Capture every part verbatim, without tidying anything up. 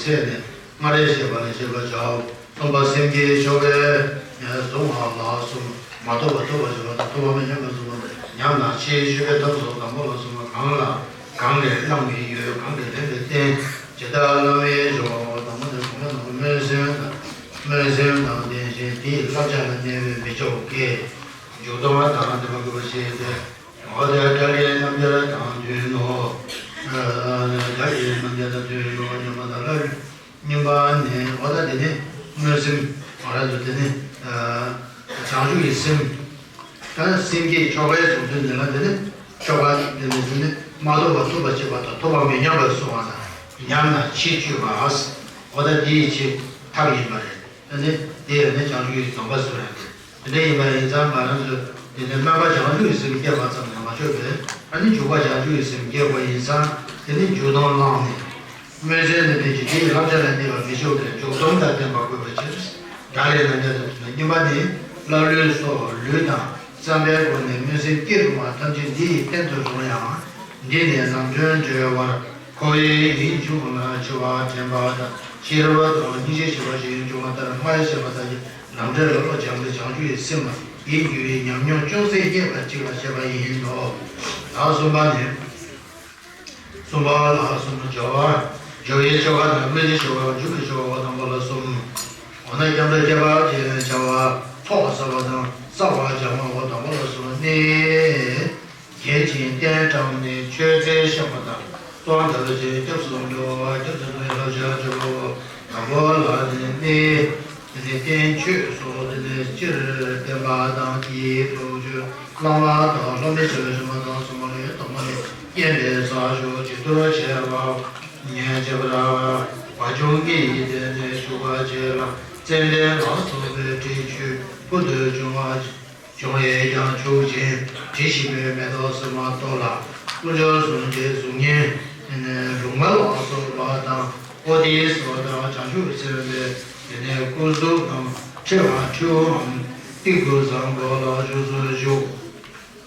ཚད་ནས་སྔར་བཤད་པ་ལས་བཤད་པར་བྱའོ། གསུམ་པ་སེམས་བསྐྱེད་ཆོ་གའི་གཟུང་བ་ལ་གསུམ། མ་ཐོབ་པ་ཐོབ་པར་བྱེད་པ་དང་། ཐོབ་པ་མི་ཉམས་པར་གཟུང་བ་དང་། ཉམས་དང་ཕྱིར་བཅོས་པའི་ཐབས་སོགས་དང་པོ་ལ་གསུམ་པ། གང་ལ་གང་ལས་བླང་བའི་ཡུལ། གང་གིས་ལེན་པའི་རྟེན། ཇི་ལྟར་བླང་བའི་ཆོ་ག་དང་པོ་དེ་གོང་མ་དང་པོ་སྨོན་སེམས་དང་། སྨོན་སེམས་དང་ལྡན་ཞིང་དེའི་བསླབ་བྱ་ལ་གནས་པའི་མི་ཆོག་གི་འཇུག་ལྡོག་དང་ལྡན་པ་དགོས་པ་ཞིག་སྟེ། འོ་དེ་སྒྲ་ལས་རྣམ་རྒྱལ་དང་མཐུན་ནོ། སྒྲ་ལས་རྣམ་རྒྱལ་དང་མཐུན་ནོ། ཉམས་པ་དང་སླར་སྙོམས་པ་ནི། འོ་ད་དེ་ནི་སྨོན་སེམས། འོ་ར་དུ་དེ་ནི་བྱང་ཆུབ་ཀྱི་སེམས། ད་སེམས་བསྐྱེད་ཆོ་གའི་གཟུང་དོན་འདི་ལ་དེ་ནི་ཆོ་ག་དེ་ནི་དེ་ནི་མ་ཐོབ་པ་ཐོབ་པར་བྱེད་པ་དང་། ཐོབ་པ་མི་ཉམས་པར་གཟུང་བ་དང་། ཉམས་དང་ཕྱིར་བཅོས་པ། འོ་ད་དེ་ཡི་ཆེད་ཐབས་ཡིན་པ་རེད། དེ་ནི་དེ་ཡང་ནི་བྱང་ཆུབ་ཀྱི་སྡོམ་པ་སུ་རེད། དེ་འདྲ་ཡིན་པ་ཡིན་ཙང་ང་རང་ཚོས་དེ་ནས་སྨོན་པ་བྱང་ཆུབ་ཀྱི་སེམས་བསྐྱེད་པ་ཙམ་ལས་མ་ཆོག་པས། ཨ་ནི་འཇུག་པ་བྱང་ཆུབ་ཀྱི་སེམས་བསྐྱེད་པ་ཡིན་ཙང་དེ་ནི་འཇུག་ལྡོག་བླངས་ནས། སྨོན་སེམས་ནི་དེ་ཀྱི་དེའི་བསླབ་བྱ་ལ་གནས་པ་མི་ཆོག་པས། འཇུག་ལྡོག་དང་ལྡན་པ་དགོས་པའི་ཕྱིར། སྒྲ་ལས་རྣམ་རྒྱལ་དང་མཐུན་ནོ། གཉིས་པ་ནི། ཀླ་ཀློའི་སོགས་ལུས་དང་བསམ་པའི་སྒོ་ནས་སྨོན་སེམས་བསྐྱེད་རུང་བ་ཐམས་ཅད་འདི་ཡི་རྟེན་དུ་རུང་ཡང་། འདི་ནི་ལམ་སྒྲོན་འགྲེལ་བར། འཁོར་བའི་ཡིད་འབྱུང་ལ་འཆི་བ་དྲན་པ་དང་། ཤེས་རབ་དང་སྙིང་རྗེ་ཞི་བ་ཞེས་འབྱུང་བ་ལྟར། སྔར་བཤད་པ་དག་གི་ལམ་འབྲས་ལ་བློ་སྦྱངས་ཏེ་བྱང་ཆུབ་ཀྱི་སེམས་ལ་ཡིད་འགྱུ་བའི་ཉམས་མྱོང་ཅུང་ཟད་རྙེད་པ་ཅིག་ལ་བཤད་པ་ཡིན་ནོ། ད་གསུམ་པ་ནི། གསུམ་པ་ལ་གསུམ་པ་སྦྱོར་བ། སྦྱོར་བའི་ཆོ་ག་དང་སྨོས་ཅི་ཆོ་ག་འཇུག་པའི་ཆོ་ག་འོ་དང་པོ་ལ་གསུམ། འོ་ན་སྐྱབས་འགྲོ་ཁྱད་པར་ཅན་བྱ་བ་ཐོག་བསགས་པ་དང་བསགས་པ་སྦྱང་བ་འོ་དང་པོ་ལ་གསུམ་ནི། བརྒྱན་ཅིང་རྟེན་བཀྲམ་ནས་མཆོད་རྫས་བཤམས་པ་དང་། གཙོ་བོ་དམ་པ་ཆེན་སྐྱབས་སུ་འགྲོ་བ། སྐྱབས་སུ་འགྲོ་བའི་བསླབ་བྱ་བྱེད་པའོ། དང་པོ་ལ་ནི་གནས། དེ་ནས་རྟེན་མཆོད་སོགས། དེ་ནས་སྤྱིར་བསྟན་པ་དང་དེའི་ཐུགས་རྒྱུད་བླ་མ་དང་སློབ་མའི་བྱ་བའི་རིམ་པ་དང་གསུམ་པ་ལས་དང་པོ་ནི་བསྙེན་པའི་ས་ཕྱོགས་བྱི་དོར་བྱས་པ། ཉེས་བྱས་པ་དང་བ་བྱུང་ངེས་ཡིན་ཏེ་ནས་བྱུག་པ་བྱས་ལ་ཙན་དན་ལ་སོགས་པའི་དྲི་ཆུས་ཕུལ་དུ་བྱུང་བ། བྱུང་བས་ཀྱང་བྱུག་ཅིང་དྲི་ཞིམ་པའི་མེ་ཏོག་སིལ་མ་གཏོར་ལ། དཀོན་མཆོག་གསུམ་གྱི་གཟུགས་བརྙན། ལུག་མ་ལ་སོགས་པ་དང་། པོ་ཏི་སོགས་དང་། བྱང་ཆུབ་སེམས་དཔའི་དེ་ནས་སྐུ་གཟུགས་དང་། ཕྲེང་བ་ཕྲེང་བའམ་ཏིག་ཏིག་བཟང་པོ་ལ་བཞུགས་སུ་བཞུགས།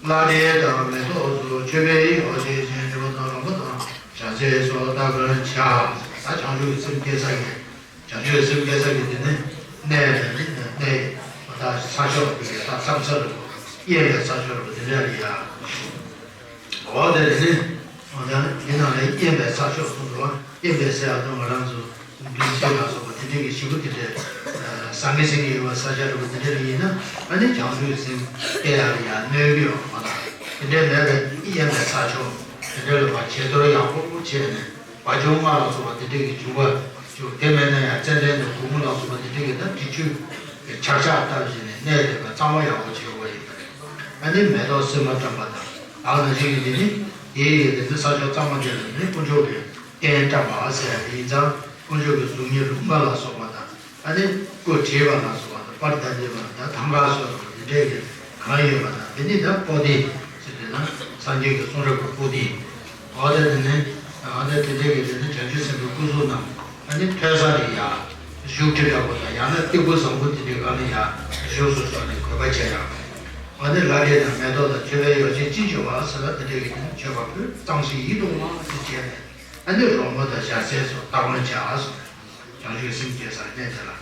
བླ་བྲེ་དང་མེ་ཏོག་སོགས་མཆོད་པའི་ཡོ་བྱད་ཅན་ཆུ་དང་རོལ་མོ་དང་། ཞལ་ཟས་སོགས་སྟ་གོན་བྱ། ད་བྱང་ཆུབ་སེམས་བསྐྱེད་ས་ཡིན། བྱང་ཆུབ་སེམས་བསྐྱེད་ས་གི་དེ་ནི་གནས་དེ་ནི་གནས་ད་ས་ཕྱོགས་དེ་གའི་ད་མཚམས་ས་རུ་དབེན་པའི་ས་ཕྱོགས་རུ་དེ་འདྲ་ལ་ཡ། འོ་དེ་དེ་ནི་འོ་ད་འདི་ནང་ལ་དབེན་པའི་ས་ཕྱོགས་གསུངས་འདུག་བ། དབེན་པའི་ས་ཡ་དང་ང་རང་ཚོ་འདུལ་ས་ལ་སོགས་པ་དེ་འདྲ་གི་ཞིག་པོ་དེ་འདྲ་ཟང་ངེ་ཟིང་ངེ་ཡོད་པ་ས་ཆ་རུ་དེ་འདྲ་ལ་ཡིན་ན་ཨ་ནི་བྱང་ཆུབ་སེམས་བསྐྱེད་ཡ་ལ་ཡ་གནོད་ཀྱི་ཡོད་མ་དང་དེ་འདྲ་མེད་པའི་དབེན་པའི་ས་ཕྱོགས་དེ་འདྲ་ལ་བ་བྱེད་དོར་ཡག་པོ་བྱས་ནས། བ་བྱུང་ལྔ་ལ་སོགས་པ་དེ་འདྲ་གི་འཇུག་པ་འཇུག་དེ་མེད་ན་ཡང་ཙན་དན་དང་གུར་གུམ་ལ་སོགས་པ་དེ་འདྲ་གི་ད་དྲི་ཆུ་གི་ཆར་ཆ་བཏབ་བྱས་ནས་གནས་དེ་ག་གཙང་མ་ཡག་པོ་བྱེད་དགོས་ཡིན་པ་རེད། ཨ་ནི་མེ་ཏོག་སིལ་མ་བཀྲམ་པ་དང་ཨ་ནི་ཅིག་གི་དེ་ནི་དེའི་གི་དེ་ནི་ས་ཕྱོགས་གཙང་མ་དེ་ལ་ནི་དཀོན་མཆོག་གི་རྟེན་བཀྲམ་པ་ཟེར་ཡ་དེ་ཡིན་ཙང་དཀོན་མཆོག་གི་གཟུགས་བརྙན་ལུག་མ་ལ་སོགས་པ་དང་། ཨ་ནི་སྐུ་བྲིས་པ་ལ་སོགས་པ་དང་པར་བརྡ་བརྒྱབ་པ་དང་ཐང་ག་སོགས་དང་དེ་འདྲའི་གི་གང་ཡོད་པ་དང་དེ་ནི་ད་པོ་ཏི་ཟེར་དུས་ན་སངས་རྒྱས་ཀྱི་གསུང་རབ་ཀྱི་པོ་ཏི། འོ་དེ་དེ་ནི་ཨ་ནི་དེ་འདྲའི་གི་དེ་ནི་བྱང་ཆུབ་སེམས་དཔའི་སྐུ་གཟུགས་རྣམས་ཨ་ནི་ཐོན་ས་ལ་ཡ་བཞུགས་ཁྲི་འདྲ་པོ་དང་ཡང་ན་སྟེགས་བུ་བཟང་པོ་དེ་འདྲའི་སྒང་ལ་ཡ་བཞུགས་སུ་གསོལ་ནས་གུས་པ་བྱེད་ཡག་ཨ་ནི་བླ་བྲེ་དང་མེ་ཏོག་དང་མཆོད་པའི་ཡོ་བྱད་ཅི་བྱུང་བ་ཟེར་ན་དེ་འདྲའི་གི་དེ་ནི་མཆོད་པ་ཕུལ། གཙང་ཞིང་ཡིད་དུ་འོང་བ་དེ་བྱས་ནས། ཨ་ནི་རོལ་མོ་དང་ཞལ་ཟས་སོགས་སྟ་གོན་བྱ་སོགས། བྱང་ཆུབ་སེམས་བསྐྱེད་སར་གནས་དེ་ལ།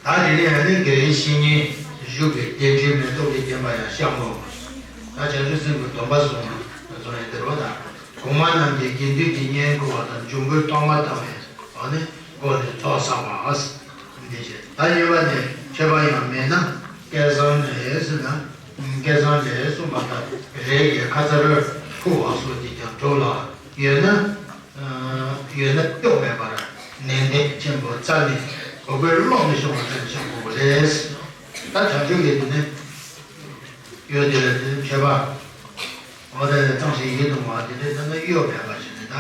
ད་དེ་ནས་ཨ་ནི་དགེ་བའི་བཤེས་གཉེན་བཞུགས་པའི་རྟེན་འབྲེལ་མེ་ཏོག་གི་བརྒྱན་པ་ཡང་བཤམ་མོ། ད་བྱང་ཆུབ་སེམས་ཀྱི་སྡོམ་པ་བཟུང་བཟུང་ཡང་དེ་རོ་དང་། གོང་མ་རྣམས་ཀྱིས་དགེ་འདུན་གྱི་བསྙེན་བཀུར་བ་དང་། འབྱུང་པོའི་གཏོར་མ་བཏང་བའི་ཨ་ནི་སྒོ་ནས་ཚོགས་བསགས་པ། འདི་བྱས། ད་གཉིས་པ་ནི་མཆོད་པ་ཡང་མེད་ན་བསྐལ་བཟང་ལས་ཟེར་ན། བསྐལ་བཟང་ལས་གསུངས་པ་ལྟར་རས་ཀྱི་ཁ་ཚར་ཕུར་བ་སོགས་ཀྱིས་ཀྱང་གྲུབ་ལ། ཡོད་ན་ཡོད་ན་སྐྱོ་མེད་པར་ནན་ཏན་ཆེན་པོ་རྩ་ནས་གོ་དགོས་ཀློག་མི་ཤོང་བ་ཙམ་ཤོང་དགོས་པ་རེད། ད་བྱང་ཆུབ་ཀྱི་དེ་ནི་ཡོད་དེ་ལ་དེ་ནི་མཆོད་པ། འོ་དེ་ལས་གཙང་ཞིང་ཡིད་དུ་འོང་བ་དེ་འདྲའི་ད་ནི་གཡོ་མེད་པ་ཞིག་ནི་ད།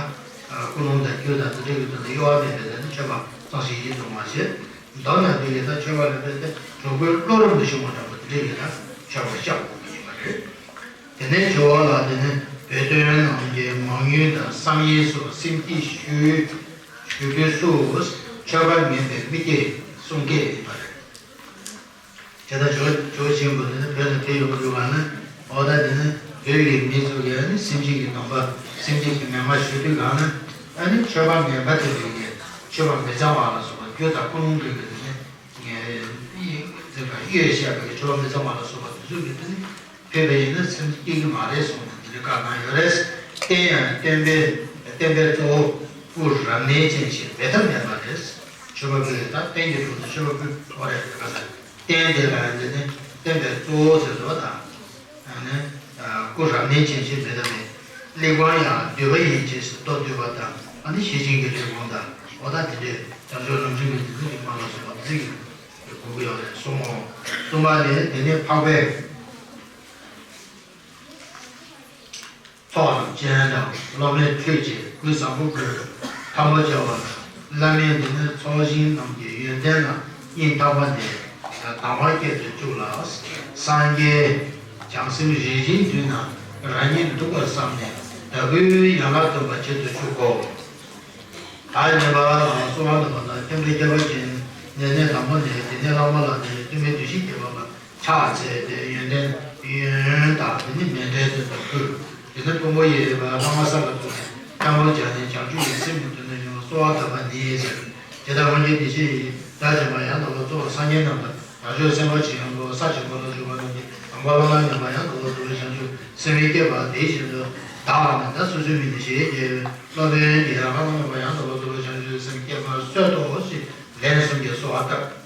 ཀུན་སློང་དང་རྒྱུ་དང་དེ་འདྲའི་གི་དོན་དུ་གཡོ་བ་མེད་པའི་དེ་ནི་མཆོད་པ་གཙང་ཞིང་ཡིད་དུ་འོང་བ་ཞེས། མདོར་ན་འདི་ཡི་ད་མཆོད་པ་ལ་བརྟེན་ཏེ་གྲོགས་པོའི་བློ་རབ་ཏུ་ཞུ་བ་འདྲ་པོ་དེ་འདྲའི་ཡི་ད་མཆོད་པ་བཤམས་དགོས་ཀྱི་ཡིན་པ་རེད། དེ་ནས་བཅུ་པ་ལ་དེ་ནི་བོད་དོན་ནང་གི་མང་ཡུལ་དང་བསམ་ཡས་སོགས་སེམས་བསྐྱེད་ཞུ་ཞུ་རྒྱུ་སུ་མཆོད་པ་ངན་པའི་མི་སྐྱེ་གསུང་སྐད་ཡིན་པ་རེད། དེ་ལྟར་ཇོ་ཇོ་ཆེན་པོ་དེ་ནི་བོད་ལ་ཕེབས་ཡོང་དུས་གང་ན་འོ་ད་དེ་ནི་བོད་ཀྱི་མི་ཚོ་གིས་ཨ་ནི་སེམས་ཅན་གྱི་སྡོམ་པ་སེམས་ཅན་གྱི་མན་ངག་ཞུ་དུས་གང་ན་ཨ་ནི་མཆོད་པ་ངན་པ་དེ་འདྲ་ཡི་ མཆོད་པ་མི་གཙང་བ་ལ་སོགས་པ་རྒྱུ་དང་ཀུན་སློང་གི་དེ་ནི་ངས་ཡིད་ཆེས་བྱས་པའི་མཆོད་པ་མི་གཙང་བ་ལ་སོགས་པ་དེ་ཚོ་གི་དེ་ནི་ཕེབས་པ་ཡིན་ན་སེམས་སྐྱིད་ཀྱི་མ་རེད་གསུངས་ནས་དེ་འདྲའི་བཀའ་གནང་ཡོད་རེད། རྟེན་ཡང་བསྟན་པའི་བསྟན་པའི་གཙོ་བོ་སྐུ་རབ་གནས་ཅན་ཞིག་མེད་ཐབས་མེད་པ་རེད། མཆོད་པ་ཕུལ་ད་རྟེན་གྱི་དྲུང་དུ་མཆོད་པ་ཕུལ་བ་རེད་ག་ས། རྟེན་དེ་ལ་འདི་ནི་བསྟན་པའི་གཙོ་བོ་ཟེར་བ་དང་། ཨ་ནི། སྐུ་རབ་གནས་ཅན་ཞིག་མེད་ཐབས་མེད། གླེགས་བམ་ཡང་འདུས་པ་ཡིན་ཅེས་སུ་མདོར་བསྡུས་པ་དང་ཨ་ནི་ཤེར་ཕྱིན་གྱི་གླེགས་བམ་དང་འོ་ད་དེ་འདྲའི་བྱང་ཆུབ་རྣམ་འཕྲུལ་གྱི་འདུས་ཚུལ་གྱི་ཁོང་ལ་སོགས་པ་མི་ཚིག་གི་དགོས་ཀྱི་ཡོད་རེད་གསུངས་འོང་། གསུམ་པ་ནི་དེ་ནི་འཕགས་པའི་ཚོགས་རྣམས་སྤྱན་དྲངས་སློབ་མའི་ཁྲུས་བྱས་གོས་བཟང་པོ་གོན་ཐལ་མོ་སྦྱར་བ་ལ་བླ་མས་འདི་ནི་ཚོགས་ཞིང་རྣམས་ཀྱི་ཡོན་ཏན་ལ་སྙིང་ཐག་པ་ནས་དང་བ་བསྐྱེད་དུ་བཅུག་ལ། སངས་རྒྱས་བྱང་སེམས་རིན་ཆེན་འདུས་ན་རང་ཉིད་འདུག་པར་བསམས་ནས་བདག་པོའི་ཡན་ལག་བསྟོད་པ་བྱེད་དུ་བཅུག་གོ། ད་ཉན་པ་གསོལ་བ་འདེབས་པ་ན་སྐྱབས་འགྲོ་ཁྱད་པར་ཅན་ནས་ནས་དང་པོ་ནས་དེ་ནས་བླ་མ་ལ་ནས་བསྟོད་པའི་འདུ་ཤེས་བསྐྱེད་པ་ལ་ཕྱག་འཚལ་ཏེ་ཡོན་ཏན་ཡོན་དང་དེ་ནི་མཎྜལ་དེ་དང་ཕུལ། དེ་ནས་ཕུང་པོ་ཡི་བླ་མ་ས་ལ་བཙུགས་ནས་སྐྱབས་འགྲོ་བྱས་ནས་བྱང་ཆུབ་ཀྱི་སེམས་ཀྱི་དོན་དུ་ཡོང་བ་གསོལ་བ་འདེབས་པ་ནི་ཟེར། དེ་ལྟར་སྔོན་གྱི་བདེ་གཤེགས་ཡི་བདག་བྱམས་པ་ཡང་དག་པར་རྫོགས་པའི་སངས་རྒྱས་རྣམས་དང་བྱང་ཆུབ་སེམས་དཔའ་ཆེན་པོ་ས་ཆེན་པོ་ལ་བཞུགས་པ་རྣམས་ཀྱི་དང་པོ་བླ་ན་མེད་པ་ཡང་དག་པར་རྫོགས་པའི་བྱང་ཆུབ་སེམས་དཔའི་བསྐྱེད་པ་དེ་བཞིན་དུ་བདག་ནི་ད་སོ་སོའི་མིང་ནས་ཞེས་བསྐྱེད་པའི་སློབ་དཔོན་གྱི་ཡང་བླ་ན་མེད་པ་ཡང་དག་པར་རྫོགས་པའི་བྱང་ཆུབ་སེམས་བསྐྱེད་པར་གསོལ་ཏོ་ཞེས་ལན་གསུམ་གྱིས་གསོལ་བ་བཏབ།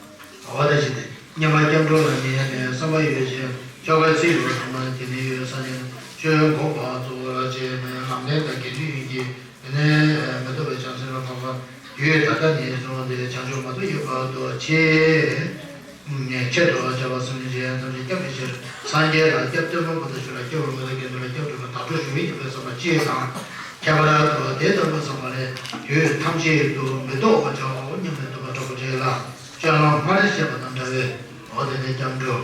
འོ་ད་ཅི་སྟེ་སྙན་པ་སྐྱབས་འགྲོ་ལ་ཉན་ནས་བསམ་པ་ཡོད་ཅིང་ཆོ་ག་ཚིག་ཡོད་ཚང་མ་དེ་ནས་ཡོད་ས་ནས་ཆོས་འགོག་པ་གཙོ་བོར་བྱས་ནས་ལམ་བདེན་དང་དགེ་འདུན་ཡོན་གྱི་དེ་ནས་མི་ཐོབ་པའི་བྱང་སེམས་ལ་འཕགས་པ་དུས་ད་ལྟ་ནས་བཟུང་སྟེ་བྱང་ཆུབ་མ་ཐོབ་ཡོད་བར་དུ་ཆེས་ཆེད་དུ་བྱ་བ་གསུམ་ཆེན་ཐམས་ཅད་སྐྱབས་ཀྱི་ཕྱིར་སངས་རྒྱས་ལ་སྐྱབས། སྟོན་པ་པོ་ཏ་ཤྲི་ལ་སྐྱབས། འོད་མའི་དགེ་འདུན་ལ་སྐྱབས་སྒྲུབ་པའི་བདག་སྒྲུབ་ཞུ་བའི་སྐྱབས་པའི་བསམ་པ་ཅེས་དང་། ཁྱད་པར་དུ་དེ་ལྟ་བུ་བསམ་པ་ལས་དུས་ཐམས་ཅད་དུ་མི་ལྡོག་པར་བྱའོ་སྙམ་པའི་འདུན་པ་དྲག་པོ་བསྐྱེད་ལ་སྤྱོད་ལམ་སྔར་བཤད་པ་དང་འདྲ་བའི་འོ་དེ་ནས་སྐྱབས་འགྲོ།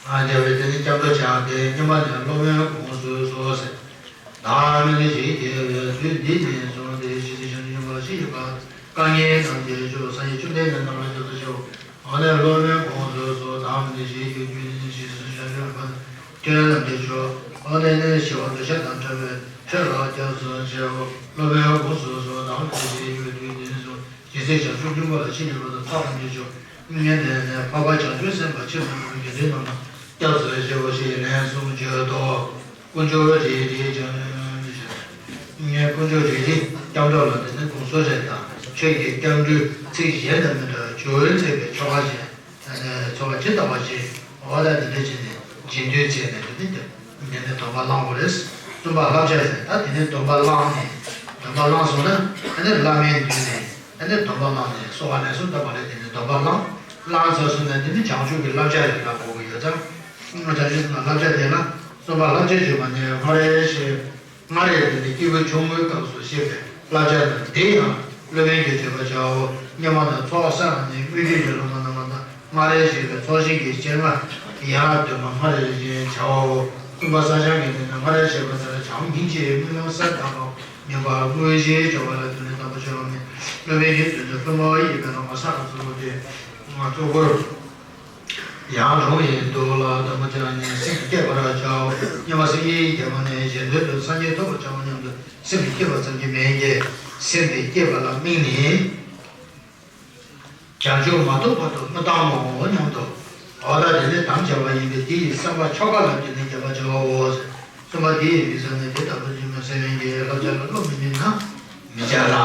ཨ་འདྲ་བའི་དེ་ནས་སྐྱབས་འགྲོ་བྱ་སྟེ་སྙིང་པ་ནས་སློབ་དཔོན་དགོངས་སུ་གསོལ་ཟེར། བདག་མི་ནི་ཞིག་སྐྱེ་བའི་དུས་འདི་ནས་བཟུང་སྟེ་ཇི་སྲིད་བྱང་ཆུབ་སྙིང་པོར་ཞིག་ཡོད་པ་དཀའ་ངལ་རྣམས་ཀྱི་མཆོག་སངས་རྒྱས་བཅོམ་ལྡན་འདས་རྣམས་ལ་སྐྱབས་སུ་མཆིའོ། འོ་ན་སློབ་དཔོན་དགོངས་སུ་གསོལ། བདག་མི་ནི་ཞིག་སྐྱེ་བའི་དུས་འདི་ནས་ཇི་སྲིད་བྱང་ཆུབ་སྙིང་པོར་སྐྱོན་རྣམས་ཀྱི་མཆོག་འོ་ན་ནི་ཞི་བ་འདོད་ཆགས་དང་བྲལ་བའི་ཆོས་ལ་སྐྱབས་སུ་མཆིའོ། སློབ་དཔོན་དགོངས་སུ་གསོལ། བདག་མི་ནི་ཞིག་སྐྱེ་བའི་དུས་འདི་ནས་བཟུང་། ཇི་སྲིད་བྱང་ཆུབ་སྙིང་པོ་ལ་ཤེས་ནུས་པ་དང་ཐབས་རྣམས་ཀྱི་མཆོག་ཉན་ཐོས་ནས་འཕགས་པ་བྱང་ཆུབ་སེམས་དཔའ་ཆེན་པོ་རྣམས་ཀྱི་དགེ་འདུན་རྣམས་ལ་སྐྱབས་སུ་མཆིའོ་ཞེས་ལན་གསུམ་བརྗོད་དོ། དཀོན་མཆོག་རིག་འཛིན་བྱང་ཆུབ་ཀྱི་དཀོན་མཆོག་རིག་འཛིན་སྐྱབས་འགྲོ་ལ་དེ་ནི་དགོངས་སུ་གསོལ་ཟེར་དང་ཆོས་ཀྱི་སྐྱབས་འགྲོའི་ཚིག་གཞན་དང་མི་འདྲ་བར་སྦྱོར་བས་མཛད་པའི་ཆོ་ག་ཞིག་ཚོར་བ་ཇི་ལྟ་བ་བཞིན་འོ་ད་དེ་འདྲ་བྱས་ནས་རྗེས་ཟློས་བྱས་ནས་དེ་ནི་དེ་ནི་སྡོམ་པ་བླངས་པ་རེད། གསུམ་པ་བསླབ་བྱ་ཟེར་ད་དེ་ནི་སྡོམ་པ་བླངས་ནས་སྡོམ་པ་བླངས་སོང་ན་ཨ་ནི་བླ་མའི་མདུན་ནས་ཨ་ནི་སྡོམ་པ་བླངས་ནས་གསོལ་བ་ལན་གསུམ་བཏབ་པ་ལས་དེ་ནི་སྡོམ་པ་བླངས་བླངས་ཚར་སོང་ན་དེ་ནི་བྱང་ཆུབ་ཀྱི་བསླབ་བྱ་ཡོད་ལ་གོ་གི་ཡོད་ཙང་། བྱང་ཆུབ་ཀྱི་བསླབ་བྱ་དེ་ལ་གསུམ་པ་བསླབ་བྱ་བརྗོད་པ་ནས་སྔར་བཤད། སྔར་ཡང་དེ་ནི་སྐྱེས་བུ་ཆུང་ངུའི་སྐབས་སུ་བཤད་པའི་བསླབ་བྱ་དང་དེ་ཡང་སློབ་དཔོན་གྱིས་བརྗོད་པར་བྱའོ་སྙམ་པ་དང་ཚོགས་བསགས་ནས་དངོས་གཞི་ཡོད་ལ་མ་ནམ་མ་དང་སྔར་བཤད་པའི་ཚོགས་ཞིང་གི་སྤྱན་སྔར་ཡར་འདོན་པ་སྔར་བཞིན་བྱའོ། གསུམ་པ་བསགས་སྦྱང་གི་དེ་ནི་སྔར་བཤད་པ་ལྟར་བྱའམ་སྙིང་རྗེའི་དམུས་ལོང་གསལ་དག་པ་མིན་པར་དངོས་གཞིའི་སྦྱོར་བ་ལ་དོན་ནི་དམ་པ་ཆོས་ལ་མིན། སློབ་དཔོན་གྱིས་དོན་དུ་ཕུང་པོ་ཡི་བླ་མ་ས་ལ་གཙོ་བོ་སྟེ། གཙོ་བོར། ཡང་རུང་བའི་མདོ་ལ་དམ་པ་ཅག་ནི་སེམས་བསྐྱེད་པར་བྱའོ་སྙམ་པ་སེམས་ཀྱིས་བསྐྱེད་པ་ནི་གཞན་དོན་དུ་སངས་རྒྱས་ཐོབ་པར་བྱའོ་སྙམ་དུ་སེམས་བསྐྱེད་པ་ཙམ་གྱིས་མིན་གྱི། སེམས་དེ་བསྐྱེད་པ་ལ་དམིགས་ནས། བྱང་ཆུབ་མ་ཐོབ་བར་དུ་མི་གཏང་ངོ་སྙམ་དུ། འོ་ད་དེ་ནི་དམ་བཅའ་བ་ཡིན་པས་དེ་ཡི་བསམ་པ་ཆོ་ག་ལ་བརྟེན་ནས་བསྐྱེད་པར་བྱའོ། གསུམ་པ་དེ་ཡི་དམིགས་བསལ་ནི་དེ་ལྟ་བུ་ཉོན་མོངས་སེལ་བའི་བསླབ་བྱ་ལ་བློ་མི་མཉེས་ན་མི་བྱ་ལ།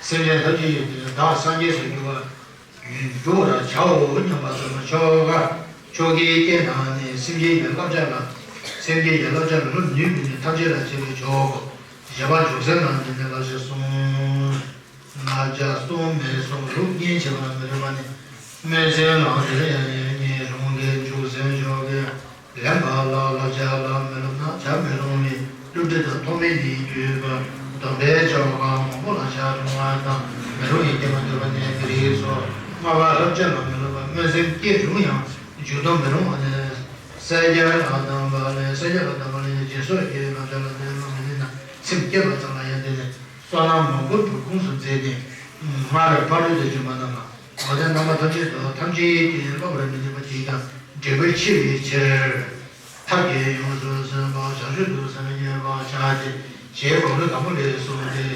སེམས་ཅན་ཐམས་ཅད་ཀྱི་དོན་དུ་བདག་སངས་རྒྱས་སུ་འགྱུར་བར། འགྲོ་བར་བྱའོ་སྙམ་པ་ཙམ་ཆོ་ག་ཆོ་གའི་རྐྱེན་དང་ནི་སེམས་བསྐྱེད་ཀྱི་བསླབ་བྱ་ལ། སེམས་བསྐྱེད་ཀྱི་བསླབ་བྱ་ལ་ལུས་ནུས་མིན་ནི་ཐམས་ཅད་ལ་བྱེད་པའི་ཆོག་གོ། བཞི་པ་འཇུག་སེམས་ལ་འདི་ནི་བསླབ་བྱ་གསུམ། བསླབ་བྱ་གསུམ་མེད་གསུམ་ལུགས་གཉིས་བྱེད་པ་ལ་མི་རུང་བ་ནི། སྨོན་སེམས་ལ་འདིར་ཡང་ཡང་གཉིས་རུང་གི་འཇུག་སེམས་ཆོ་གའི། ལེན་པ་ལ་བསླབ་བྱ་ལ་མི་སློབ་ན་བྱ་མི་རུང་བའི་བསླུ་བྲིད་དང་ཐོགས་མེད་ནི་བརྗོད་པ་སྡོམ་པའི་ཆོ་ག་མང་པོ་ལ་བྱ་རུང་བ་དང་མི་རུང་བའི་སྐྱེ་བ་འདོད་པ་ནི་མི་རིགས་སོ། ལྔ་པ་བསླབ་བྱ་ལ་མི་སློབ་པ་སྨོན་སེམས་སྐྱེ་རུང་ཡང་འཇུག་ལྡོག་མི་རུང་བ་ནི། བསལ་བྱ་ལ་གདམས་པ་ལས་བསལ་བྱ་ལ་གདམས་པ་ལས་སྦྱིན་སོགས་ཀྱི་བསླབ་བྱ་ལ་ནི་སློབ་མི་ནུས་ན་སེམས་བསྐྱེད་པ་ཙམ་ལ་ཡང་དེ་ནི་བསོད་ནམས་མང་པོ་སྒྲུབ་ཁུངས་སུ་མཛད་དེ། སྔར་ཕ་རོལ་ཏུ་ཕྱིན་པ་རྣམས་ལ། འོ་ན་རྣམ་པ་ཐམས་ཅད་དུ་ཐམས་ཅད་ཀྱིས་སློབ་པར་མི་ནུས་པ་ཅིས་ཀྱང་འབྲས་བུ་ཆེ་བའི་ཕྱིར། ཐབས་ཀྱིས་ཡོངས་སུ་ཟིན་པ་བྱང་ཆུབ་ཏུ་སེམས་བསྐྱེད་པར་བྱ་སྟེ། ཞེས་གོང་དུ་དང་པོ་ལས་གསུངས་ཏེ།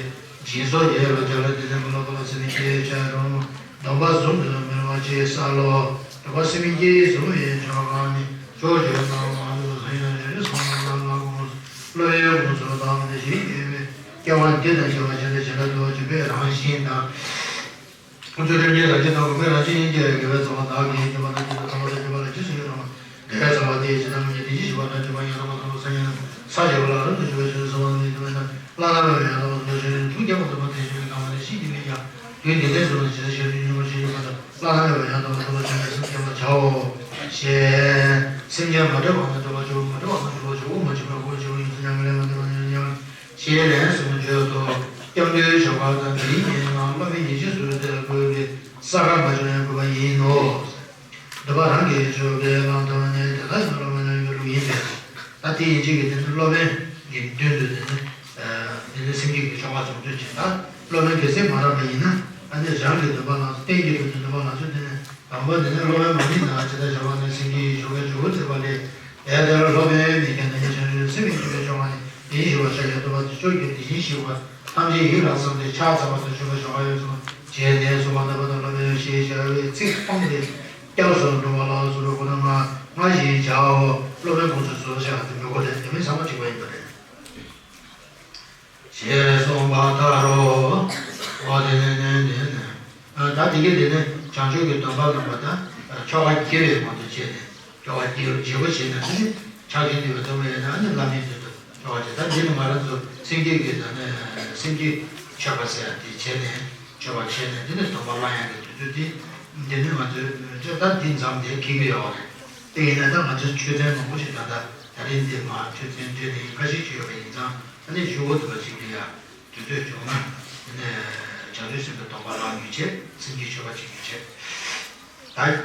སྦྱིན་སོགས་རྒྱས་པར་བྱ་ལ། དེ་ནས་མི་སློབ་པ་ལ་སེམས་བསྐྱེད་བྱ་རུང་། སྡོམ་པ་ཟུང་དུ་སྨིན་པར་བྱེད་ས་ལོ། སྡོམ་པ་སེམས་བསྐྱེད་བཟུང་བའི་ཆོ་ག་ནི། ཕྱོགས་བཅུའི་བླ་མ་དང་ཡང་རིགས་གསུམ་ལ་ལ་དགོངས་སུ། སློབ་དཔོན་དགོངས་སུ་དག་སྟེ་བཞེས་པའི། སྐྱེ་བ་འདི་དང་འཆི་བ་ཕྱི་མ་ཇི་ལྟར་འདུལ་བ་བྱེད་པའི་རང་བཞིན་དང་། ཚུལ་ཁྲིམས་ཀྱི་རང་བཞིན་དང་། གོང་མའི་རང་བཞིན་གྱི་དགེ་བའི་རྩ་བ་བདག་གིས་བསྟན་པ་དང་། རྗེས་སུ་བཟུང་བ་དང་བྱེད་པ་ལ་རྗེས་སུ་ཡི་རང་བ། དགེ་བའི་རྩ་བ་དེའི་ཕྱིར་ཐ་མ་ཉིད་དེ་བཞིན་གཤེགས་པ་དང་། སྤྱོད་པ་ཡང་དག་པར་སྟོན་པ་ས་ཡི་ས་བྱེད་པ་ལ་རབ་ཏུ་བྱེད་པ་ཤིན་ཏུ་གསོལ་བ་འདེབས་ཀྱི་མེད་ན། བླ་ན་མེད་པ་ཡང་དག་པར་སྟོན་པ་ཤིན་ཏུ་ཐུགས་བསྐྱེད་པ་སྟོན་པ་དེ་ཞེས་པའི་ལམ་ལས་ཤེས་ཀྱི་མེད་ཀྱང་། དུས་འདི་ནས་བཟུང་ནས་ཇི་ལྟར་ཤེས་རབ་ཀྱི་སྙིང་པོ་ཞེས་བྱ་བ་དང་། བླ་ན་མེད་པ་ཡང་དག་པར་སྟོན་པ་ཞེས་པའི་སེམས་བསྐྱེད་པར་བྱའོ། ཞེས་སེམས་ཅན་མ་བསྒྲིབས་པ་དང་བསྒྲིབས་པར་འགྱུར། མ་བསྒྲིབས་པ་དང་བསྒྲིབས་པར་འགྱུར། དབུགས་མ་ཆད་པར་འགུགས་པར་བྱེད་པ་ཡིན་ཚུལ་ཉམས་ལེན་མ་ལྡན་པ་ཉམས་ལེན། ཞེས་ལན་གསུམ་བརྗོད་དོ། སྐྱབས་འགྲོའི་ཆོ་ག་དང་། འདིའི་ཉིན་ནང་སློབ་དཔོན་ཉེར་གཅིག་སུ་དེ་ལ་བཀོད་པའི་ས་ག་མ་བྱོན་ཡང་དགོས་པ་ཡིན་ནོ། འདོད་པ་རང་གི་ཆོས་པའི་ལམ་དུ་ནི། དེ་ལ་ཡང་སློབ་དཔོན་ཡོད་ལུགས་ཡིན་པས། ད་དེ་ཡིན་གཅིག་གིས་དེ་ནི་སློབ་དཔོན་གྱི་མདུན་དུ་དེ་ནི་དེ་ནི་སེམས་བསྐྱེད་ཀྱི་ཆོ་ག་ཚོགས་ཚུལ་གྱི་ད་སློབ་དཔོན་གལ་སྲིད་མ་རག་པ་ཡིན་ན། ཨ་ནི་རང་གི་འདོད་པ་ལ་གཏན་གྱི་འདོད་པ་ལ་ཚུལ་དེ་ནི། དང་པོ་དེ་ནི་སློབ་དཔོན་མ་ནི་ན་ཇི་ལྟར་བྱ་བ་ནི་སེམས་བསྐྱེད་ཆོ་གའི་ཇོ་བོ་བརྩེགས་པ་ལས། དེ་ལྟར་སློབ་དཔོན་མི་མཁྱེན་ན་ནི། བྱང་ཆུབ་སེམས་དཔའི་སྤྱོད་པའི་ཆོ་ག་ནི། དེ་བཞིན་གཤེགས་པ་ཤཱཀྱ་ཐུབ་པ་དང་། ཕྱོགས་ཀྱི་དེ་བཞིན་གཤེགས་པ་ཐམས་ཅད་ཡིད་ལ་བསམས་ཏེ་ཕྱག་འཚལ་བ་དང་མཆོད་པའི་ཆོ་ག་ཡོད་ཚུལ་བྱས་ནས་གསུངས་པ་ལྟ་བུ་དང་། སློབ་དཔོན་ཞེས་བྱ་བའི་ཚིག་སྤངས་ཏེ་སྐྱབས་སུ་འགྲོ་བ་ལ་སོགས་པའི་སྒོ་ནས་སྔར་བཞིན་བྱའོ། སློབ་དཔོན་དགོངས་སུ་གསོལ་བྱ་སྟེ་འགྲོ་སྒོ་དེ་དེ་མིན་ཚང་མ་གཅིག་པ་ཡིན་པ་རེད། ཞེས་གསུངས་པ་ལྟར་རོ། འོ་དེ་ནས་ནས་ནས་ནས། ད་དེ་གའི་དེ་ནས་བྱང་ཆུབ་ཀྱི་སྡོམ་པ་བླངས་པ་དང་ཆོ་ག་རྒྱས་པའི་དབང་དུ་བྱས་ནས། ཆོ་ག་རྒྱས་པ་རྒྱས་པ་བྱས་ནས་དེ་ནི་ཕྱག་ཆེན་འདུས་པ་ལྟ་བུ་ཡིན་ན་ནི་བླ་མའི་མདུན་དུ་ཆོ་ག་བྱས། ད་འདི་ནི་ང་རང་ཚོ་སེམས་བསྐྱེད་ཀྱི་ད་ནི་སེམས་བསྐྱེད་མཆོད་པ་ཟེར་ཡ་དེ་བྱས་ནས་མཆོད་པ་བྱས་ནས་དེ་ནི་སྡོམ་པ་བླང་ཡ་གི་དུས་ཚོད་དེ། འདི་ནི་ང་ཚོས་ད་འདི་མཚམས་དེ་འཁེལ་གྱི་ཡོད་རེད། དེ་ཡིན་ན་ད་ང་ཚོའི་ཆོས་ཚན་མང་པོ་ཞིག་ད་ལྟ་ད་རིང་འདི་མ་ཆོས་ཚན་འདི་ནི་ཁ་ཤས་ཤིག་ཡོད་པ་ཡིན་ཙང་། ཨ་ནི་ཞུ་བོ་དུ་བ་ཞིག་ལ་ཡ་དུས་ཚོད་བྱུང་ན། དེ་ནས་བྱང་ཆུབ་སེམས་དཔའི་སྡོམ་པ་བླང་རྒྱུའི་ཆེད། སེམས་བསྐྱེད་མཆོད་པ་བྱེད་རྒྱུའི་ཆེད། ད་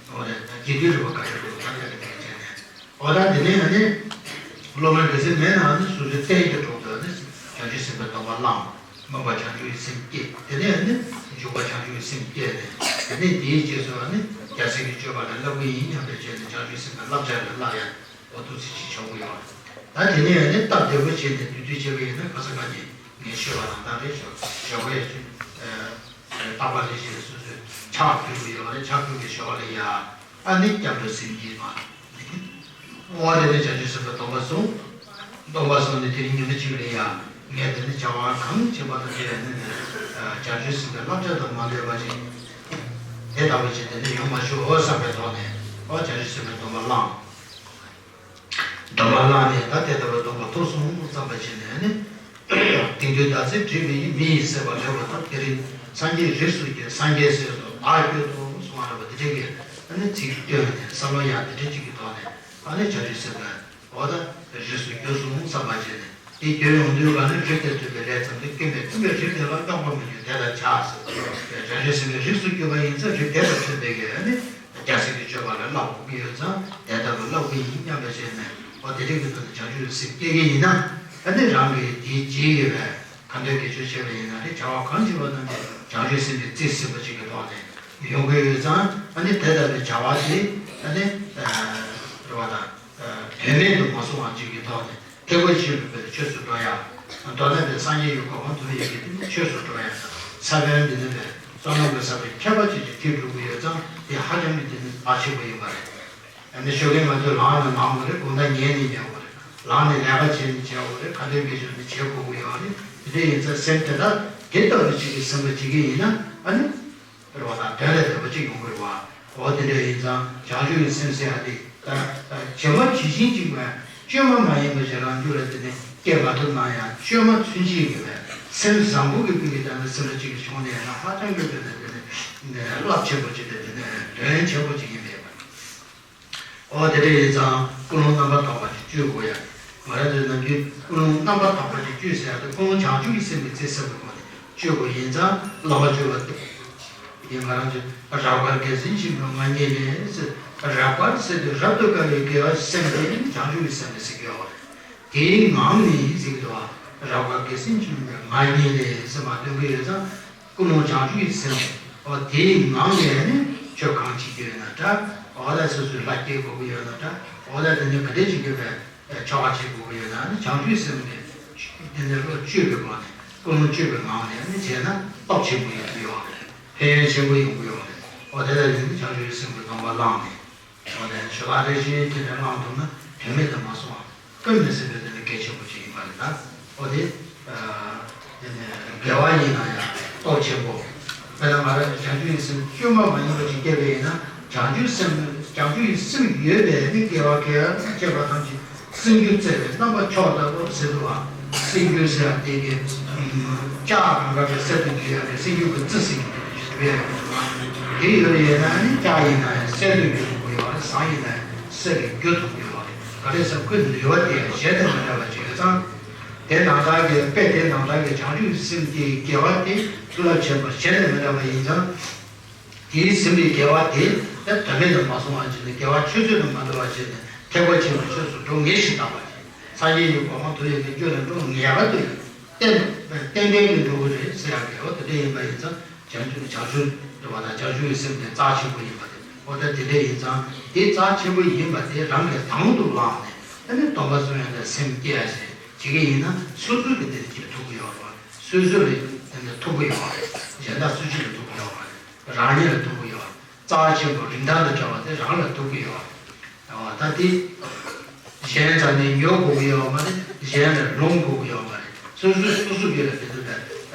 འོ་རེད། རྒྱས་བསྡུས་རིམ་པ་ག་རེ་འདུག་ད་ཡ་གི་དེ་བྱས་ནས། འོ་ད་དེ་ནས་ཨ་ནི་སློབ་དཔོན་གལ་སྲིད་མེད་ན་ཨ་ནི་སོ་སོའི་རྟེན་གྱི་གྲོགས་སུ་ཨ་ནི་བྱང་ཆུབ་སེམས་དཔའི་སྡོམ་པ་བླངས། སྨོན་པ་བྱང་ཆུབ་ཀྱི་སེམས་བསྐྱེད། དེ་ནས་ཨ་ནི་འཇུག་པ་བྱང་ཆུབ་ཀྱི་སེམས་བསྐྱེད་ནས། དེ་ནས་དེའི་རྗེས་སུ་ཨ་ནི་རྒྱལ་སྲས་ཀྱི་སྤྱོད་པ་ལ་བསླབ་ཀྱི་ཡིན་སྙམ་པའི་ཆེད་དུ་བྱང་ཆུབ་སེམས་དཔའི་བསླབ་བྱ་ལ་བསླབ་ཡ། འོ་ཐུགས་རྗེ་ཆེ་ཆོག་གི་ཡོད། ད་དེ་ནས་ཨ་ནི་སྟབས་བདེ་པོ་བྱས་ནས་དུས་དུས་བྱས་པ་ཡིན་ན་ཁ་སང་ཁ་ཉིན་ངས་ཤོད་པ་དང་ད་རེས་ཞོགས་ཞོགས་པའི་ཞོགས་པ་ལས་བྱས་སོ་སོའི་ཕྱག་ཕུལ་གྱི་ཡོད་རེད། ཕྱག་ཕུལ་གྱི་ཞོགས་ལ་ཡ། ཨ་ནི་སྐྱབས་འགྲོ་སེམས་བསྐྱེད་མ། འོ་དེ་ནས་བྱང་ཆུབ་སེམས་དཔའི་སྡོམ་པ་བཟུང་། སྡོམ་པ་བཟུང་ནས་དེ་རིང་ཉི་མ་གཅིག་ལ་ཡ། ངས་དེ་ནས་བྱ་བ་གང་བྱེད་པ་དང་དེ་ཡང་ནི་ནས་བྱང་ཆུབ་སེམས་དཔའི་བསླབ་བྱ་དང་མ་འདྲེས་པ་ཅིག་དེ་ལྟ་བུ་ཅིག་དེ་ནས་ཡོང་མ་བཅུག་འོ་བསམ་པའི་ཐོག་ནས། འོ་བྱང་ཆུབ་སེམས་དཔའི་སྡོམ་པ་བླངས། སྡོམ་པ་བླངས་ནས་ད་དེ་ལྟ་བུའི་སྡོམ་པ་ཐོབ་སོང་བསམ་པ་བྱས་ནས་ནི། དེང་དུས་ཟླ་ཚེས་བསྒྲིབས་པའི་མི་ཡི་སྲིད་པ་ལེགས་པར་ཐོབ། དེ་རིང་སངས་རྒྱས་རིགས་སུ་སྐྱེས། སངས་རྒྱས་སྲས་སུ་བདག་བསྐྱོད་དོ་གསུང་བ་རེད་པ། དེ་འདྲ་གི་ཨ་ནི་ཚིག་བཏོན་ནས་བསམ་བློ་ཡང་དེ་འདྲ་ཅིག་གི་ཐོག་ནས་ཨ་ནི་བྱང་ཆུབ་སེམས་དཔའི་འོ་ད་རིགས་སུ་གྱུར་སོང་བསམ་པ་བྱས་ནས། དེ་གྱུར་ཡོང་དུས་ག་ནི་རིགས་དེར་མཐུན་པའི་ལས་ཙམ་དུ་དཀོན་པས་མཐུན་པའི་རིགས་དེ་ལ་རྙོག་པ་མི་འབྱུང་དེ་ལྟར་བྱ་ཟེར། བྱང་ཆུབ་སེམས་དཔའི་རིགས་སུ་གྱུར་པ་ཡིན་ཙང་རིགས་དེ་དང་མཐུན་པའི་གི་ཨ་ནི། རྒྱལ་སྲས་ཀྱི་སྤྱོད་པ་ལ་བསླབ་དགོས་ཀྱི་ཡོད་ཙང་དེ་ལྟ་བུ་བསླབ་དགོས་ཡིན་སྙམ་པའི་ཆེད་ནས། འོ་དེ་རིགས་ཀྱི་ཐོག་ནས་བྱང་ཆུབ་སེམས་བསྐྱེད་ཀྱི་ཡིན་ན། ཨ་ནི་རང་གིས་དེའི་རྗེས་ཡོད་པའི་ཁ་འདོན་དགེ་སྦྱོར་བྱས་པ་ཡིན་ན་རེད། བྱ་བ་གང་བྱེད་པ་ན་ནི་བྱང་ཆུབ་སེམས་ཀྱི་རྩིས་ཟིན་པ་ཅིག་གི་ཐོག་ནས་ཡོང་གི་ཡོད་ཙང་། ཨ་ནི་དེ་ལྟ་བུའི་བྱ་བ་དེ་ཨ་ནི་རེ་བ་དང་དོན་མེད་དུ་མ་སོང་བ་ཅིག་གི་ཐོག་ནས། ཐེག་པ་ཆེན་པོའི་ཆོས་སུ་འགྲོ་ཡ། མདོར་ན་པའི་སངས་རྒྱས་ཀྱི་གོ་འཕང་ཐོབ་ཡ་གི་དེ་ནི་ཆོས་སུ་འགྲོ་ཡ། ས་བོན་འདི་ནི་པའི་བསོད་ནམས་ཀྱི་ས་བོན་ཁྱད་པར་ཅན་ཅིག་ཐེག་འགྲོ་གི་ཡོད་ཙང་དེ་ཧ་ཅང་གི་དེ་ནི་རྒྱ་ཆེན་པོ་ཡིན་པ་རེད། ཨ་ནི་ཞོགས་ཀས་ང་ཚོས་ལངས་ན་ལངས་དགོས་རེད། དགོང་དག་ཉལ་ནས་ཉལ་དགོས་རེད། ལངས་ནས་ལས་ཀ་བྱས་ནས་བྱེད་དགོས་རེད། ཁ་འདོན་དགེ་སྦྱོར་ནས་བྱེད་དགོས་ཀྱི་ཡོད་རེད། དེ་འདྲ་ཡིན་ཙང་སེམས་དེ་དག་དེ་ལྟ་བུ་ཅིག་གི་སེམས་པ་བྱེད་ཀྱི་ཡིན་ན་ཨ་ནི། རེད་བ་དང་དོན་ལ་དད་པ་ཅིག་ཡོང་དགོས་རེད་བ། འོ་དེ་འདྲ་ཡིན་ཙང་བྱང་ཆུབ་ཀྱི་སེམས་ཟེར་ཡ་དེ། ད་ད་བྱེ་མ་ཇི་བཞིན་གཅིག་པའི་བཅོས་མ་མ་ཡིན་པ་ཞིག་རང་རྒྱུད་ལ་དེ་ནི་སྐྱེ་མ་ཐུབ་ན་ཡང་བཅོས་མ་ཚུན་ཆད་ཡོད་པའི་སེམས་བཟང་པོ་གི་ཀུན་གྱི་ད་ནི་སེམས་ལ་གཅིག་གི་བྱུང་ནས་ཡང་ན་ཧ་ཅང་གི་དེ་ནི་དེ་ནི་རླབས་ཆེན་པོ་ཅིག་དེ་དེ་ནི་དོན་ཆེན་པོ་ཅིག་ཡིན་པས། འོ་དེ་འདྲ་ཡིན་ཙང་ཀུན་སློང་རྣམ་པར་དག་པ་ཅིག་བཅོས་དགོས་ཡ། ང་རང་ཚོའི་ནམ་རྒྱུན་ཀུན་སློང་རྣམ་པར་དག་པ་ཅིག་བཅོས་ཟེར་ཡ་དེ་ཀུན་སློང་བྱང་ཆུབ་ཀྱི་སེམས་ཀྱི་རྩིས་ཟིན་པའི་སྒོ་ནས་བཅོས་དགོས་ཡིན་ཙང་བསླབ་པ་བཅོས་པ་སྟེ། དེ་ང་རང་ཚོས་རབ་དཀར་དགེ་སེམས་ཆེན་པོའི་ང་ཉིད་ལས་ཟེར། རབ་དཀར་ཟེར་དུས་རབ་ཏུ་དཀར་བའི་དགེ་བའི་སེམས་དེ་བྱང་ཆུབ་ཀྱི་སེམས་ལ་ཟེར་གྱི་ཡོད་རེད། དེའི་ངང་ནས་ཟེར་གྱི་འདུག་བ། རབ་དཀར་དགེ་སེམས་ཆེན་པོའི་ང་ཉིད་ལས་ཟེར་མ་སྟོན་གྱི་ཡོད་ཙང་། ཀུན་སློང་བྱང་ཆུབ་ཀྱི་སེམས། འོ་དེའི་ངང་ནས་ནི་ཆོས་གང་བྱེད་ཀྱི་ཡོད་ན་འདྲ། འོ་ད་སོ་སོའི་ལྷ་སྐྱེ་དགོས་ཀྱི་ཡོད་ན་འདྲ། འོ་ད་དེ་ནི་ག་འདྲ་བྱེད་དགོས་པའི་ཆོ་ག་བྱེད་དགོས་ཀྱི་ཡོད་ན་ནི་བྱང་ཆུབ་སེམས་ཀྱི་དེ་ནི་བློ་བཅོས་པའི་སྒོ་ནས་ ཀུན་སློང་བཅོས་པའི་ངང་ནས་ནི་བྱས་ན་སྟོབས་ཆེན་པོ་ཡོང་གི་ཡོད་རེད། ཕན་ཡོན་ཆེན་པོ་ཡོང་གི་ཡོད་རེད། འོ་དེ་ལ་ཡིན་ན་བྱང་ཆུབ་སེམས་ཀྱི་སྡོམ་པ་བླངས་ནས། འོ་དེ་ཞི་བ་རེ་ཞིག་དེ་འདྲ་བླངས་ཐུབ་ན་དོན་མེད་དུ་མ་སོང་བ། དཔེ་མི་སྲིད་པའི་དེ་ནི་གལ་ཆེན་པོ་ཅིག་ཡིན་པ་རེད་ད། འོ་དེ། དེ་ནས་དགེ་བ་ཡིན་ན་ཡང་སྟོབས་ཆེན་པོ། དཔེར་ན་ང་རང་གི་བྱང་ཆུབ་ཀྱི་སེམས་བཅོས་མ་མ་ཡིན་པ་ཅིག་སྐྱེས་པ་ཡིན་ན། བྱང་ཆུབ་སེམས། བྱང་ཆུབ་ཀྱི་སེམས་ཡོད་པས་ནི་དགེ་བ་གང་ཡང་སྤྱད་པ་ཐམས་ཅད་སེམས་རྒྱུད་བརྩེགས་པའི་རྣམ་པ་མཆོག་ལྟ་བུ་ཟེར་འདུག་བ། སེམས་རྒྱུད་ཟེར་ཡང་དེ་གའི་ལྕགས་གང་ག་གི་གསེར་དུ་འགྱུར་ཡག་གི་སེམས་རྒྱུད་ཀྱི་རྩི་ཟིན་གྱི་རེད་བ། དེ་ཡོད་ཡིན་ན་ནི་ལྕགས་ཡིན་ན་ཡང་གསེར་དུ་འགྱུར་དགོས་ཡོད་རེད། ཟངས་ཡིན་ན་ཡང་གསེར་གྱི་རྒྱུ་ཐོབ་དགོས་ཡོད་རེད། ག་རེ་ཟེར་ཁོའི་ནུས་པ་དེ་གཞན་དང་མི་འདྲ་བ་ཅིག་ཡོད་ཙང་། དེ་ནང་ལྟར་གྱི་དཔེ་དེ་ནང་ལྟར་གྱི་བྱང་ཆུབ་སེམས་ཀྱི་དགེ་བ་དེ་རླབས་ཆེན་པོ་གཞན་དང་མི་འདྲ་བ་ཡིན་ཙང་། དེའི་ཟིན་པའི་དགེ་བ་དེ་དོན་མེད་དུ་མ་སོང་བ་བྱས་ནས། དགེ་བ་ཆུད་ཟོས་དུ་མ་འགྲོ་བ་བྱས་ནས། ཐེག་པ་ཆེན་པོའི་ཕྱོགས་སུ་འགྲོ་ངེས་ཤིང་དག་པ་ཞིག་སངས་རྒྱས་ཀྱི་གོ་འཕང་ཐོབ་ཡག་གི་རྒྱུ་ལ་འགྲོ་ངེས་པ་དེ་ལ་ཏན་ཏན་གྱིས་འགྲོ་གི་རེད་ཟེར་ཡག་གི། འོ་དེ་འདྲ་ཡིན་པ་ཡིན་ཙང་། བྱང་ཆུབ། བྱང་ཆུབ་འདྲ་བ་དང་བྱང་ཆུབ་ཀྱི་སེམས་དེ་རྩ་ཆེན་པོ་ཡིན་པ་དེ། འོ་ད་དེ་འདྲ་ཡིན་ཙང་། དེ་རྩ་ཆེན་པོ་ཡིན་པ་དེ་རང་གིས་དང་དུ་བླངས་ནས། ཨ་ནི་སྡོམ་པ་སྲུང་ཡག་དེ་སེམས་བསྐྱེད་ཡག་ཞིག་བྱེད་ཀྱི་ཡིན་ན། སོ་སོ་གིས་དེ་ལ་ཅིག་ཐུག་གི་ཡོད་རེད། སོ་སོ་ལ་དེ་ལ་ཐུག་གི་ཡོད་རེད། གཞན་དག་སུ་གཅིག་ལ་ཐུག་གི་ཡོད་རེད། རང་ཉིད་ལ་ཐུག་གི་ཡོད་རེད། རྩ་ཆེན་པོ་རིན་ཐང་དང་བྲལ་བ་དེ་རང་ལ་ཐུག་གི་ཡོད་རེད། ད་དེ་གཞན་རྩ་ནས་ཉོ་དགོས་ཀྱི་ཡོད་མ་རེད། གཞན་ལ་ལོངས་དགོས་ཀྱི་ཡོད་མ་རེད། སོ་སོས་སོ་སོ་སྒེར་ལ་དེ་ཚོ་ལ་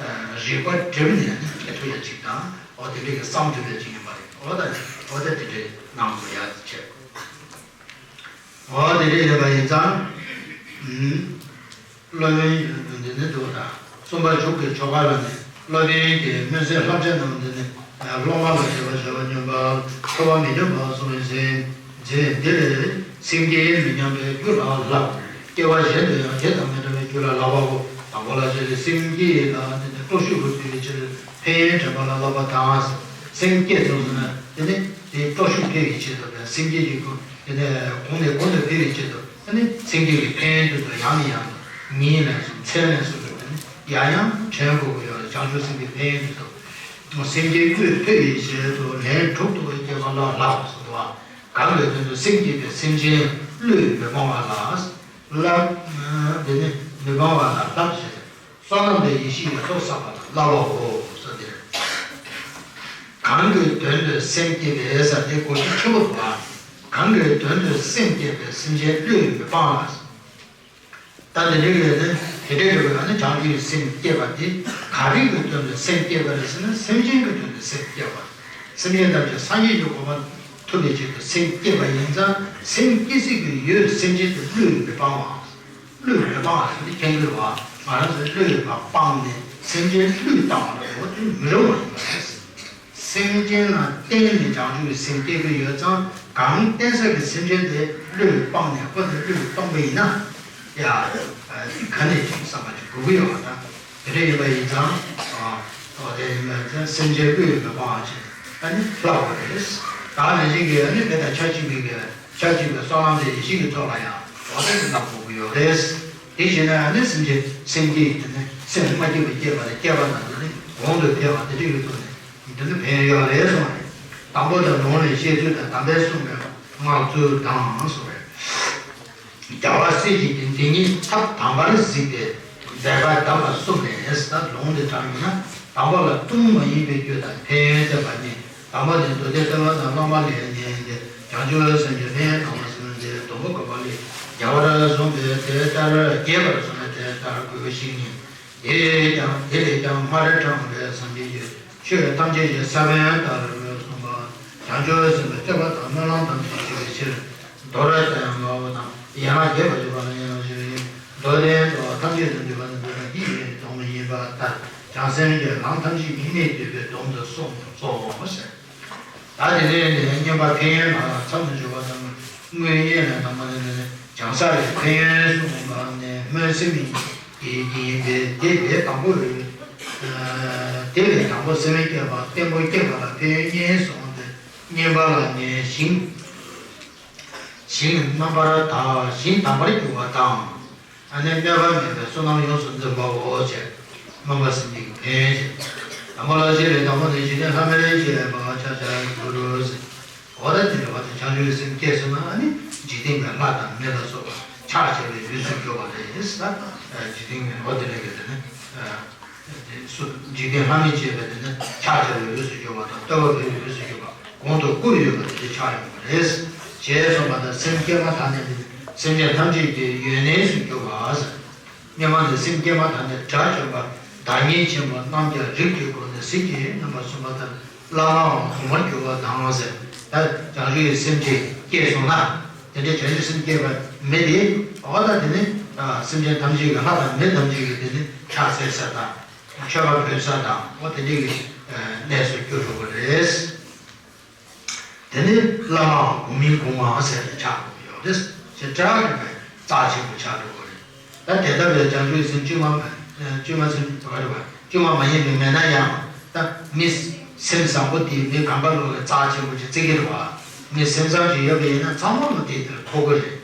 རིག་པ་བསྒྲིམས་ནས་ནི་སྤྱད་ཐུབ་ཡག་ཅིག་དང་། འོ་དེ་འདྲ་གི་བསམ་ཐུབ་ཡག་ཅིག་ཡིན་པ་རེད། འོ་ད་འོ་ད་དེ་འདྲའི་གནང་དགོས་ཡག་བྱས། འོ་དེ་འདྲ་ཡིན་པ་ཡིན་ཙང་། སློབ་དཔོན་འདི་ནི་འདུག་ད། གསུམ་པ་མཇུག་གི་ཆོ་ག་ལ་ནི། སློབ་དཔོན་གྱིས་སྨོན་ཚིག་བསླབ་བྱ་རྣམས་འདི་ནི། སློབ་མ་ལ་བྱ་བ་བྱ་བ་སྨྱོན་པ། ཐོས་པ་མི་སྨྱོན་པ་གསུངས་ཟིན། འདི་ལས། སེམས་བསྐྱེད་མི་ཉམས་པའི་རྒྱུ་ལ་བསླབ། སྐྱེ་བ་གཞན་དུ་ཡང་དེ་དང་མི་འདྲ་བའི་རྒྱུ་ལ་བསླབ་པའོ། དང་པོ་ལ་བྱས་ཏེ་སེམས་བསྐྱེད་ལ་དེ་ནི་སྤྲོ་ཤུགས་སུ་འཕེལ་བའི་ཕྱིར། ཕན་ཡོན་དྲན་པ་ལ་བསླབ་པ་དང་། སེམས་བསྐྱེད་ཚུགས་ཟིན་ན་དེ་ནི་དེའི་སྤྲོ་ཤུགས་འཕེལ་བའི་ཆེད་དུ། སེམས་བསྐྱེད་ཀྱི་སྒོ་དེ་ནས་གོང་ནས་གོང་དུ་འཕེལ་བའི་ཆེད་དུ། ཨ་ནི་སེམས་བསྐྱེད་ཀྱི་ཕན་ཡོན་དེ་ཚོ་ཡང་ནས་ཡང་དུ་ཉིན་ལ་སོགས་མཚན་ལ་སོགས་ཀྱི་ནི་ཡང་ཡང་དྲན་དགོས་ཀྱི་ཡོད་རེད། བྱང་ཆུབ་སེམས་ཀྱི་ཕན་ཡོན་དེ་ཚོ། སེམས་བསྐྱེད་དངོས་འཕེལ་བའི་ཆེད་དུ་ལན་དྲུག་ཏུ་བསྐྱེད་པ་ལ་བསླབ་ཟེར་འདུག་བ། གང་གི་དོན་དུ་སེམས་བསྐྱེད་པའི་སེམས་ཅན་བློས་མི་སྤང་བ་ལ་བསླབ། དེ་ནི་མི་སྤང་བ་ལ་བསླབ་ཞེས། བསོད་ནམས་དང་ཡེ་ཤེས་ཀྱི་ཚོགས་བསགས་པ་ལ་བསླབ་པའོ་ཟེར་ཏེ། གང་གི་དོན་དུ་སེམས་བསྐྱེད་པའི་ཟེར་དེ་གོ་རྒྱུ་ཆེན་པོ་འདུག་ཨ། གང་གི་དོན་དུ་སེམས་བསྐྱེད་པའི་སེམས་ཅན་བློས་མི་སྤང་ལ། ད་དེ་འདྲའི་ཡོད་ནི་དེ་འདྲའི་ཡོད་པ་ཡང་ན་བྱང་ཆུབ་ཀྱི་སེམས་བསྐྱེད་པ་དེ་ག་རེ་གི་དོན་དུ་སེམས་བསྐྱེད་པ་རེད་ཟེར་ན། སེམས་ཅན་གྱི་དོན་དུ་སེམས་བསྐྱེད་པ། སེམས་ཅན་ཐམས་ཅད་སངས་རྒྱས་ཀྱི་གོ་འཕང་ཐོབ་པའི་ཆེད་དུ་སེམས་བསྐྱེད་པ་ཡིན་ཙང་། སེམས་བསྐྱེད་སའི་གི་ཡུལ་སེམས་ཅན་དེ་བློས་མི་སྤང་བ། བློས་མི་སྤང་བ་ཟེར་ནི་མཁྱེན་དགོས་པ། ང་རང་ཚོས་བློས་མ་སྤངས་ནས་སེམས་ཅན་བློས་བཏང་བ་ལ་འོ་དེ་མི་རུང་བ་ཡིན་པ་རེད། སེམས་ཅན་ལ་བརྟེན་ནས་བྱང་ཆུབ་ཀྱི་སེམས་བསྐྱེད་ཀྱི་ཡོད་ཙང་། གང་བརྟེན་ས་གི་སེམས་ཅན་དེ་བློས་སྤངས་ནས་ཁོ་དེ་བློས་གཏོང་པ་ཡིན་ན། ཡ། ག་ནས་ཀྱང་བསམ་པ་ཅིག་དགོས་ཀྱི་ཡོད་པ་དང་། དེ་འདྲ་ཡིན་པ་ཡིན་ཙང་། ཨོ་དེ་ཡིན་པ་ཡིན་ཙང་སེམས་ཅན་བློས་མི་སྤང་བ་ཅིག་ཨ་ནི་བསླབ་དགོས་རེད། ད་ནི་ཅིག་གིས་ཨ་ནི་དེ་དང་ཆ་གཅིག་པའི་གི། ཆ་གཅིག་པའི་བསོད་ནམས་དང་ཡེ་ཤེས་ཀྱི་ཚོགས་ལ་ཡང་འོ་དེ་ནི་བསླབ་དགོས་ཀྱི་ཡོད་རེད། དེ་བྱས་ན་ནི་སེམས་ཅན་སེམས་བསྐྱེད་དེ་ནི་སེམས་མ་སྐྱེས་པ་སྐྱེས་པ་དང་། སྐྱེས་པ་རྣམས་ནི་གོང་དུ་འཕེལ་བ་དེ་འདྲ་ཡོད་དུས་ནི་འདི་ནི་ཕན་ཡོན་ཡོད་རེད་གསུངས་པ་རེད། དང་པོ་དེ་ལུང་ལས་བཤད་ཚུལ་དང་། དམ་པས་གསུངས་པའི་སྔགས་ཚུལ་དང་གསུངས་པ་རེད། རྒྱལ་བ་སྲས་བཅས་ཀྱིས་འདི་ཉིད་ཐབས་དམ་པར་གཟིགས་ཏེ་མཛད་པ་གདམས་པ་གསུམ་ལས། ད་ལུང་འདི་དྲངས་ཡོད་ན་དང་པོ་ལ་ལྟུང་མ་ཡིན་པའི་རྒྱུ་དང་ཕན་ཡོན་བསྟན་པ་གཉིས། དང་པོ་ནི་མདོ་སྡེ་སྟོན་པ་དང་སློབ་མ་ལས་ཉན་ཏེ། བྱང་ཆུབ་སེམས་ཀྱི་ལྷའི་དང་པོ་སེམས་ཏེ། སྡོང་པོ་བཀོད་པ་ལས་རྒྱལ་བར་གསུངས་པས་དེ་ལྟར་རྒྱས་པར་གསུངས་ནས་དེ་ལྟར་དགོས་ཤིང་ནི། དེས་ཀྱང་དེ་ལས་ཀྱང་སྨ་རེ་དྲངས་པའི་སངས་རྒྱས་ཀྱིས་ཆོས་ཐམས་ཅད་ཀྱི་ས་བོན་ལྟར་གསུངས་པ། བྱང་ཆུབ་སེམས་དཔའི་སྤྱོད་པ་དང་སྨོན་ལམ་ཐམས་ཅད་ཞི་བའི་ཕྱིར། མདོར་བསྟན་པའོ་དང་། ཡན་ལག་རྒྱས་པར་བརྗོད་པ་ལ་ཡན་ལག་བཞི་ཡིན། མདོར་བསྟན་པ་ཐམས་ཅད་དུ་འདུས་པ་ནི་མདོར་བསྟན་གྱི་ཡུལ་དོན་ཡིན་པ་ལྟར། བྱང་སེམས་ཀྱི་ལམ་ཐམས་ཅད་ཀྱི་གནད་བསྡུས་པའི་དོན་དུ་གསུངས་སོ་ཞེས། ད་དེ་ནས་ནི་བསྙེན་པ་ཕན་ཡོན་ལ་མཚམས་སུ་སྦྱོར་བ་དང་། དངོས་ཡོད་ལ་དང་པོ་ནས་ནི་བྱང་ས་ལས་ཕན་ཡོན་གསུངས་པ་ནས་སྨོན་སེམས་ཀྱི་ཡིན་པས། དེ་ལས་དང་པོ། དེ་ལས་དང་པོ་སེམས་བསྐྱེད་པ་བརྟན་པོ་བསྐྱེད་པ་ལ་ཕན་ཡོན་གཉིས་གསུངས་ཏེ། བསྙེན་པ་ལ་ནི་ཞིང་། ཞིང་རྣམ་པར་དག་ཞིང་དག་པར་གྱུར་པ་དང་། ཨ་ནི་སྨོད་པ་མེད་པའི་བསོད་ནམས་ཡོངས་སུ་འཛིན་པའོ་ཞེས། སྨོན་པ་སེམས་བསྐྱེད་ཀྱི་ཕན་ཡོན་ཞེས། དང་པོ་ལ་བཞི་ལས་དང་པོ་ནི་འཇིག་རྟེན་ལྷ་མིར་བཅས་པ་ཕྱག་བྱར་གྱུར་ཟེར། འོ་ད་དེ་འདྲ་བ་དེ་བྱང་ཆུབ་སེམས་སྐྱེས་སོང་ན་ཨ་ནི་འཇིག་རྟེན་པའི་ལྷ་དང་མི་ལ་སོགས་པ་ཕྱག་བྱ་བའི་ལུས་སུ་གྱུར་པ་རེད་ཟེར། འཇིག་རྟེན་པའི་འོ་དེ་འདྲ་གི་དེ་ནི། དེ་སུ་འཇིག་རྟེན་ལྷ་མིའི་བཅས་པའི་དེ་ནི་ཕྱག་བྱ་བའི་འོས་སུ་གྱུར་པ་དང་བསྟོད་པ་འབུལ་བའི་འོས་སུ་གྱུར་པ་གོང་དུ་བཀུར་ཡོད་པ་དེ་ཆགས་ཡོང་བ་རེད། ཞེས་གསུངས་པ་ལྟར་སེམས་བསྐྱེད་མ་ཐག་ནས་དེ་ནི་སེམས་ཅན་ཐམས་ཅད་ཀྱི་ཡོན་གནས་སུ་གྱུར་པ། སྙན་མ་ནི་སེམས་བསྐྱེད་མ་ཐག་ནས་དགྲ་བཅོམ་པ་བདག་ཉིད་ཆེན་པོ་རྣམས་ཀྱང་རིགས་ཀྱི་སྒོ་ནས་གཟིགས་ཀྱི་ཡོད་སྙམ་པ་གསུངས་པ་ལྟར་བླ་མའང་གོང་མར་གྱུར་པ་དང་ཟེར། ད་བྱང་ཆུབ་ཀྱི་སེམས་ཅན་སྐྱེས་སོང་ན། དེ་འདྲའི་བྱང་ཆུབ་སེམས་བསྐྱེད་པ་མི་དེ་འོ་ད་དེ་ནི་སེམས་ཅན་ཐམས་ཅད་ཀྱི་ལྷ་དང་མི་ཐམས་ཅད་ཀྱི་དེ་ནི་ཕྱག་འཚལ་ས་དང་མཆོད་པ་འབུལ་ས་དང་འོ་དེ་འདྲའི་གི་གནས་སུ་གྱུར་འགྲོ་གི་རེད། དེ་ནི་བླ་མའང་གོང་མིན་གོང་མ་ཟེར་ནས་ཆགས་དགོས་ཡོད་རེད། ཞེས་གྲགས་ཀྱི་རྩ་ཆེན་པོ་ཆགས་འགྲོ་གི་རེད། ད་དེ་ལྟ་བུའི་བྱང་ཆུབ་སེམས་བཅོས་མ་བཅོས་མ་སེམས་ག་རེ་བ་བཅོས་མ་མ་ཡིན་པའི་མེད་ན་ཡང་ད་མི་སེམས་བཟང་པོ་དེ་མི་གང་ག་ལོག་གི་རྩ་ཆེན་པོ་ཅིག་བརྩི་གི་རེད་བ། མི་སེམས་བཟང་ཅིག་ཡོད་པ་ཡིན་ན་ཚང་མ་ལ་དེ་དེར་མཁོ་གི་རེད།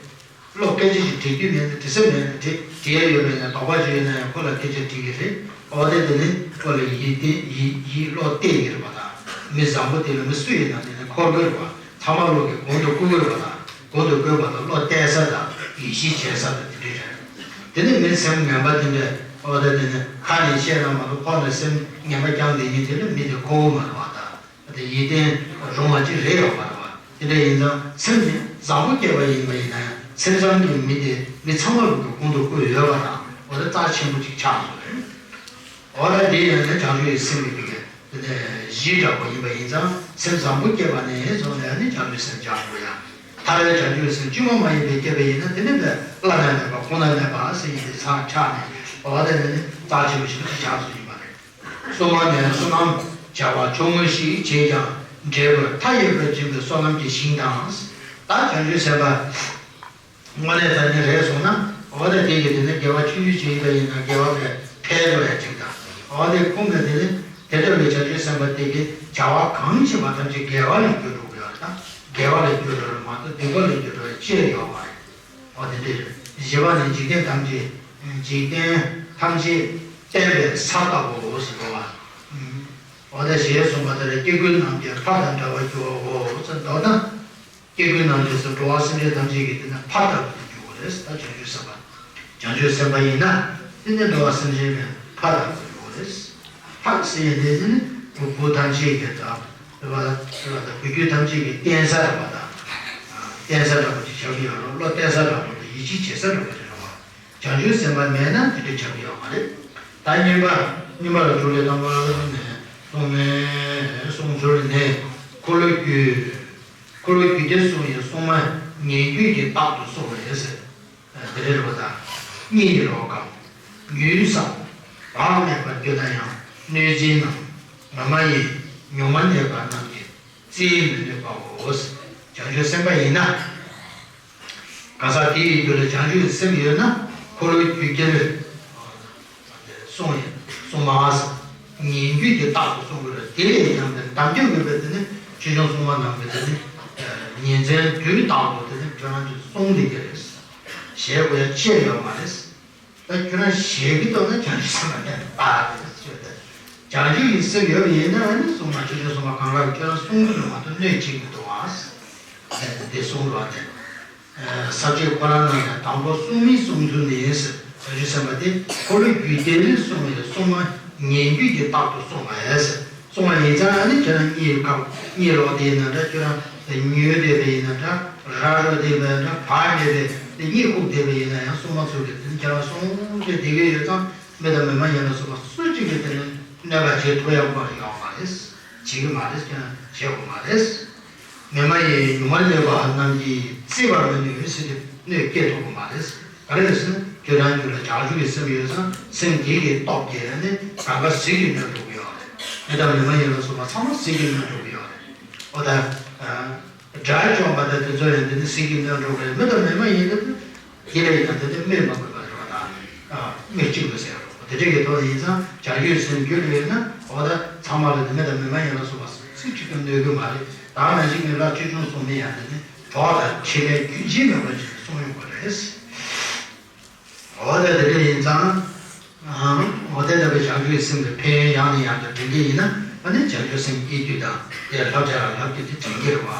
བློ་སྐད་ཆ་ཞིག་དྲི་རྒྱུ་མེད་ན་དྲི་ས་མེད་ན་དྲི་དྲི་ཡ་ཡོད་པ་ཡིན་ན་དོགས་པ་ཅིག་ཡོད་ན་ཡང་ཁོ་ལ་སྐད་ཆ་དྲི་གི་རེད། འོ་དེ་དེ་ནི་ཁོ་ལ་ཡིད་བརྟན་ཡིད་ཡིད་བློ་གཏད་ཀྱི་རེད་པ་དང་། མི་བཟང་པོ་དེ་ལ་མི་སུ་ཡིན་ན་དེ་ནི་འཁོར་གྱི་རེད་པ། ཚང་མ་བློ་གི་གོང་དུ་བཀུར་དགོས་པ་དང་གོང་དུ་བཀུར་བ་དང་བློ་གཏད་ས་དང་ཡིད་ཆེས་བྱེད་ས་དང་དེ་འདྲ་རེད། དེ་ནི་མི་སེམས་ངན་པ་དེ་འདྲ་འོ་ད་དེ་ནི་ཁ་ནས་བཤད་ན་མ་གཏོགས་ཁོག་ནས་སེམས་ངན་པ་རྐྱང་དེ་ཉིད་དེ་ལ་མི་དེ་ཁོ་བོ་མ་རེད་པ་དང་། དེ་ཡིད་བརྟན་རུང་བ་ཅིག་རེད་ཡོད་མ་རེད་པ། དེ་འདྲ་ཡིན་ཙང་སེམས་ནི་བཟང་པོ་སྐྱེས་པ་ཡིན་པ་ཡིན་ན་ཡང་སེམས་བཟང་གི་མི་དེ་མི་ཚང་མ་ལུགས་ཀྱི་གོང་དུ་བཀུར་ཡོད་པ་དང་འོ་ད་རྩ་ཆེན་པོ་ཅིག་ཆགས་སོང་རེད། འོ་ད་དེ་ཡང་ནི་བྱང་ཆུབ་ཀྱི་སེམས་ཀྱི་གཞི་འདྲ་པོ་ཡིན་པ་ཡིན་ཙང་སེམས་བཟང་པོ་སྐྱེས་པ་ནས་བཟུང་ནས་ནི་བྱང་ཆུབ་སེམས་སྦྱང་དགོས་ཡ། ཐ་མའི་བྱང་ཆུབ་སེམས་བཅོས་མ་མ་ཡིན་པའི་སྐྱེས་པ་ཡིན་ན་དེ་ནི་བླ་ན་མེད་པ་གོང་ན་མེད་པ་ཟེར་ཡིན་པའི་ཚང་ཆགས་ནས་འོ་ད་ནི་རྩ་ཆེན་པོ་ཞིག་ཏུ་ཆགས་སུ་ཡིན་པ་རེད། སྲུང་མ་ནས་བསོད་ནམས་བྱ་བ་ཆུང་ངུ་ཞིག་བྱས་ཀྱང་འབྲས་བུ་མཐའ་ཡས་པར་འབྱུང་བའི་བསོད་ནམས་ཀྱི་ཞིང་དང་། ད་བྱང་ཆུབ་སེམས་དཔའ། དངོས་གནས་དྲང་གནས་རེད་སོང་ན་འོ་ན་དེ་གི་དེ་ནི་དགེ་བ་ཆུང་ཆུང་ཞིག་ཡིན་པ་ཡིན་ན་དགེ་བ་ལས་འཕེལ་འགྲོ་ཡ་གཅིག་དང་། འོ་དེ་ཁོང་གི་དེ་ནི་དེ་འདྲ་བའི་བྱང་ཆུབ་སེམས་དཔའ་དེ་གི་བྱ་བ་གང་བྱེད་པ་ཐམས་ཅད་དགེ་བ་ལ་འགྱུར་འགྲོ་གི་ཡོད་རེད་ད། དགེ་བ་ལ་འགྱུར་འགྲོ་རེད་མ་གཏོགས་སྡིག་པ་ལ་འགྱུར་འགྲོ་ཡ་ཅི་ཡང་ཡོད་མ་རེད། འོ་དེ་འདྲ་རེད། བཞི་པ་ནི་འཇིག་རྟེན་ཐམས་ཅད་འཇིག་རྟེན་ཐམས་ཅད་བརྟན་པའི་ས་ལྟ་བུའོ་ཟེར་བ། འོ་ད་ཞེས་གསུངས་པ་ལྟར་སྐྱེ་དགུའི་རྣམས་ཀྱི་ཕ་དང་འདྲ་བར་འགྱུར་བའོ་ཟེར་མདོར་ན། སྐྱེ་དགུའི་རྣམས་ཀྱི་སུ་འགྲོ་བ་སེམས་ཅན་ཐམས་ཅད་ཀྱི་དེ་ནི་ཕ་ལྟ་བུ་དུ་འགྱུར་བ་རེད། ད་བྱང་ཆུབ་སེམས་དཔའ། བྱང་ཆུབ་སེམས་དཔའ་ཡིན་ན་དེ་ནི་འགྲོ་བ་སེམས་ཅན་གྱི་ཕ་ལྟ་བུ་དུ་འགྱུར་བ་རེད། ཕ་ཟེར་ཡས་དེ་ནི་བུ་བུ་ཐམས་ཅད་ཀྱི་དང་། བུ་བུ་རྒྱུད་ཐམས་ཅད་ཀྱི་བརྟེན་ས་འདྲ་བ་དང་། བརྟེན་ས་འདྲ་བ་ཅིག་ཆགས་ཀྱི་ཡོད་རེད། བློ་གཏད་ས་འདྲ་བ་དང་ཡིད་ཆེས་བྱེད་ས་འདྲ་བ་ཅིག་རེད་བ། བྱང་ཆུབ་སེམས་དཔའ་མེད་ན་དེ་འདྲ་ཆགས་ཀྱི་ཡོད་མ་རེད། ད་གཉིས་པ། གཉིས་པ་ལ་ཇུ་ལེ་དང་པོ་ནས་གསུངས་ནས་གསུངས་ཚུལ་ནས་འཁོར་ལོས་སྒྱུར། འཁོར་ལོས་སྒྱུར་ཏེ་གསུངས་པའི་སྲུང་མ་ཉེ་བརྒྱུད་ཀྱི་རྟག་ཏུ་གསུངས་པ་ཡིན་ཟེར། དེ་རེད་བ་དང་། གཉིད་ལོག་གམ། ཉུལ་སམ། བག་མེད་པར་གྱུར་ན་ཡང་གནོད་སྦྱིན་ནམ། ངོ་མ་ཡིན་ཉུང་མ་གནས་པ་རྣམས་ཀྱིས། རྩིས་མི་ནུས་པའོ། བྱང་ཆུབ་སེམས་དཔའ་ཡིན་ན། གང་ཟག་དེ་ཡི་རྒྱུད་ལ་བྱང་ཆུབ་ཀྱི་སེམས་ཡོད་ན་འཁོར་ལོས་སྒྱུར་གྱི་རེད། གསུངས་ཡིན་གསུངས་མ་ཟེར། ཉེ་བརྒྱུད་ཀྱི་རྟག་ཏུ་གསུངས་པ་རེད། དེ་ལས་ཀྱང་དེ་འདམ་རྒྱུད་ཡོད་པའི་དེ་ནི་ཆོས་སྐྱོང་སྲུང་མ་རྣམས་ཀྱི་དེ་ནི་ཉིན་མཚན་དུས་རྟག་ཏུ་དེ་ནི་ཁྱོད་རང་ཚོས་གསུང་བསྡད་ཀྱི་རེད། ཞེས་དགོས་ཡ་ཅི་ཡང་ཡོད་མ་རེད། ད་ཁྱོད་རང་ཞལ་གྱིས་བཏབ་ན་བྱང་ཆུབ་སེམས་དཔའ་ལྡན་པ་རེད་ཅེས་ཏེ། བྱང་ཆུབ་ཀྱི་སེམས་ཡོད་པ་ཡིན་ན་ཨ་ནི་སྲུང་མ་ཆོས་སྐྱོང་སྲུང་མ་གང་ག་གིས་ཁྱོད་རང་སྲུང་གི་འདུག་མ་གཏོགས་གནོད་བྱེད་ཀྱི་མི་འདུག་ཨ། ཨེ་འདི་གསུངས་འདུག་ཨ་ནི། ཨེ་ས་བཅད་ཁོ་རང་ནང་ནས་དང་པོ་སྲུང་མའི་གསུང་ཚུལ་ནི་ཟེར། བྱང་ཆུབ་སེམས་དཔའ་དེ་འཁོར་ལོས་སྒྱུར་ཏེ་ནི་གསུང་བའི་སྲུང་མ་ཉེ་བརྒྱུད་ཀྱི་རྟག་ཏུ་གསུངས་པ་ཨེ་ཟེར། སོང་བ་ཡིན་ཙང་ཨ་ནི་ཁྱེད་རང་གཉིད་ཁམས་གཉིད་ལོག་དེ་ཡིན་ན་འདྲ། ཁྱོད་རང་ཉལ་བསྡད་པ་ཡིན་ན་འདྲ། ར་རོ་བསྡད་པ་ཡིན་ན་འདྲ། བག་ཉལ་བསྡད་དེ་གཉིད་ཁུག་བསྡད་པ་ཡིན་ན་ཡང་སྲུང་མ་ཚོ་གིས་དེ་ནི་ཁྱེད་རང་སྲུང་བྱས་བསྡད་ཀྱི་ཡོད་ཙང་མི་དང་མི་མ་ཡིན་ལ་སོགས་པ་སུ་གཅིག་གིས་དེ་ནི་གནོད་པ་བྱེད་ཐུབ་ཡག་པོ་ཡོད་མ་རེད། བྱེད་ཀྱི་མ་རེད། ཁྱེད་རང་བྱེད་དགོས་མ་རེད། མི་མ་ཡིན་ཉུང་མ་གནས་པ་རྣམས་ཀྱིས་བརྩི་བར་མི་ནུས་ཟེར་ཏེ་གནོད་སྐྱེལ་ཐུབ་ཀྱི་མ་རེད། ག་རེ་རེད་ཟེར་ན་ཁྱོད་རང་རྒྱུད་ལ་བྱང་ཆུབ་ཀྱི་སེམས་ཡོད་ཙང་སེམས་དེ་གི་སྟོབས་ཀྱིས་ནི་གང་ག་ཟིལ་གྱིས་གནོན་ཐུབ་ཀྱི་ཡོད་རེད། མི་དང་མི་མ་ཡིན་ལ་སོགས་པ་ཚང་མ་ཟིལ་གྱིས་གནོན་ཐུབ་ཀྱི་ཡོད་རེད། འོ་ད། དགྲ་བཅོམ་པ་དང་དེ་ཚོ་ཡང་དེ་ནི་ཟིལ་གྱིས་གནོན་འགྲོ་གི་རེད། མི་དང་མི་མ་ཡིན་ན་དེ་ལས་ཀྱང་དེ་ནི་སྨོས་མ་དགོས་པ་རེད་བ་དང་། སྨོས་ཅི་དགོས་ཟེར་རོ། དེ་འདྲ་གི་ཐོག་ནས་ཡིན་ཙང་བྱང་ཆུབ་སེམས་རྒྱུད་ལ་ཡོད་ན་འོ་ད་ཚང་མ་ལ་དེ་མི་དང་མི་མ་ཡིན་ལ་སོགས་པ་ཟིལ་གཅིག་ཏུ་གནོད་གི་མ་རེད། ད་ནང་བཞིན་གྱི་སླར་ཆོས་སྐྱོང་སྲུང་མའི་ཡང་དེ་ནི་གྲོགས་དང་ཕྲིན་ལས་རྒྱུན་ཆད་མེད་པ་ཅིག་གསུང་ཡོང་གི་རེད། འོ་ད་དེ་འདྲ་ཡིན་ཙང་། འོ་དེ་ལྟ་བུའི་བྱང་ཆུབ་ཀྱི་སེམས་ཀྱི་ཕན་ཡོན་ཡང་ནས་ཡང་དུ་དྲན་གྱི་ཡིན་ན་ཨ་ནི་བྱང་ཆུབ་སེམས་སྐྱེ་རྒྱུ་དང་དེ་ལྷབ་བྱ་ལ་ལྷབ་རྒྱུ་དེ་དྲན་གྱི་རེད་བ།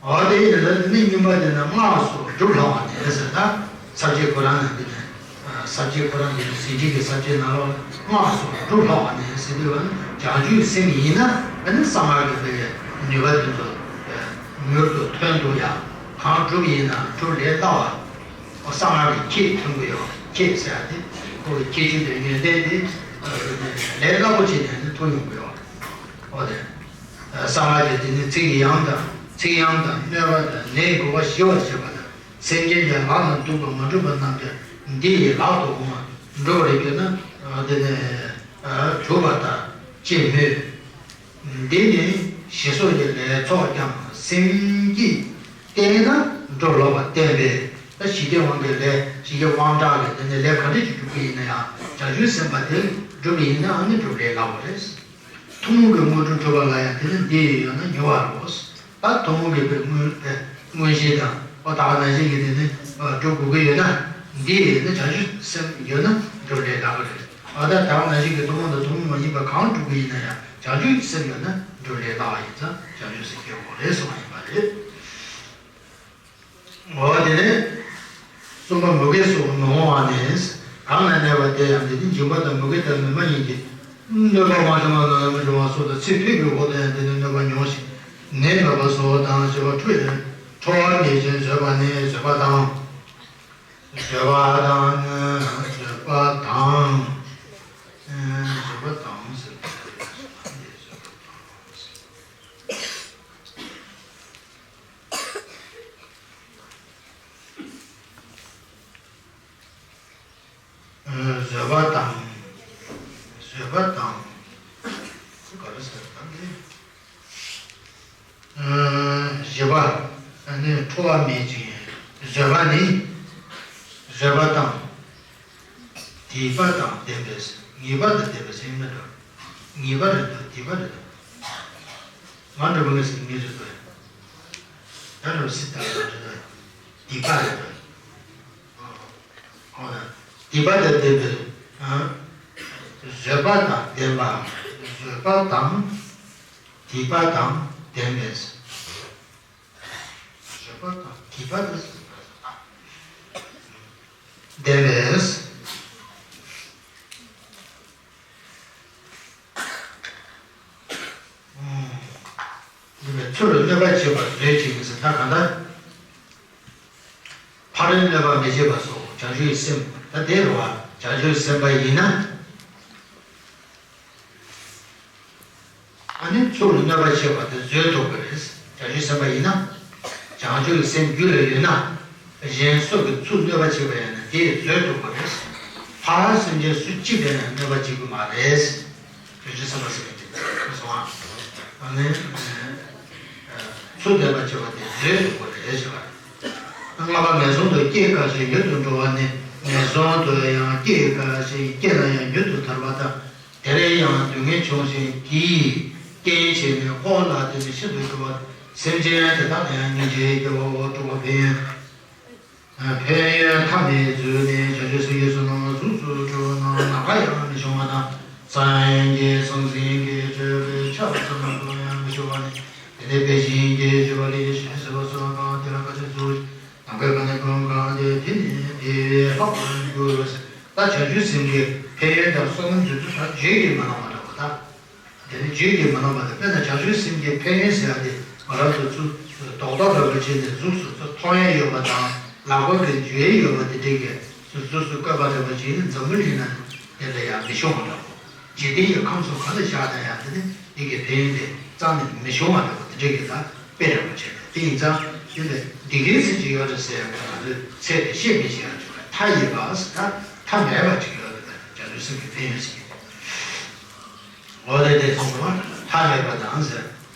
འོ་དེ་ཡིན་ན་ད་དེ་ནི་སྙིམ་པ་དེ་ན་སྔགས་སུ་སྒྲུབ་ལྷག་པ་ནས་ཟེར་ད་ས་བཅད་ཁོ་རང་ནང་འདི་ནས་ ས་བཅད་ཁོ་རང་གི་ཟིན་བྲིས་ཀྱི་ས་བཅད་ནང་ལོགས་སྔགས་སུ་སྒྲུབ་ལྷག་པ་ནས་ཟེར་དུས་བྱང་ཆུབ་སེམས་ཡིན་ན་ཨ་ནི་གསང་སྔགས་ཀྱི་དེ་ནུས་པ་དེ་ཚོ་མྱུར་དུ་ཐོན་འདུག་ཡ། གང་སྒྲུབ་ཡིན་ན་སྒྲུབ་ལས་སླ་བ། གསང་སྔགས་ཀྱི་ཁྱད་ཐོན་གྱི་ཡོད། ཁྱད་ཟེར་ཡ་དེ་ཁོ་གི་ཁྱད་ཆོས་དེ་ཡོན་ཏན་དེ་ལས་སླ་པོ་བྱས་ནས་ནི་ཐོན་ཡོང་གི་ཡོད། འོ་དེ། གསང་སྔགས་ཀྱི་དེ་ནི་ཚིག་གི་དབྱངས་དང་ཚིག་དབྱངས་དང་སྣོན་པ་དང་ལས་དགོས་པ་ཞི་བར་བྱེད་པ་དང་། སེམས་ཅན་གྱི་ལག་ན་སྡུག་པ་མ་གྲུབ་པ་རྣམས་ཀྱང་འདི་ཡི་ལག་ཏུ་འོང་བ་འགྲོ་བར་གྱུར་ན་དེ་ནི་གྲུབ་པ་དང་ཅེས་སྨོས། འདི་ནི་ཞི་སོགས་ཀྱི་ལས་ཚོགས་ཀྱང་སེམས་ཀྱིས་བརྟེན་ན་འགྲོ་ལོག་པ་བསྟན་པས། ད་ཞི་རྒྱས་དབང་གི་ལས་ཞི་རྒྱས་དབང་དྲག་གི་དེ་ནི་ལས་ག་འདྲ་ཞིག་སྒྲུབ་ཀྱི་ཡིན་ན་ཡང་བྱང་ཆུབ་སེམས་དཔའ་དེ་སྒྲུབ་པ་ཡིན་ན་ཨ་ནི་སྒྲུབ་ལས་སླ་བོ་རེད། ཐུན་མོང་གི་དངོས་གྲུབ་སྒྲུབ་པ་ལ་ཡང་དེ་ནི་འདི་ཡོད་ན་མྱུར་བར་རོ། ད་ཐུན་མོང་གི་དངོས་དངོས་གཞི་དང་ཨོ་ད་ག་ནང་བཞིན་གྱི་དེ་ནི་སྒྲུབ་དགོས་ཀྱི་ཡོད་ན་འདི་ཡོད་ན་བྱང་ཆུབ་སེམས་ཡོད་ན་སྒྲུབ་ལས་སླ་པོ་རེད། ཨོ་ད་ད་ག་ནང་བཞིན་གྱི་ཐུན་མོང་དང་ཐུན་མོང་མ་ཡིན་པ་གང་སྒྲུབ་ཀྱི་ཡིན་ན་ཡང་བྱང་ཆུབ་སེམས་ཡོད་ན་སྒྲུབ་ལས་སླ་བ་ཡིན་ཙང་བྱང་ཆུབ་སེམས་སྐྱེ་དགོས་རེད་གསུངས་པ་ཡིན་པ་རེད། འོ་དེ་ནས་གསུམ་པ་མུ་གེ་སོགས་མི་འོང་བ་ནས། གང་ན་གནས་པ་དེ་ཡང་དེ་ནི་འཇིགས་པ་དང་མུ་གེ་དང་མི་མ་ཡིན་གྱི། གནོད་པ་མ་བྱུང་བ་ན་མི་འབྱུང་བ་སོགས་དང་ཚེ་འཕོས་ཀྱི་འོག་ཏུ་ཡང་དེ་ནི་གནོད་པ་མྱོང་ཞིང་ནད་མེད་པ་སོགས་དང་ཞེས་པ་ཁྲོ་ཡང་ཁྲོ་བ་མེད་ཅིང་བཟོད་པ་ནི་བཟོད་པ་དང་། བཟོད་པ་དང་ནི་བཟོད་པ་དང་། བཟོད་པ་དང་ཟེར་བ་དེ་བཟོད་པ་དང་། བཟོད་པ་དང་། བཟོད་པ་དང་། ག་རེ་ཟེར་བ་དེ། བཞི་པ་ནི་ཁྲོ་བ་མེད་ཅིང་བཟོད་པ་ནི། བཟོད་པ་དང་། སྡིག་པ་དང་ལྡན་པས། ངེས་པ་དང་ལྡན་པས་ཟེར་ཡིན་ན་འགྲོ། ངེས་པ་རེད་འདུག་སྡིག་པ་རེད་འདུག་ང་འགྲོ་མི་ངེས་ཟེར་ངེས་རེད་འདུག་ཡ་འགྲོ་སྲིད་དང་ཡ་འགྲོ་སྡིག་པ་རེད་འདུག་སྡིག་པ་དང་ལྡན་པའི་བཟོད་པ་དང་ལྡན་པ། བཟོད་པ་དང་སྡིག་པ་དང་ལྡན་པས། བཟོད་པ་དང་སྡིག་པ་དང་ལྡན་པས། འདི་ནི་ཚུར་གནོད་པ་བྱེད་པར་བཟོད་ཅིང་ཟེར་ད་གང་ལྟར། ཕ་རོལ་གནོད་པ་མི་བྱེད་པ་སོགས་བྱང་ཆུབ་སེམས་ད་དེ་རུ་བ་བྱང་ཆུབ་སེམས་དཔའ་ཡིན་ན། ཨ་ནི་ཚུར་གནོད་པ་བྱེད་པ་དེ་བཟོད་ཐུབ་པ་རེད། བྱང་ཆུབ་སེམས་དཔའ་ཡིན་ན། བྱང་ཆུབ་སེམས་རྒྱུད་ལ་ཡོད་ན། གཞན་སུ་གིས་ཚུར་གནོད་པ་བྱེད་པ་ཡིན་ན་དེ་བཟོད་ཐུབ་པ་རེད། ཕར་སེམས་ཅན་སུ་གཅིག་ལ་ཡང་གནོད་པ་བྱེད་ཀྱི་མ་རེད། བྱང་ཆུབ་སེམས་དཔའ་ཟེར་བ་དེ་སོང་ཨ། ཨ་ནི། ཚུར་གནོད་པ་བྱེད་པ་དེ་བཟོད་ཐུབ་པ་རེད་ཟེར་བ། ལྔ་པ་ངན་སོང་དུ་སྐྱེ་དཀའ་ཞིང་མྱུར་དུ་འགྲོ་བ་ནི་ངན་སོང་དུ་ཡང་སྐྱེ་དཀའ་ཞིང་སྐྱེས་ན་ཡང་མྱུར་དུ་ཐར་པ་དང་། དེར་ཡང་སྡུག་བསྔལ་ཆུང་ཞིང་དེའི་རྐྱེན་བྱས་ནས་འཁོར་ལ་བརྟེན་ནས་ཤིན་ཏུ་འགྲོ་བ་སེམས་ཅན་དེ་དག་ལ་ཡང་སྙིང་རྗེ་སྐྱེ་བའོ། དྲུག་པ་ཕན་ཡོན། ཕན་ཡོན་མཐའ་མེད་མཛོད་ནས་བྱང་ཆུབ་སེམས་ཀྱི་བསོད་ནམས་གཟུགས་སུ་འགྲོ་བ་རྣམས་ནམ་མཁའ་ཡང་མི་ཤོང་བ་དང་། སངས་རྒྱས་ཟང་ཟིང་གི་སྤྱོད་པའི་ཆ་ཙམ་དུ་ཡང་མི་ཤོང་བ་ནི། དེ་ནི་དཔེ་བྱིན་གྱིས་བརྗོད་པ་ལས་གཞན་ཟེར་བ་སོགས་དང་དེ་ལ་བཀའ་དྲིན་གཟོ། ནམ་མཁའི་མཁའ་ནི་ཀུན་གང་སྟེ། དེ་ནི་དེ་བས་ལྷག་པར་འགྱུར་རོ། ད་བྱང་ཆུབ་སེམས་ཀྱི་ཕན་ཡོན་དང་བསོད་ནམས་འདི་ཚོ་ད་བརྗོད་ཀྱིས་མི་ལང་བ་འདྲ་བོ་ད། དེ་ནི་བརྗོད་ཀྱིས་མི་ལང་བ་དང་། དཔེར་ན་བྱང་ཆུབ་སེམས་ཀྱི་ཕན་ཡོན་ཟེར་ཡ་དེ་ང་རང་ཚོ་ཚུར་རྡོག་རྡོག་འདྲ་བོ་བྱས་ནས་གཟུགས་སུ་ཚུར་མཐོང་ཡ་ཡོད་པ་དང་ལག་པ་གིས་འཇུ་ཡ་ཡོད་པ་དེ་འདྲས་ཀྱི་ཚུར་གཟུགས་སུ་བཀོད་པ་འདྲ་བོ་བྱས་ནས་འཛམ་བུ་གླིང་ན་དེ་འདྲ་ཡང་མི་ཤོང་བ་འདྲ་བོ། འཇིག་རྟེན་གྱི་ཁམས་གསུམ་ག་ལ་བཞག་ན་ཡང་དེ་ནི་འདི་གི་ཕན་ཡོན་དེ་རྩ་ནས་མི་ཤོང་བ་འདྲ་བོ་དེ་འདྲས་ཀྱི་ད་དཔེ་འདྲ་བོ་བྱས་ནས། དེ་ཡིན་ཙང་དེ་ལ་སྡིག་ལས་ཚིག་གཅིག་ཡོད་རེད་ཟེར་ཡང་ང་ཚོས་ཚད་དེ་བཤད་མི་ཤེས་ཡ་ཅིག་མཐའ་ཡས་པ་ཟེར་ད་མཐའ་མེད་པ་ཅིག་ཡོད་རེད། ད་བྱང་ཆུབ་སེམས་ཀྱི་ཕན་ཡོན་ཟེར་གྱི། འོ་དེ་དེ་གསུངས་པ་མཐའ་མེད་པ་དང་ཟེར།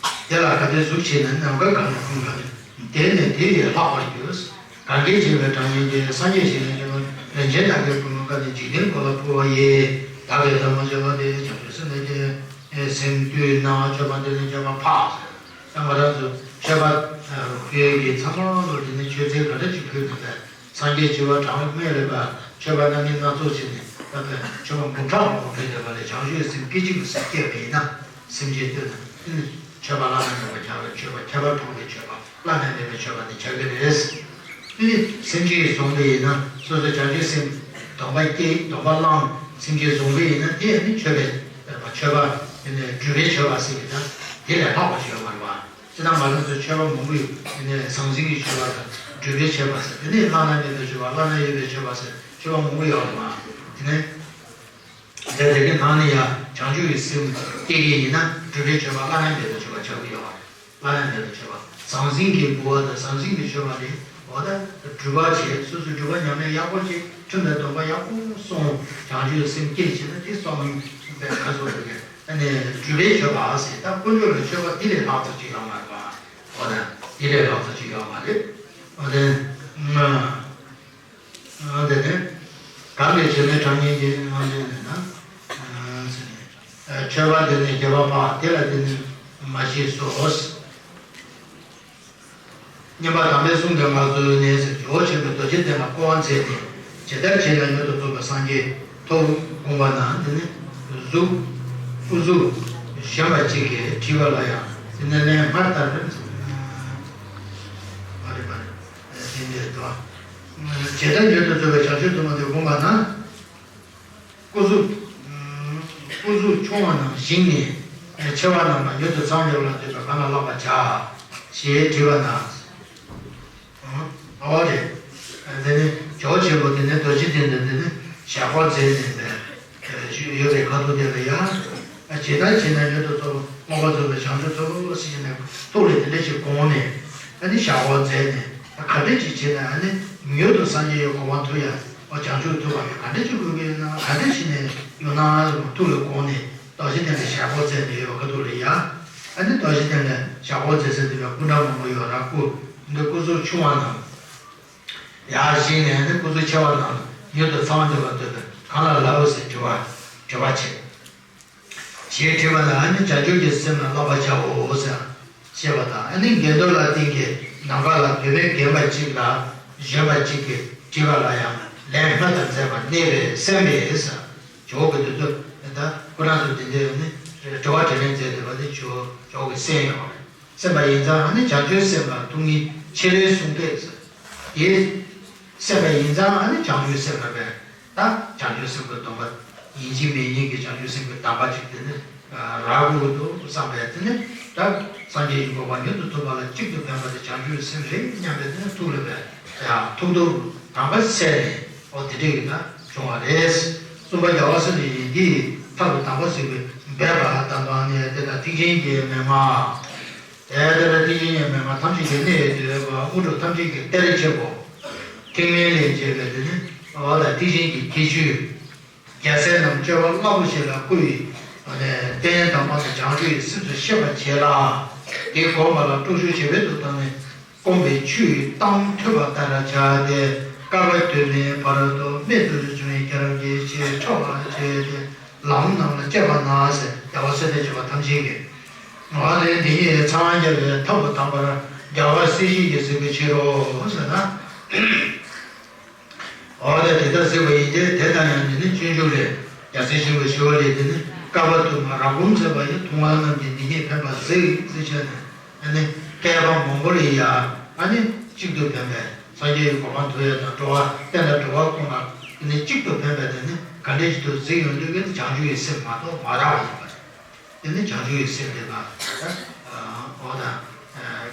དེ་ལ་ག་དེ་གཟུགས་ཕྱིར་ན་ནམ་མཁའ་གང་ཡང་ཀུན་གང་། དེ་ནི་དེ་ཡིས་ལྷག་པར་གྱུར། གང་གིས་བྱས་པའི་གྲངས་སྙེད་ཀྱི། སངས་རྒྱས་ཞིང་ལས་བྱེད་པ་རིན་ཆེན་དག་གི་ཕུང་པོ་ཀ་ནི་འཇིག་རྟེན་ཀུན་ལ་ཕུལ་བ་ཡི། བདག་གིས་ཐོས་པ་བྱས་པ་དེ་བྱང་ཆུབ་སེམས་དེ་སྐྱེ། སེམས་བཏུད་ན་མཆོད་པ་འདི་ནི་མཆོད་པ་འཕགས་ཟེར། ད་ང་རང་ཚོ་མཆོད་པ་ཕུལ་ཡས་ཀྱི་ཚང་མ་ལོ་འདི་ནི་མཆོད་རྫས་ག་འདྲ་ཅིག་ཕུལ་ནས་པས། སངས་རྒྱས་བྱེ་བ་གྲངས་མེད་ལས་པ་མཆོད་པ་སྣ་ནི་སྣ་ཚོགས་བྱས་ནས་ད་པས་མཆོད་པ་འབུམ་ཕྲག་མང་པོ་ཕུལ་བསྡད་པ་ལས་བྱང་ཆུབ་སེམས་སྐད་ཅིག་གིས་སྐྱེས་པ་ཡིན་ན་སེམས་ཅན་བཏུད་ན་ཨེ་ནི་མཆོད་པ་བླ་ན་མེད་པ་ཁྱབ་པའི་མཆོད་པ། ཁྱད་པར་འཕགས་པའི་མཆོད་པ་བླ་ན་མེད་པའི་མཆོད་པ་དེ་ཆགས་ཀྱི་རེད། ཨེ་ནི་སེམས་ཅན་ཡིས་བཟུང་བ་ཡིན་ན་སོ་སོའི་བྱང་ཆུབ་སེམས་ད་ སྡོམ་པ་སྐྱེ། སྡོམ་པ་བླངས། སེམས་བསྐྱེད་བཟུང་གི་ཡིན་ན། དེ་ནི་མཆོད་པའི་མཆོད་པ། དེ་ནི་སྒྲུབ་པའི་མཆོད་པ་ཟེར་གྱི་ད་དེ་ལས་ལྷག་པ་ཞིག་ཡོད་མ་རེད་པ། ཅི་ད་ང་རང་ཚོ་མཆོད་པ་མང་པོ་ཡོད། དེ་ནས་ཟང་ཟིང་གི་མཆོད་པ་དང་། སྒྲུབ་པའི་མཆོད་པ་ཟེར། དེ་ནས་བླ་ན་མེད་པའི་མཆོད་པ། བླ་ན་ཡོད་པའི་མཆོད་པ་ཟེར། མཆོད་པ་མང་པོ་ཡོད་རེད་པ། དེ་ནས། དེ་དེ་གའི་ནང་ནས་ཡང་བྱང་ཆུབ་ཀྱི་སེམས་སྐྱེ་གི་ཡིན་ན། སྒྲུབ་པའི་མཆོད་པ་བླ་ན་མེད་པའི་མཆོད་པ་ཆགས་ཀྱི་ཡོད་རེད། བླ་ན་མེད་པའི་མཆོད་པ། ཟང་ཟིང་གི་འབུལ་བ་དང་ཟང་ཟིང་གི་མཆོད་པ་ནི། འོ་ད་སྒྲུབ་པ་བྱས། སོ་སོའི་སྒྲུབ་པ་ཉམས་ལེན་ཡག་པོ་བྱས། ཁྲིམས་དང་སྡོམ་པ་ཡག་པོ་སྲུང་། བྱང་ཆུབ་སེམས་སྐྱེ་བྱས་ན། དེ་སྲུང་བའི་ག་ཚོད་དེ་གའི་ཨ་ནི་སྒྲུབ་པའི་མཆོད་པ་ཟེར། ད་དཀོན་མཆོག་ལ་མཆོད་པ་འདི་ལས་ལྷག་ཙམ་ཅིག་ཡོད་མ་རེད་པ། འོ་ད་འདི་ལས་ལྷག་ཙམ་ཅིག་ཡོད་མ་རེད། འོ་དེ་ང་། ཨ་དེ་ནས་གང་གི་བྱེད་མེད་གྲངས་སྙེད་ཀྱི་ཨ་དེ་ནས་ན། ཨ་ཟེར་ནས། མཆོད་པ་འདི་ནི་རྒྱས་པ་འཕགས། དེ་ལ་འདི་ནི་མ་བཞེས་སོ། བསྙེན་པ་དམ་པའི་གསུང་གིས་མངའ་གསོལ་ནས་ཟེར། ཇོ་བོ་ཆེན་པོས་རྡོ་རྗེ་གདན་ལ་སྐུ་དབང་མཛད་དེ། ཇི་ལྟར་བྱས་ན་མྱུར་དུ་རྫོགས་པའི་སངས་རྒྱས་ཐོབ། དགོངས་པ་ན་འདི་ནི་གཟུགས། སྐུ་གཟུགས་གཞན་པ་གཅིག་གིས་བྲིས་པ་ལ་ཡང་འདི་ནི་ལན་སྔར་ལྟར། ཨ་རེ་མ་རེ། དེ་འདྲའི་དོན། ཇི་ལྟར་མྱུར་དུ་རྫོགས་པའི་བྱང་ཆུབ་ཐོབ་པ་དེ་དགོངས་པ་ན། སྐུ་གཟུགས། སྐུ་གཟུགས་ཆུང་བ་རྣམས་བཞེངས་ནས། ཆེ་བ་རྣམས་ལ་མྱུར་དུ་འཚང་རྒྱ་བ་ལ་འདོད་པས་གང་ལ་བསླབ་པར་བྱ། ཞེས་དྲིས་པ་ན། འོ་རེད། དེ་ནི་ཇོ་བོ་ཆེན་པོ་དེ་ནི་རྡོ་རྗེ་གདན་དུ་དེ་ནི་ཞབས་སྐོར་མཛད་ནས་པས། ཡོད་པའི་ཁ་ཐུག་དེ་ལ་ཡང་། ཇི་ལྟར་བྱས་ན་མྱུར་དུ་རྫོགས། མངོན་པར་རྫོགས་པའི་བྱང་ཆུབ་ཐོབ་ཟེར་ནས་ཐུགས་ལ་དེ་འདྲ་ཞིག་དགོངས་ནས། ཨ་ནི་ཞབས་སྐོར་མཛད་ནས། ག་འདྲ་ཅིག་བྱས་ན་ཨ་ནི་མྱུར་དུ་སངས་རྒྱས་ཀྱི་གོ་འཕང་ཐོབ་ཡ། འོ་བྱང་ཆུབ་ཐོབ་པ་ཡིན་ག་འདྲ་ཅིག་དགོས་ཀྱི་ཡོད་ན། ག་འདྲ་བྱས་ནས་ཡོང་ན་ཐུགས་ལ་དགོངས་ནས། རྡོ་རྗེ་གདན་ལ་ཞབས་སྐོར་མཛད་ནས་ཡོད་པའི་ཁ་ཐུག་ལ་ཡ། ཨ་ནི་རྡོ་རྗེ་གདན་ལ་ཞབས་སྐོར་མཛད་ས་དེ་ལ་སྐུ་འདྲ་མང་པོ་ཡོད་ར། སྐུ་འདི་སྐུ་གཟུགས་ཆུང་བ་རྣམས། ཡར་བཞེངས་ནས་ནི་སྐུ་གཟུགས་ཆེ་བ་རྣམས་མྱུར་དུ་འཚང་རྒྱ་བ་འདོད་པས་གང་ལ་བསླབ་ཟེར་དྲི་བ་དྲི་བ་བྱེད། ཞེས་དྲིས་པ་ན། ཨ་ནི་བྱང་ཆུབ་ཀྱི་སེམས་ལ་བསླབ་པར་བྱའོ་ཟེར་བཤད་པ་དང་། ཨ་ནི་དགེ་འདུན་ལ་བརྟེན་གྱི་ནམ་མཁའ་ལ་བུད་མེད་རྒན་པ་གཅིག་ལ་གཞོན་པ་གཅིག་གིས་དྲིས་པ་ལ་ཡང་ལན་སྔར་ལྟར་མཛད་པ་གནས་པས་གསན་པས་ཟེར། ཇོ་བོ་གིས་འདི་ཚོ་ད་ཁོ་རང་ཚོ་འདི་འདྲའི་ནི་དྲི་བ་དྲིས་ལན་མཛད་བསྡད་པ་དེ་ཇོ་ཇོ་བོ་གིས་གསན་ཡོད་རེད། གསན་པ་ཡིན་ཙང་ཨ་ནི་བྱང་ཆུབ་སེམས་ལ་ཐུགས་ཉིད་ཆེ་ལོས་གསུངས་པས་ཟེར། དེ་གསན་པ་ཡིན་ཙང་ཨ་ནི་བྱང་ཆུབ་སེམས་ལ་བས། ད་བྱང་ཆུབ་སེམས་ཀྱི་སྡོམ་པ། ཡིན་གཅིག་མིན་གཉིས་ཀྱི་བྱང་ཆུབ་སེམས་ཀྱི་སྡོམ་པ་ཅིག་དེ་ནི་རག་དགོས་ཀྱི་འདུག་བསམ་པས། དེ་ནི་ད་སངས་རྒྱས་ཀྱི་གོ་འཕང་མྱུར་དུ་ཐོབ་པ་ལ་གཅིག་ཏུ་ཕན་པ་དེ་བྱང་ཆུབ་སེམས་རེད་སྙམ་པའི་དེ་ནི་ཐུགས་ལ་བས་ཡང་ཐུགས་སྡོམ་དམ་པ་གསལ་ནས། འོ་དེ་འདྲ་ཡིན་ན་བྱུང་བ་རེད། གསུམ་པ་རྒྱལ་བ་སྲས་དང་ཡོན་ཏན་ཐབས་ལ་དམ་པ་གཟིགས་པའི་འབད་པ་དང་། དེ་དང་ཐེག་ཆེན་གྱི་མན་ངག་དེ་ལྟར་ཐེག་ཆེན་གྱི་མན་ངག་ཐམས་ཅད་ཀྱི་གནད་ཡོད་དུ་ཡོད་པ། དངོས་གྲུབ་ཐམས་ཅད་ཀྱི་གཏེར་ཆེན་པོ། ཐེག་དམན་ལས་བྱས་པའི་དེ་ནི་འོ་ད་ཐེག་ཆེན་གྱི་ཁྱད་ཆོས། རྒྱལ་སྲས་རྣམས་སྤྱོད་པ་རླབས་པོ་ཆེ་ལ་བསྐུལ་བའི་རྟེན་དམ་པ་དང་བྱང་ཆུབ་ཀྱི་སེམས་སུ་ཤེས་པར་བྱས་ལ། དེ་གོ་མ་ལ་དཀྲུག་ཤོར་ཇེ་སྦད་དུ་བཏང་ནས་སྐོམ་པའི་ཆུ་ཡི་གཏམ་ཐོས་པ་ལྟར་བྱས་ཏེ། བསྐལ་པ་དུ་མའི་བར་དུ་རྨད་དུ་བྱུང་བའི་རྒྱལ་རབས་ཀྱི་ཆེས་མཆོག་ལ་བྱས་ཏེ། ལམ་རྣམས་ལ་སྤྱད་པ་ན་ཟེར། རྒྱལ་བ་སྲས་དང་བཅས་པ་ཐམས་ཅད་ཀྱིས། ང་ལས་འདི་ཉིད་འཚང་རྒྱ་བའི་ཐབས་ལ་དམ་པར་རྒྱལ་བ་སྲས་བཞི་ཡིས་གཟིགས་པའི་ཕྱིར་རོ་ཟེར་ན། འོ་ན་དེ་ལྟར་གཟིགས་པ་ཡིན་ཏེ། དེ་ལྟར་ཡང་འདི་ནི་སྤྱོད་འཇུག་ལས། རྒྱལ་སྲས་ཆེན་པོའི་ཞི་བ་ལྷས་དེ་ནི་བསྐལ་པ་དུ་མར་རབ་སྒོམ་མཛད་པ་ཡི། མཐོང་བ་རྣམས་ཀྱིས་འདི་ཉིད་ཕན་པར་གཟིགས་ཟེར་བྱས་ནས། ཨ་ནི་བསྐལ་པ་མང་པོ་ལ་ཡ་ཨ་ནི་གཅིག་ཏུ་ཕན་པའི་སངས་རྒྱས་ཀྱི་གོ་འཕང་ཐོབ་ཡ་དང་། འགྲོ་བ་གཏན་ལ་འགྲོ་བ་ཀུན་ལ་ཨ་ནི་གཅིག་ཏུ་ཕན་པའི་དེ་ནི་ག་འདྲ་ཞིག་ཏུ་གཟིགས་ཡོང་དུས་ཀྱི་བྱང་ཆུབ་ཀྱི་སེམས་མ་གཏོགས་མ་རག་པ་ཡིན་པ་རེད། དེ་ནི་བྱང་ཆུབ་ཀྱི་སེམས་དེ་ལ་འོ་ད་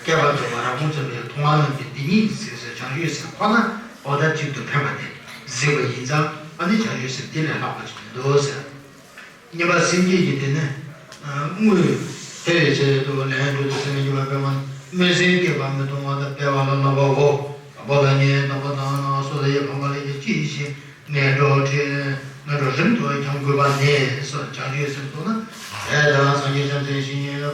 བསྐལ་པ་དུ་མར་རབ་སྒོམ་མཛད་པ་ཡི། མཐོང་བ་རྣམས་ཀྱིས་འདི་ཉིད་གཟིགས་ཟེར། བྱང་ཆུབ་ཀྱི་སེམས་ཁོ་ན་འོ་ད་གཅིག་ཏུ་ཕན་པ་དེ་གཟིགས་པ་ཡིན་ཙང་ཨ་ནི་བྱང་ཆུབ་སེམས་དེ་ལས་ལྷག་པ་ཅིག་མི་འདུག་ཟེར། གཉིས་པ་སེམས་བསྐྱེད་ཀྱི་དེ་ནི། དངོས་དེ་ཡི་ཆེད་དུ་ལན་འགྲོ་དུ་སེམས་ཀྱི་བ་པའི་མ། སྨོན་སེམས་བསྐྱེད་པ་མི་གཏོང་བ་དང་། སྤེལ་བ་ལ་བསླབ་པའོ། བོ་ལ་ཉེ་དང་པོ་དང་ན་སོ་ད་ཡི་ཕམ་པ་ལ་ཡི་ཅི་ཞིག་ངན་འགྲོ་ཁྲིད། ངན་འགྲོ་རིམ་དུ་འཁྱམས་དགོས་པ་ནས་སོ། བྱང་ཆུབ་སེམས་སོགས་ན། དེ་ལྟར་སངས་རྒྱས་བྱང་སེམས་བཤེས་གཉེན།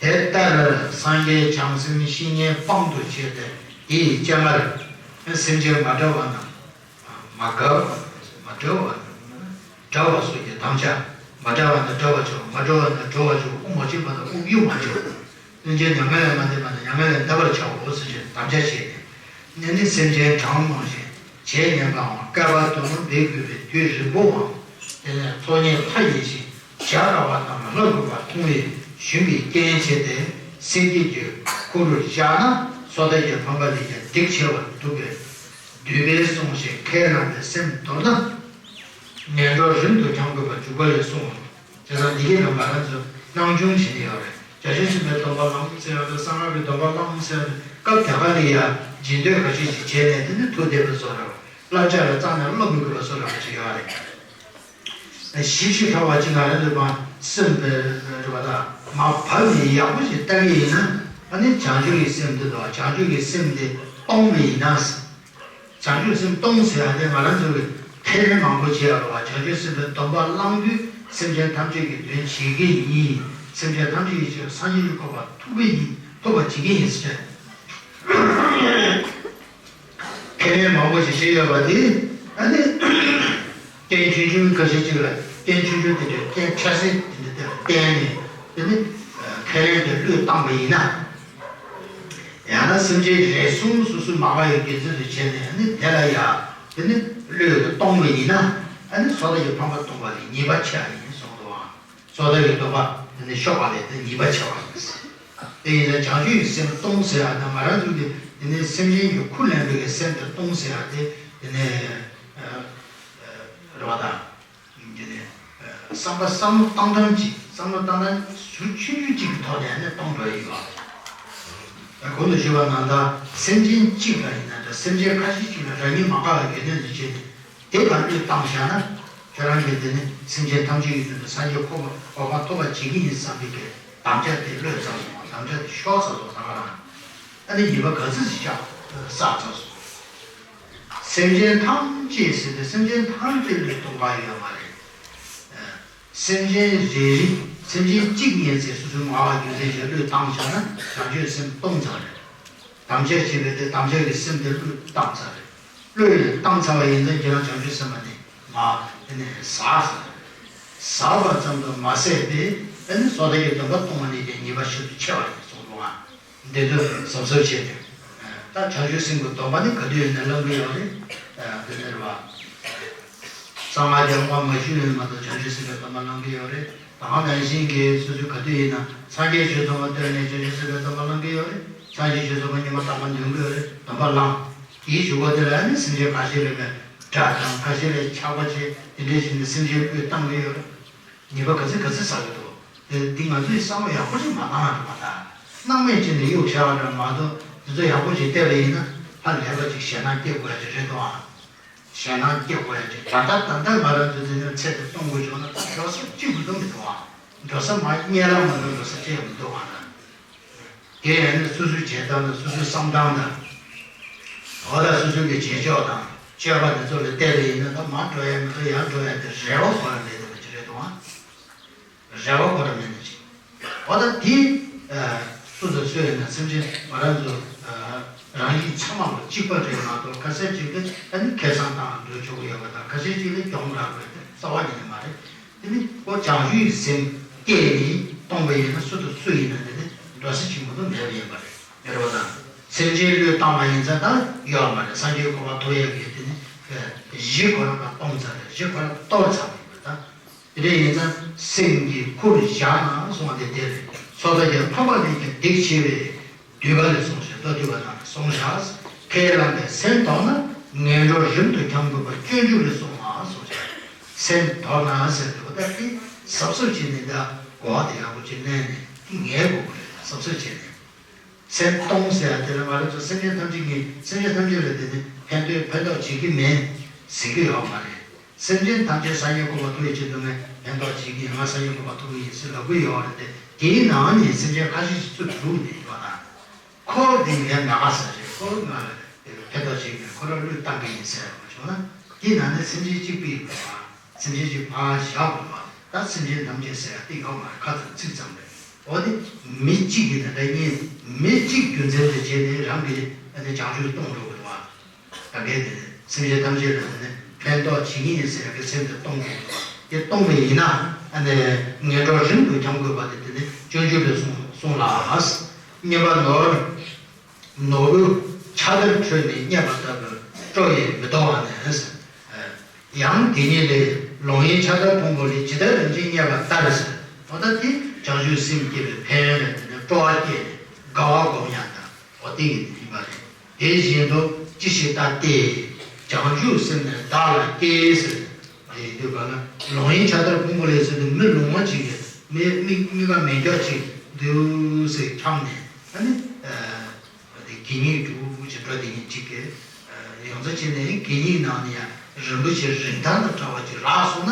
དེ་ལྟར་སངས་རྒྱས་བྱང་སེམས་བཤེས་གཉེན་དཔང་དུ་བྱས་ཏེ། དེའི་སྤྱན་སྔར་སེམས་ཅན་མ་བསྒྲལ་བ་རྣམས། མ་དགའ་བ་མ་བསྒྲལ་བ་བསྒྲལ་བ་སོགས་ཀྱི་དམ་བཅའ། མ་བསྒྲལ་བ་ན་བསྒྲལ་བར་བྱའོ། མ་བསྒྲལ་བ་ན་བསྒྲལ་བར་བྱའོ། དབུགས་མ་ཆད་པ་ན་དབུགས་དབྱུང་བར་བྱའོ། སེམས་ཅན་མྱ་ངན་ལས་མ་འདས་པ་ན་མྱ་ངན་ལས་འདའ་བར་བྱའོ་ཟེར་བྱས་དམ་བཅའ་བྱས་ཏེ། ཨ་ནི་སེམས་ཅན་གྲངས་མང་ཞིང་བྱས་ཉམས་པའམ་བསྐལ་པ་དུ་མར་འབད་དགོས་པའི་དུས་རིང་པོའམ། དེ་ནས་ཚོགས་གཉིས་མཐའ་ཡས་ཤིང་བྱ་དཀའ་བ་རྣམས་ལ་སླ་བསྒོས་པ་མཐོང་བས་ཞུམ་པའི་རྐྱེན་བྱས་ཏེ། སེམས་བསྐྱེད་ཀྱི་འཁོར་ལོ་བཞག་ན་སོ་ད་ཀྱི་ཕམ་པ་ལས་ཀྱང་སྡིག་ཆེ་བར་འདུག་པས། འདུས་པས་གསུངས་ཤིང་ཁས་བླངས་པའི་སེམས་མདོར་ན། ངན་འགྲོར་རིམ་དུ་འཁྱམས་དགོས་པ་འཇུག་པ་ལས་གསུངས། བྱས་ཙང་འདི་གའི་ནང་ང་རང་ཚོ་སྣང་ཆུང་བྱེད་ནི་ཡོད་རེད། བྱང་ཆུབ་སེམས་དཔའི་སྡོམ་པ་བླང་ཟེར་ཡག་དང་གསང་སྔགས་པའི་སྡོམ་པ་བླང་ཟེར་ཡག་དང་སྐབས་དེ་ག་ལ་ཡ་སྦྱིན་འདོད་ཁ་ཤས་ཤིག་བྱས་ནས་དེ་ནི་ཐུགས་དད་པ་བཟོ་རེད། བསླབ་བྱ་ལ་རྩ་ནས་བློ་མི་འགུལ་བ་བཟོ་རེད་བ་ཅིག་ཡོད་རེད། ཞིབ་ཞིབ་ཧྲ་བ་ཅིག་ང་རང་ཚོའི་མ་སེམས་པའི་རེ་བ་དང་མ་བབས་ནས་ཡག་པོ་ཞིག་ལྟ་གི་ཡིན་ན། ཨ་ནི་བྱང་ཆུབ་ཀྱི་སེམས་འདི་དང་བྱང་ཆུབ་ཀྱི་སེམས་འདི་སྟོང་པ་ཡིན་ན། བྱང་ཆུབ་སེམས་སྟོང་ཟེར་ཡ་དེ་ང་རང་ཚོ་གིས་ཁས་ལེན་མང་པོ་བྱེད་ཡ་རེད་བ། བྱང་ཆུབ་སེམས་དཔའི་སྡོམ་པ་བླངས་དུས་སེམས་ཅན་ཐམས་ཅད་ཀྱི་དོན་བྱེད་ཀྱི་ཡིན། སེམས་ཅན་ཐམས་ཅད་ཀྱི་ཕྱིར་སངས་རྒྱས་ཀྱི་གོ་འཕང་ཐོབ་ཀྱི་ཡིན། ཐོབ་པ་བྱེད་ཀྱི་ཡིན་ཟེར། ཁས་ལེན་མང་པོ་ཞིག་བྱས་ཡོད་པ་དེ། ཨ་ནི། རྐྱེན་ཆུང་ཆུང་ཁ་ཤས་ཅིག་ལ་རྐྱེན་ཆུང་ཆུང་དེ་འདྲའི་རྐྱེན་ཆ་ཤས་དེ་འདྲ་དེ་ལ་བརྟེན་ནས་དེ་ནི་ཁས་ལེན་དེ་བློས་བཏང་བ་ཡིན་ན། ཡང་ན་སེམས་ཅན་རེ་ཟུང་སོ་སོའི་མ་འགགས་པའི་དགེ་མཚན་དུ་བྱས་ནས་ཨ་ནི་དེ་ལ་ཡ་དེ་ནི་བློས་གཏོང་བ་ཡིན་ན། ཨ་ནི་སོ་ཐར་གྱི་ཕམ་པ་སྟོང་པ་ལས་ཉེས་པ་ཆེ་བ་ཡིན་གསུངས་འདུག་ཨང་། སོ་ཐར་གྱི་སྡོམ་པ་དེ་ནི་ཤོར་བ་ལས་དེ་ཉེས་པ་ཆེ་བ་ཡིན། དེ་ཡིན་ན་བྱང་ཆུབ་ཀྱི་སེམས་སྟོང་ཟེར་བ་དང་ང་རང་ཚོ་གི་དེ་ནི་སེམས་ཅན་གྱི་ཁུར་ལེན་པའི་སེམས་དེ་སྟོང་ཟེར་བ་དེ་དེ་ནི་རེ་བ་དང་། དེ་ནི་བསམ་པ་བསམ་བློ་བཏང་སྟངས་ཀྱི་བསམ་བློ་བཏང་སྟངས་ཟུར་ཆུང་ཆུང་གཅིག་གི་ཐོག་ནས་ནི་སྟོང་འགྲོ་ཡི་ཡོད། གོང་དུ་ཞུས་པ་ནང་ལྟར་སེམས་ཅན་གཅིག་ལ་ཡིན་ན་འདྲ། སེམས་ཅན་ཁ་ཤས་ཤིག་ལ་རང་ཉིད་མ་དགའ་བའི་ཡོན་ཏན་དུ་བྱས་ཏེ། དེ་ལ་བློས་བཏང་བཞག་ན། ཁྱོད་རང་གིས་དེ་ནི་སེམས་ཅན་ཐམས་ཅད་ཀྱི་དོན་དུ་སངས་རྒྱས་གོ་འཕང་ཐོབ་པར་བྱེད་ཀྱི་ཡིན་བསམ་པའི་གི་དམ་བཅའ་དེ་བློས་བཏང་སོང་བ། དམ་བཅའ་དེ་ཤོར་ཚར་སོང་། ད་ག་རང་ཨ་ནི་ཉེས་པ་ག་ཚོད་ཅིག་བསགས་ཚར་སོང་། སེམས་ཅན་ཐམས་ཅད་ཟེར་ཏེ་སེམས་ཅན་ཐམས་ཅད་བློས་གཏོང་ག་ཡོད་མ་རེད། སེམས་ཅན་རེ་རེ་སེམས་ཅན་གཅིག་ཉིད་ཟེར་སོ་སོའི་མ་བ་རྒྱུ་མཚན་གྱིས་བློས་བཏང་བཞག་ན་བྱང་ཆུབ་སེམས་སྟོང་ཙམ་རེད། དམ་བཅའ་བྱས་པའི་དེ་དམ་བཅའ་གི་སེམས་དེ་བློས་བཏང་ཚར་རེད། བློས་བཏང་ཚར་བ་ཡིན་ཙང་ཁྱེད་རང་བྱང་ཆུབ་སེམས་དཔའ་ནི་མ་དེ་ནས་ཟག་ཟེར། ཟག་པ་ཙམ་དུ་མ་ཟད་པའི་ཨ་ནི་སོ་ཐར་གྱི་སྡོམ་པ་གཏོང་བ་ནི་ཀྱང་ཉེས་པ་ཤིན་ཏུ་ཆེ་བ་ཡིན་གསུངས་འདུག་ཨ། འདི་ཚོ་གཟབ་གཟབ་བྱས་ཏེ། ད་བྱང་ཆུབ་སེམས་ཀྱི་སྡོམ་པ་ནི་ག་དུས་ཡིན་ན་བླང་གི་ཡོད་རེད། འདི་ནས་རེད་བ། གསང་སྔགས་ཀྱི་དབང་མ་ཞུས་ནས་མ་གཏོགས་བྱང་ཆུབ་སེམས་དཔའི་སྡོམ་པ་བླང་གི་ཡོད་རེད། ད་ག་ནང་བཞིན་གྱི་སོ་སོས་ག་དུས་ཡིན་ན་སངས་རྒྱས་ཆོས་ཚོགས་མ་བཏོན་ནས་བྱང་ཆུབ་སེམས་དཔའི་སྡོམ་པ་བླང་གི་ཡོད་རེད། སངས་རྒྱས་ཆོས་ཚོགས་མ་ཉི་མ་རྟག་པར་འདོན་གི་ཡོད་རེད། སྡོམ་པ་བླང་། དེའི་གཞུག་གུ་དེ་ལ་ནི་སེམས་ཅན་ཁ་ཤས་ལ་ནི་དགྲ་དང་ཁ་ཤས་ལ་ཆགས་པ་བྱས་དེ་འདྲའི་བྱས་ནས་སེམས་ཅན་བློས་བཏང་གི་ཡོད་རེད། ཉེས་པ་ག་ཚོད་ག་ཚོད་བསགས་ཀྱི་འདུག་དེ་འདི་ང་ཚོས་བསམ་བློ་ཡག་པོ་ཞིག་མ་བཏང་བ་རེད་པ། ད་སྣང་མེད་བྱས་ནས་གཡུག་བཞག་པ་འདྲ་མ་གཏོགས་འདི་ཚོ་ཡག་པོ་ཞིག་བལྟས་པ་ཡིན་ན་ཧ་ལས་པ་ཅིག་ཞེད་སྣང་སྐྱེ་དགོས་ཡ་ཅིག་རེད་འདུག་ཨ། ཞེད་སྣང་སྐྱེ་དགོས་ཡ་ཅིག་ད་ལྟ་ད་ལྟ་ང་རང་ཚོ་འཛིན་གྲྭ་ཚད་དུ་གཏོང་དགོས་བྱུང་ན་ད་འགྲོ་ས་གཅིག་པུ་འགྲོ་མི་འདུག་ཨ། འགྲོ་ས་མ་རྙེད་ལ་མ་གཏོགས་འགྲོ་ས་གཅིག་མི་འདུག་ཨ། དེ་ཡང་ནི་སོ་སོའི་བྱེད་སྟངས་དང་སོ་སོའི་བསམ་སྟངས་དང་། འོ་ད་སོ་སོའི་གི་བྱེད་ཕྱོགས་དང་སྤྱོད་པ་དེ་ཚོ་ལ་བལྟས་པ་ཡིན་ན་ད་མར་འགྲོ་ཡ་མི་འདུག་ཡར་འགྲོ་ཡ་དེ་རེ་བ་ཁོ་རང་མེད་དེ་བ་ཅི་རེད་དོ། རེ་བ་ཁོ་རང་མེད་ནི་ཅི། འོ་ད་དེ་སུ་དང་སུ་ཡིན་ན་སེམས་ཅན་ང་རང་ཚོ་རང་བཞིན་ཚང་མ་ལ་གཅིག་པ་རེད་མ་གཏོགས་ཁ་ཤས་ཅིག་ལ་ཨ་ནི་ཁེ་བཟང་བཏང་འགྲོ་ཆོག་གི་ཡོད་པ་དང་ཁ་ཤས་ཅིག་ལ་གྱོང་རག་དགོས་དེ་རྩ་བ་ཉིད་ནས་མ་རེད། དེ་ནི་ཁོ་བྱང་ཆུབ་ཀྱི་སེམས་བསྐྱེད་ནས་གཏོང་བ་ཡིན་ན་སུ་དང་སུ་ཡིན་ན་དེ་ནི་འགྲོ་ས་ཆེན་པོ་དུ་མེད་པ་ཡིན་པ་རེད། མེད་པ་དང་། སེམས་ཅན་བློས་བཏང་བ་ཡིན་ཙང་ད་ཡོད་མ་རེད། སངས་རྒྱས་གོ་འཕང་ཐོབ་ཡག་གི་དེ་ནི་གཞི་ཁོ་རང་ལ་གཏོང་ཚར་རེད། གཞི་ཁོ་རང་གཏོར་ཚར་བ་ཡིན་པ་དང་། དེ་འདྲ་ཡིན་ཙང་སེམས་ཀྱི་ཁུར་བཞག་ན་གསུངས་པ་དེ་དེ་རེད། སོ་ཐར་གྱི་ཕམ་པ་ལས་ཀྱང་སྡིག་ཆེ་བས། སྡུད་པ་ལས་བསྲུང་ཞིང་མདོ་སྡུད་པ་རྣམས་ལས་བསྲུང་བྱ། ཁས་བླངས་པས་སེམས་དོག་ན། ངན་འགྲོར་རིམ་དུ་འཁྱམས་དགོས་པ་སྤྱོད་འཇུག་ལས་གསུངས་ལ་གསུངས་ཤིང་། སེམས་དོག་ན་ཟེར་དུས་ད་དེ་གཟབ་གཟབ་བྱས་ནས་ད་གོ་བ་དེ་ཡག་པོ་ཅིག་གནས་ནས་དེ་ངེས་དགོས་པ་རེད། གཟབ་གཟབ་བྱས་ནས། སེམས་སྟོང་ཟེར་ཡ་དེ་ལ་ང་རང་ཚོ་སེམས་ཅན་ཐམས་ཅད་ཀྱི་སེམས་ཅན་ཐམས་ཅད་ལ་དེ་ནི་ཕན་ཐོགས་ཕན་ཐོགས་བྱེད་ཀྱི་མེད་ཟེར་གྱི་ཡོད་མ་རེད། སེམས་ཅན་ཐམས་ཅད་སངས་རྒྱས་གོ་འཕང་ཐོབ་པའི་ཆེད་དུ་ངས་ཕན་ཐོགས་བྱེད་ཀྱི་ཡིན། ང་སངས་རྒྱས་གོ་འཕང་ཐོབ་ཀྱི་ཡིན་ཟེར་ལབ་ཀྱི་ཡོད་རེད་དེ། དེའི་ནང་ནས་སེམས་ཅན་ཁ་ཤས་ཤིག་ཚུར་བླུགས་ནས་ཡོད་ན། ཁོ་འདི་ངའི་མ་དགའ་ས་རེད། ཁོ་ང་ལ་ཕན་ཐོགས་བྱེད་ཀྱི་མེད། ཁོ་རང་བློས་བཏང་གི་ཡིན་ཟེར་བ་བྱུང་ན། དེའི་ནང་ནས་སེམས་ཅན་གཅིག་པུ་ཡིན་པ། སེམས་ཅན་གཅིག་ཕར་བཞག་དགོས་པ། ད་སེམས་ཅན་ཐམས་ཅད་ཟེར་ཡ་དེ་ཡོད་མ་རེད། ཁ་ཙམ་ཚིག་ཙམ་རེད། འོ་དེ་མི་གཅིག་གིས་ད་ལྟ་ངས་མི་གཅིག་རྒྱུ་མཚན་དུ་བྱས་ནས་རང་གི་ཨ་ནི་བྱང་ཆུབ་གཏོང་འགྲོ་གི་འདུག་བ། ད་གལ་ཏེ་སེམས་ཅན་ཐམས་ཅད་ལ་དེ་ནི་ཕན་ཐོགས་བྱེད་ཀྱི་ཡིན་ཟེར་ཡག་གི་སེམས་དེ་གཏོང་དགོས་ཀྱི་འདུག་བ། དེ་གཏོང་བ་ཡིན་ན་ཨ་ནི་ངན་འགྲོར་རིམ་དུ་འཁྱམས་དགོས་པ་དེ་དེ་ནི་སྤྱོད་འཇུག་ལས་གསུངས་གསུངས་ལ། གཉིས་པ་ནོར། ནོར་བུ་ཆར་ལྟར་འཕྲོས་ནས་རྙེད་པ་ལྟ་བུར་སྤྲོ་བས་མི་དོ་བ་ནི། ཡང་དེ་ཉིད་ལས་ལོང་བའི་ཆར་ལྟར་ཕུང་པོ་ལས་ཇི་ལྟར་རིམ་གྱིས་རྙེད་པ་ལྟར་ཟེར། འོ་ད་དེ་བྱང་ཆུབ་སེམས་བསྐྱེད་པའི་ཕན་ཡོན་ལ་དེ་ནི་སྤྲོ་བ་སྐྱེས་ནས་དགའ་བ་སྒོམ་ཡང་དང་འོ་དེ་ཡིན་པ་རེད། དེ་བཞིན་དུ་ཅི་ཞིག་ལྟ་སྟེ། བྱང་ཆུབ་སེམས་ནི་བདག་ལ་སྐྱེས་ཟེར། ཡོད་པ་ལ། ལོང་ཡིན་ཕྱག་དར་ཕུང་པོ་ལས་ཟེར་དུས་མི་ལོང་བ་ཅིག་གིས་མི་མི་མི་ག་མེད་མགྱོགས་ཅིག་འདུག་སེ་འཁྱམས་ནས། ཨ་ནི་དེ་གད་སྙིགས་འདྲ་བོ་ཅིག་འགྲོ་དེ་ཉིན་གཅིག་གི་ཡོངས་རྫོགས་བྱས་ནས་གད་སྙིགས་ནང་ནས་ཡང་རིན་པོ་ཆེ་རིན་ཐང་དང་འདྲ་བ་ཅིག་རག་སོང་ན།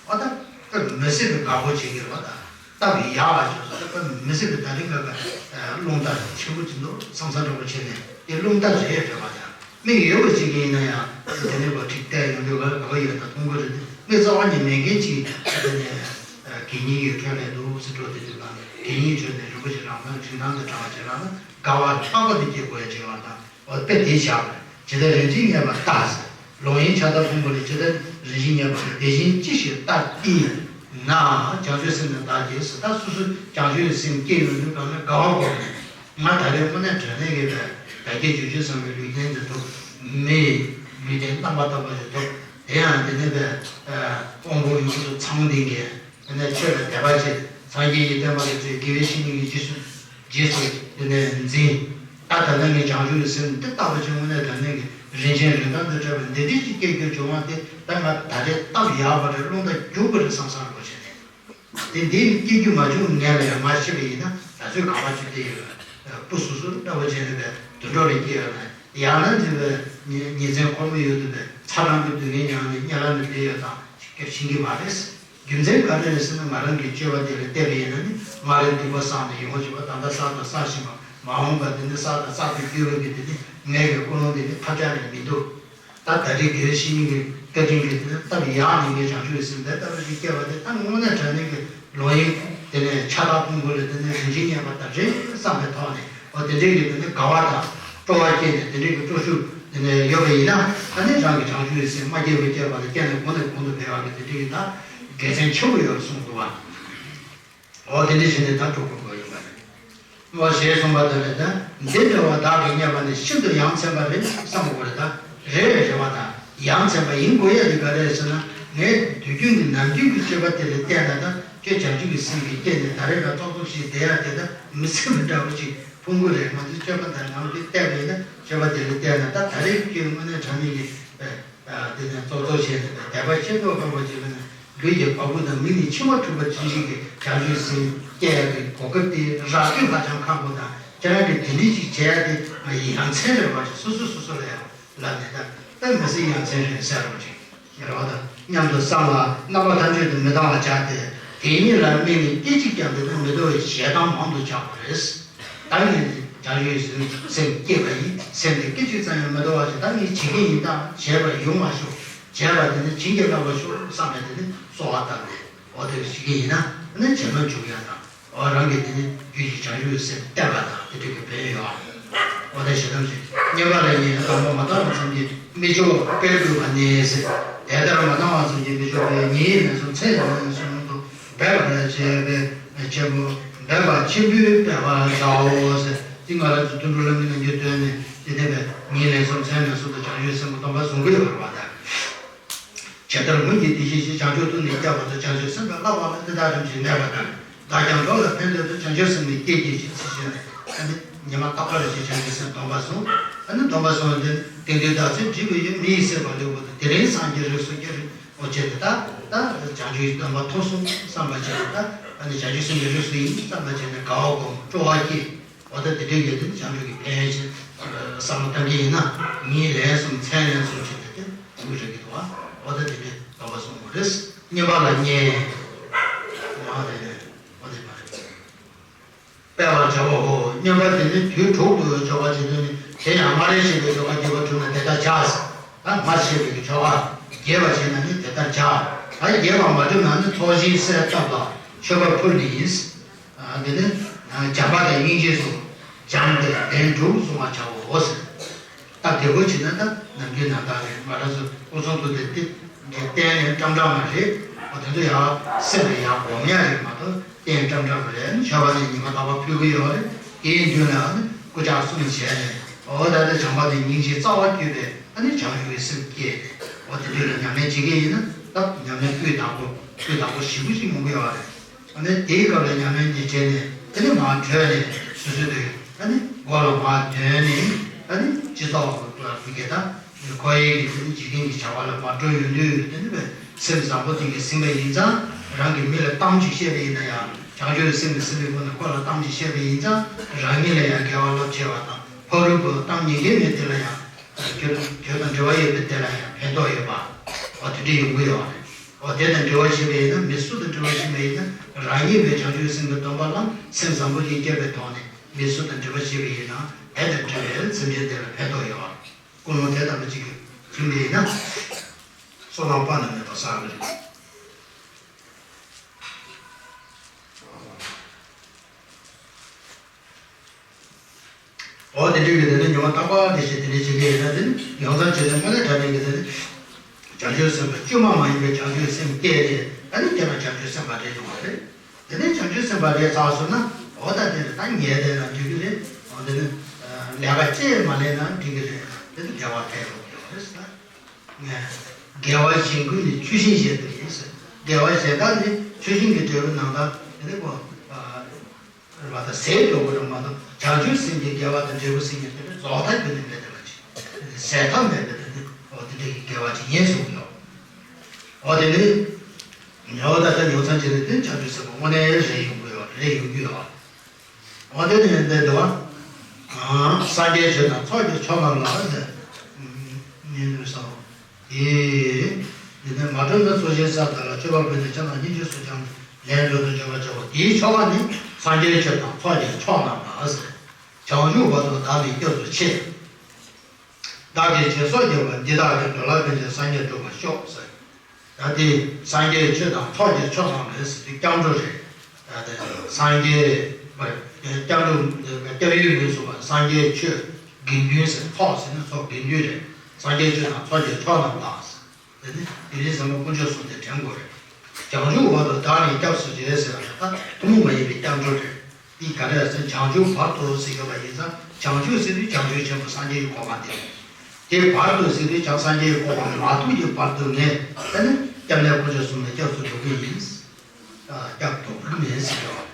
ཨ་ད་དཔེ་མི་སྲིད་པའི་དགའ་པོ་བྱེད་ཀྱི་རེད་པ། ད་སྟབས་ཡག་པ་བྱུང་སོང་། ད་དཔེ་མི་སྲིད་པའི་ད་རིང་ཁ་ཁ་རླུང་རྟ་ཆེན་པོ་ཅིག་འདུག་བསམ་བསམ་འདྲ་པོ་བྱས་ནས། དེ་རླུང་རྟ་རེད་རེད་པ། ད་མིག་ཡོད་པ་ཅིག་ཡིན་ན་ཡང་དེ་ནས་གོ་ཁྲིད་བལྟས་ཡོང་དུས་ག་ག་པ་ཡོད་ད་མཐོང་གི་རེད། དེ་མིག་རྩ་བ་ཉིད་མེད་མཁན་ཅིག་དེ་ནས་གད་སྙིགས་ཡོད་འཕྲོ་ལས་འདུག་སེ་འགྲོ་དེ་དུས་ལ་གད་སྙིགས་བྱོས་ནས་རིན་པོ་ཆེ་རང་ལ་རིན་ཐང་དང་འདྲ་བ་ཅིག་རག་ན་དགའ་བ་ལྷག་པ་དེ་སྐྱེ་དགོས་ཡ་ཅིག་ལ། ད་འོ་དཔེ་དེ་བཞག་པ་ཇི་ལྟར་རིན་ཆེན་རྙེད་པ་ལྟ་ཟེར། ལོང་ཡིན་ཕྱག་དར་ཕུང་པོ་ལས་ཇི་ལྟར་རིན་ཆེན་རྙེད་པ་དེ་བཞིན་ཅི་ཞིག་ལྟར་བསྟི་ན་བྱང་ཆུབ་སེམས་ནི་བདག་གིས་ཟེར། ད་སོ་སོ་བྱང་ཆུབ་སེམས་སྐྱེ་ཡོང་དུས་གང་ལ་དགའ་བ་སྒོམ་ནས། ང་ད་རེས་དངོས་གནས་དྲང་གནས་ཀྱི་བདག་བདག་བསྐྱེད་བྱང་ཆུབ་སེམས་ཀྱི་ལུས་རྟེན་དེ་ཐོབ། མིའི་ལུས་རྟེན་རྣམ་པར་དག་པ་ཞིག་ཐོབ། དེ་ཡང་དེ་ནས་པའི་དབང་པོ་ཡོངས་སུ་ཚང་ལྡན་གྱི། དེ་ནས་ཆོས་ལ་དད་པ་བྱེད། སངས་རྒྱས་ཀྱི་བསྟན་པ་ལ་བརྩེ། དགེ་བའི་བཤེས་གཉེན་གྱི་རྗེས་སུ་རྗེས་སུ་དེ་ནས་འཛིན། ད་ད་ལྟ་ངས་བྱང་ཆུབ་ཀྱི་སེམས་འདི་ལྟ་བུ་ཅིག་དངོས་གནས་དྲང་གནས་ཀྱི་རིན་ཆེན་རིན་ཐང་དང་བྲལ་བའི་འདི་འདྲ་ཅིག་སྐྱེ་རྒྱུ་བྱུང་བ་དེ། ད་ང་ད་རེས་སྟབས་ཡག་པ་རེད། རླུང་རྟ་རྒྱུག་པ་རེད་བསམ་བསམ་རོགས་བྱས་ནས། དེ་འདི་སྐྱེ་རྒྱུ་མ་བྱུང་ངེས་ལ་ཡང་མ་ཤི་བ་ཡིན་ན་ད་གཟོད་ག་པ་ཅིག་སྐྱེ་ཡོད། སྤུ་སུ་སུ་འདྲ་བོ་བྱས་ནས་པའི་དུད་འགྲོ་ལ་སྐྱེ་ཡོད་ན། ཡང་ན་འདི་བའི་ཉེ་ཉེ་ཚན་ཁོ་མོ་ཡོད་དུ་བའི་ཚ་གྲང་གི་སྡུག་བསྔལ་མྱངས་ནས་དམྱལ་བ་ནས་བསྡད་ཡོད་དང་སྐྱབས་ཤིང་གི་མ་རེད། རྒྱུ་མཚན་ག་རེ་རེད་ཟེར་ན། ང་རང་གི་སྤྱོད་པ་དེ་ལ་བལྟས་པ་ཡིན་ན་ནི། སྔར་ལས་སྡིག་པ་བསགས་ནས་ཡོང་བ་བྱས་པ། ད་ལྟ་བསགས་དང་བསགས་བཞིན་པ། མ་འོངས་པ་དེ་ནི་བསགས་དང་བསགས་ཏེ་འགྱུར་བའི་གི་དེ་ནི་ངའི་གི་ཀུན་སློང་དེ་ནི་ཐབས་ཆག་ནས་མི་འདུག་ད་ད་རེས་དགེ་བའི་བཤེས་གཉེན་གྱི་བཀའ་དྲིན་གྱིས་དེ་ནི་སྟབས་ཡག་ནས་ངས་བྱང་ཆུབ་ཀྱི་སེམས་དེ་ལྟ་བུ་ཞིག་སྐྱེ་བ་དེ། ད་དངོས་གནས་དྲང་གནས་ཀྱི་ལོང་ཡིན། དེ་ནས་ཕྱག་དར་ཕུང་པོ་ལས་དེ་ནས་རིན་ཆེན་རྙེད་པ་ལྟ་རེད་བསམ་པའི་ཐོག་ནས། འོ་དེ་འདྲའི་གི་དེ་ནས་དགའ་བ་དང་སྤྲོ་བ་སྐྱེས་ནས་དེ་འདྲའི་གི་སྤྲོ་ཤུགས་དེ་ནས་ཡོད་པ་ཡིན་ན། ཨ་ནི་རང་གི་བྱང་ཆུབ་ཀྱི་སེམས་མ་སྐྱེས་པ་སྐྱེས་པ་ལ་སྐྱེས་ནས་གོང་ནས་གོང་དུ་འཕེལ་བ་གི་དེ་འདྲའི་གི་ད་དགེ་མཚན་ཆེན་པོ་ཡོད་གསུངས་འདུག་བ། འོ་དེ་འདྲ་བྱས་ནས་ད་སྤྲོ་པོ་དགོས་ཡོད་པ་རེད། འོ་ཞེས་གསུངས་པ་དེ་ལས། ད་འདི་འདྲ་བ་བདག་གིས་རྙེད་པ་ནི། ཤིན་ཏུ་ཡ་མཚན་པ་རེད་བསམ་དགོས་རེད། ད་རེད་རེད་བ། ད་ཡ་མཚན་པ་ཡིན་དགོས་ཡ་དེ་ག་རེ་རེད་ཟེར་ན། ངས་དུས་རྒྱུན་གྱི་ནམ་རྒྱུན་གྱི་སྤྱོད་པ་དེ་ལ་བལྟས་ན། ད་ཁྱོད་བྱང་ཆུབ་ཀྱི་སེམས་ཀྱིས་བསྐྱེད་ནས་ད་རེས་ཀ་ཙོག་ཙོག་ཞིག་བསྡད་ཡ་དེ་ད་མི་སེམས་འདྲ་པོ་ཅིག་ཕུང་གི་རེད། ང་ཚོའི་སྤྱོད་པ་དང་ནམ་རྒྱུན་བལྟས་པ་ཡིན་ན། སྤྱོད་པ་དེ་ལ་བལྟས་ན་ད་ད་རེས་ཁྱོད་དངོས་གནས་དྲང་གནས་ཀྱི་དེ་ནས་ཙོག་ཙོག་བྱས་ནས་དད་པ་ཤེས་རྟོགས་འཕེལ་བ་བྱེད་པ་ན། ལུས་ཀྱི་བ་སྤུ་དང་མིག་ནི་མཆི་མ་འཁྲུགས་པ་ཚུན་ཆད་ཀྱི་བྱང་ཆུབ་སེམས་སྐྱེ་ཡག་གི་གོ་སྐབས་དེ་རག་རྒྱུ་ཧ་ཅང་ཁག་པོ་དང་། ཁྱེད་རང་གིས་དེ་འདྲ་ཞིག་བྱས་ཏེ་ང་ཡི་ཡ་མཚན་རེད་བ་ཞེས་སོ་སོ་སོ་སོ་ལ་ཡང་ལབ་ནས། ད་དཔེ་མི་སྲིད་ཡ་མཚན་རེད་ཟེར་རོགས་ཅིག་ཡོད་རེད་བ། ད་སྙམ་དུ་བསམ་ལ་རྣམ་པ་ཐམས་ཅད་དུ་མི་གཏང་བར་བྱ་སྟེ། དེ་ཉིད་ལ་དམིགས་ནས་སྐད་ཅིག་ཀྱང་དེ་ལྟར་མི་འདོར་བའི་ཞལ་གདམས་མང་དུ་བྱ་དགོས་རེད། ད་ངས་བྱང་ཆུབ་སེམས་བསྐྱེད་པ་ཡིན། སེམས་དེ་སྐད་ཅིག་ཙམ་ཡང་མི་འདོར་བ་ཞིག་ད་ངས་བྱེད་ཀྱི་ཡིན། ད་བྱས་པ་ཡོང་བ་ཤོག་བྱས་པ་དེ་ནི་བྱིན་གྱིས་བརླབས་པར་ཤོག་བསམ་པའི་དེ་ནི་གསོལ་བ་བཏབ་ནས། འོ་དེ་ཞིག་གི་ཡིན་ན་ནི་བྱེ་མ་འཇུག་ཡ་དང་། འོ་རང་གི་དེ་ནི་རྒྱུད་ཀྱི་བྱང་ཆུབ་སེམས་བརྟན་པ་དང་དེ་འདྲ་གི་ཕན་ཡོད། འོ་དེ་ཞེ་དམ་ཞིག་རྙེད་པ་ལ་ཉེ་དང་པོ་མ་བཏང་བ་ཙམ་གྱིས་མི་ཆོག་པས་དགོས་པ་ནི་ཟེར། དེ་ལྟར་མ་བཏང་བ་ཙམ་གྱིས་མི་ཆོག་པས་ཉེ་ལན་གསུམ་མཚན་ལན་གསུམ་དུ་འབད་པ་ལ་བྱེད་པའི་ཆེན་པོ། འབད་པ་ཆེན་པོས་འབད་པར་བྱའོ་ཟེར། དེ་ང་རང་ཚོ་དུད་འགྲོ་ལ་མི་རྣམས་ཀྱི་དོན་ནི་དེ་ལྟ་བས་ཉིན་ལན་གསུམ་མཚན་ལན་གསུམ་དུ་བྱང་ཆུབ་སེམས་ཀྱི་སྡོམ་པ་བཟུང་དགོས་པར་བ་དང་། ཇི་ལྟར་མུ་གེས་བདེ་གཤེགས་ཤིང་། བྱང་ཆུབ་ཏུ་ནི་སྐྱེ་བར་འདོད། བྱང་ཆུབ་སེམས་དཔའི་བསླབ་པ་ལ། འདི་དག་རིམ་བཞིན་གནས་པ་དང་། བདག་ཀྱང་འགྲོ་ལ་ཕན་འདོད་དོ། བྱང་ཆུབ་སེམས་ནི་བསྐྱེད་བགྱི་ཞིང་། ཞེས་ནས་ཨ་ནི་ཉི་མ་རྟག་པར་བཞིན་བྱང་ཆུབ་སེམས་སྡོམ་པ་བཟུང་། ཨ་ནི་སྡོམ་པ་བཟུང་སྟེ། དེང་དུས་བདག་ཚེ་འགྲིབ་པའི་ཡུལ། མི་ཡི་སྲེད་པ་ལུས་པོ་དང་། དེ་རིང་སངས་རྒྱས་རིགས་སུ་སྐྱེ་རུང་། འོ་བྱས་ཏེ་ད་ད་བྱང་ཆུབ་ཀྱི་སྡོམ་པ་ཐོབ་སོང་བསམ་པ་བྱས་ཏེ། ད་ཨ་ནི་བྱང་ཆུབ་སེམས་ཀྱི་རིགས་སུ་ཡིན་བསམ་པ་བྱས་ཏེ། ད་དགའ་བ་སྒོམ། སྤྲོ་བ་སྐྱེ། འོ་ད་དེ་འདྲའི་ཡོད་དེ་བྱང་ཆུབ་ཀྱི་ཕན་ཡོན་ཆེ་བསམ་བློ་བཏང་གི་ཡིན་ན། ཉིན་ལན་གསུམ་མཚན་ལན་གསུམ་བྱས་ཏེ་དེ་འགྲུབ་ཀྱི་རེད་འདུག་བ། འོ་ད་དེ་འདྲའི་སྡོམ་པ་བཟུང་དགོས་རེད། བསྙེན་པ་ལ་བསྙེན། ཡང་དེ་ནས་འོ་དེ་མ་རེད། སྤེལ་བར་བྱ་བའོ། བསྙེན་པ་དེ་ནི་དུས་དྲུག་ཏུ་འཇོག་པ་བྱེད་དོན་ནི། དེ་ཡང་སྔར་བཤད་པའི་ཆོ་ག་རྒྱས་པ་གྲུབ་ན་དེ་ལྟར་བྱ། ད་སྔར་བཤད་པའི་ཆོ་ག་རྒྱས་པ་བྱས་ན་ནི་དེ་ལྟར་བྱ། ད་རྒྱས་པ་མ་གྲུབ་ན་ནི་ཚོགས་ཞིང་གསལ་བཏབ་ལ་མཆོད་པ་ཕུལ་ནི་ཡིན། ཨ་དེ་ནི་བྱམས་པ་དང་སྙིང་རྗེ་གསུམ། སྦྱངས་ཏེ་ལན་དྲུག་བཟུང་བར་བྱའོ་ཟེར། ད་དེ་བོ་བྱེད་ན་ད་ནམ་རྒྱུན་ནང་ལྟར་རེད། ང་རང་ཚོ་སྐུ་གསུང་ཐུགས་དེ་ཏིག་གཏན་ནས་ཀྲམ་ཀྲམ་མ་རེད། འོ་དེ་ཚོ་ཡང་སེམས་ལ་ཡང་སྒོམ་ཡ་རེད་མ་གཏོགས་གཏན་ཀྲམ་ཀྲམ་མ་རེད། མཆོད་པ་ནི་ཉི་མ་རྟག་པར་ཕུལ་གི་ཡོད་རེད། དེའི་མདུན་ལ་ནི་སྐུ་ཕྱག་གསུམ་བྱས་ནས། འོ་ད་ལྟ་བྱམས་པ་དང་སྙིང་རྗེའི་རྩ་བ་བརྒྱུད་པའི་ཨ་ནི་བྱང་ཆུབ་ཀྱི་སེམས་བསྐྱེད་དེ། འོ་དེ་འདྲ་ལ་ཉམས་ལེན་བྱེད་ཀྱི་ཡིན་ན། ད་ཉམས་ལེན་སྤུས་དག་པོ་སྤུས་དག་པོ་ཞེ་པོ་ཅིག་ཡོང་གི་ཡོད་རེད། ཨ་ནི་དེའི་སྐབས་ལ་ཉམས་ལེན་གྱི་བྱས་ནས་དེ་ནི་མར་བྲོས་ནས་སོ་སོའི་དེ་ཨ་ནི་མགོ་ལ་མར་དོན་ནས། ཨ་ནི་སྤྱི་ཚོགས་ལ་དགེ་དང་ཁོ་ཡི་གི་དེ་ནི་འཇིག་རྟེན་གྱི་བྱ་བ་ལ་མར་འགྲོ་ཡོང་དུས་དེ་ནི་བས་ སེམས་བཟང་པོ་དེ་གིས་ཟིན་པ་ཡིན་ཙང་། རང་གིས་མི་ལ་གཏམ་ཅིག་བཤད་པ་ཡིན་ན་ཡང་། བྱང་ཆུབ་སེམས་ཀྱིས་ཟིན་པའི་སྒོ་ནས་ཁོ་ལ་གཏམ་ཅིག་བཤད་པ་ཡིན་ཙང་། རང་ཉིད་ལ་ཡང་དགེ་བ་རླབས་ཆེ་བ་དང་། ཕ་རོལ་པོ་གཏམ་ཉན་མཁན་མི་དེ་ལ་ཡང་། རྒྱུ་རྒྱུ་དང་འབྲེལ་བ་ཡོད་པའི་དེ་ལ་ཡང་ཕན་ཐོགས་ཡོད་པ། འོ་དེ་འདྲ་ཡོང་གི་ཡོད་རེད། འོ་དེ་དང་འབྲེལ་བ་བྱེད་པ་ཡིན་ན། མི་སུ་དང་འབྲེལ་བ་བྱེད་པ་ཡིན་ན། རང་ཉིད་པའི་བྱང་ཆུབ་སེམས་ཀྱི་སྡོམ་པ་ལ་སེམས་བཟང་པོ་ཞིག་བསྐྱེད་པའི་ཐོག་ནས། མི་སུ་དང་འབྲེལ་བ་བྱེད་པ་ཡིན་ན། དེ་དང་འབྲེལ་བའི་སེམས་ཅན་དེ་ལ་ཕན་ཐོགས་ཡོད་རེད། ཀུན་སློང་དེ་ལྟ་བུ་གཅིག་གིས་བྱུང་བ་ཡིན་ན། བསོད་ནམས་དཔག་ཏུ་མེད་པ་བསགས་ཀྱི་རེད། འོ་དེ་འདྲའི་གི་དེ་ནི་ཉོན་མོངས་རྟག་པ་དེ་བཞིན་དེ་འདྲའི་བྱེད་ཀྱི་ཡོད་ན། དེ་ནི་ཡོངས་སུ་བྱས་ནས་དངོས་གནས་དྲང་གནས་ཀྱི་དེ་ནི་བྱང་ཆུབ་སེམས་དཔའ་བཅོས་མ་མ་ཡིན་པའི་བྱང་ཆུབ་སེམས་སྐྱེས་ཏེ། ཨ་ནི་དེ་ན་བྱང་ཆུབ་སེམས་དཔའ་རེད་ཡོང་བ་རེད། དེ་ནས་བྱང་ཆུབ་སེམས་དཔའ་རེད་ཚར་སོང་ན། འོ་ད་དེ་ནི་ད་ཉལ་བསྡད་ན་འགྲིག་གི་རེད། འོ་དེ་ནི་ལས་ཀ་ཅི་མ་ལས་ན་འགྲིག་གི་རེད། དེ་ནི་དགེ་བ་འཕེལ་ཡོང་གི་རེད་ཟེར། དགེ་བ་གཞན་ཀུན་ནི་ཆུ་ཤིང་བཞིན་དུ་ཡིན་ཟེར། དགེ་བ་གཞན་དག་ནི་ཆུ་ཤིང་གི་འབྲས་བུ་ནང་ལྟར་དེ་ནི་ཁོ་རེད་པ། ད་ཟད་འགྲོ་གི་རེད་མ་གཏོགས། བྱང་ཆུབ་སེམས་ཀྱི་དགེ་བ་དང་འབྲས་བུ་ཟེར་མཁན་དེ་ནི་རྫོགས་མཐའ་གྱུར་ནས་མེད་བསྡད་པ་ཅིག་ཟད་མཐའ་མེད་པའི་དེ་ནི་འོ་དེ་འདྲ་གི་དགེ་བ་ཅིག་ཡིན་གསུངས་ཡོད། འོ་དེ་ནི་ཉོ་ད་ལྟ་ཉོ་ཚང་ཅིག་རེད། དེ་བྱང་ཆུབ་སེམས་དཔའ་དངོས་གནས་རེད་ཡོང་གི་ཡོད། རེད་ཡོང་གི་ཡོད། འོ་དེ་ནི་འདི་འདུག་བ། སངས་རྒྱས་ཆོས་དང་ཚོགས་ཀྱི་མཆོག་རྣམས་ལ་ཟེར། ཉན་དུ་སོང་། དེ། འདི་ནི་མ་གྲུབ་ན་ཚོགས་ཞིང་བསགས་དག་ལ། སྤྱོད་པ་པོ་ནི་བྱམས་དང་སྙིང་རྗེ་སོགས་ཀྱང་ལན་འགྲོ་དུ་འཇུག་པར་བྱའོ། དེའི་ཆོ་ག་ནི་སངས་རྒྱས་ཆོས་དང་ཚོགས་ཀྱི་མཆོག་རྣམས་ལ་ཟེར། བྱང་ཆུབ་བར་དུ་བདག་ནི་སྐྱབས་སུ་མཆི། བདག་གིས་སྦྱིན་སོགས་བགྱིས་པ་འདི་དག་གིས། འགྲོ་ལ་ཕན་ཕྱིར་སངས་རྒྱས་འགྲུབ་པར་ཤོག་ཟེར། ད་དེ་སངས་རྒྱས་ཆོས་དང་ཚོགས་ཀྱི་མཆོག་རྣམས་ལ་ཟེར་དུས་སྐྱབས་འགྲོ་རེད། ད་དེ་སངས་རྒྱས་པ་སྐྱབས་འགྲོ་སྐྱབས་ཡུལ་ངོས་སུ་བ་སངས་རྒྱས་ཆོས་དགེ་འདུན་ཟེར། ཚོགས་ཟེར་ན་ཚོགས་དགེ་འདུན་རེད། སངས་རྒྱས་ཆོས་དང་ཚོགས་ཀྱི་མཆོག་རྣམས་ལ་ཟེར། དེ་ནི་དེ་རིང་ཟབ་མོ་དཀོན་མཆོག་གསུམ་དེ་དྲན་དགོས་རེད། བྱང་ཆུབ་བར་དུ་བདག་ནི་སྐྱབས་སུ་མཆི་ཟེར་བ་ལ། ད་ཐུན་མོང་མ་ཡིན་པའི་སྐྱབས་འགྲོ་རེད། འདི་ག་རེ་ཟེར། བྱང་ཆུབ་བར་དུ་ཟེར་གྱི་ཡོད་པ་ཡིན་ཙང་། བྱང་ཆུབ་ཟེར་དུས་བྱང་ཆུབ་ཆེན་པོ་སངས་རྒྱས་ཀྱི་གོ་འཕང་དེ། དེ་བར་དུ་ཟེར་དུས་ཀྱང་སངས་རྒྱས་ཀྱི་གོ་འཕང་མ་ཐོབ་ཀྱི་བར་དུ་ངས་ད་ནི་སྐྱབས་གནས་དཀོན་མཆོག་གསུམ་ལ་སྐྱབས་སུ་འགྲོ་གི་ཡིན། སྐྱབས་འགྲོ་གི་མིན་ཟེར་གྱི་ཡོད།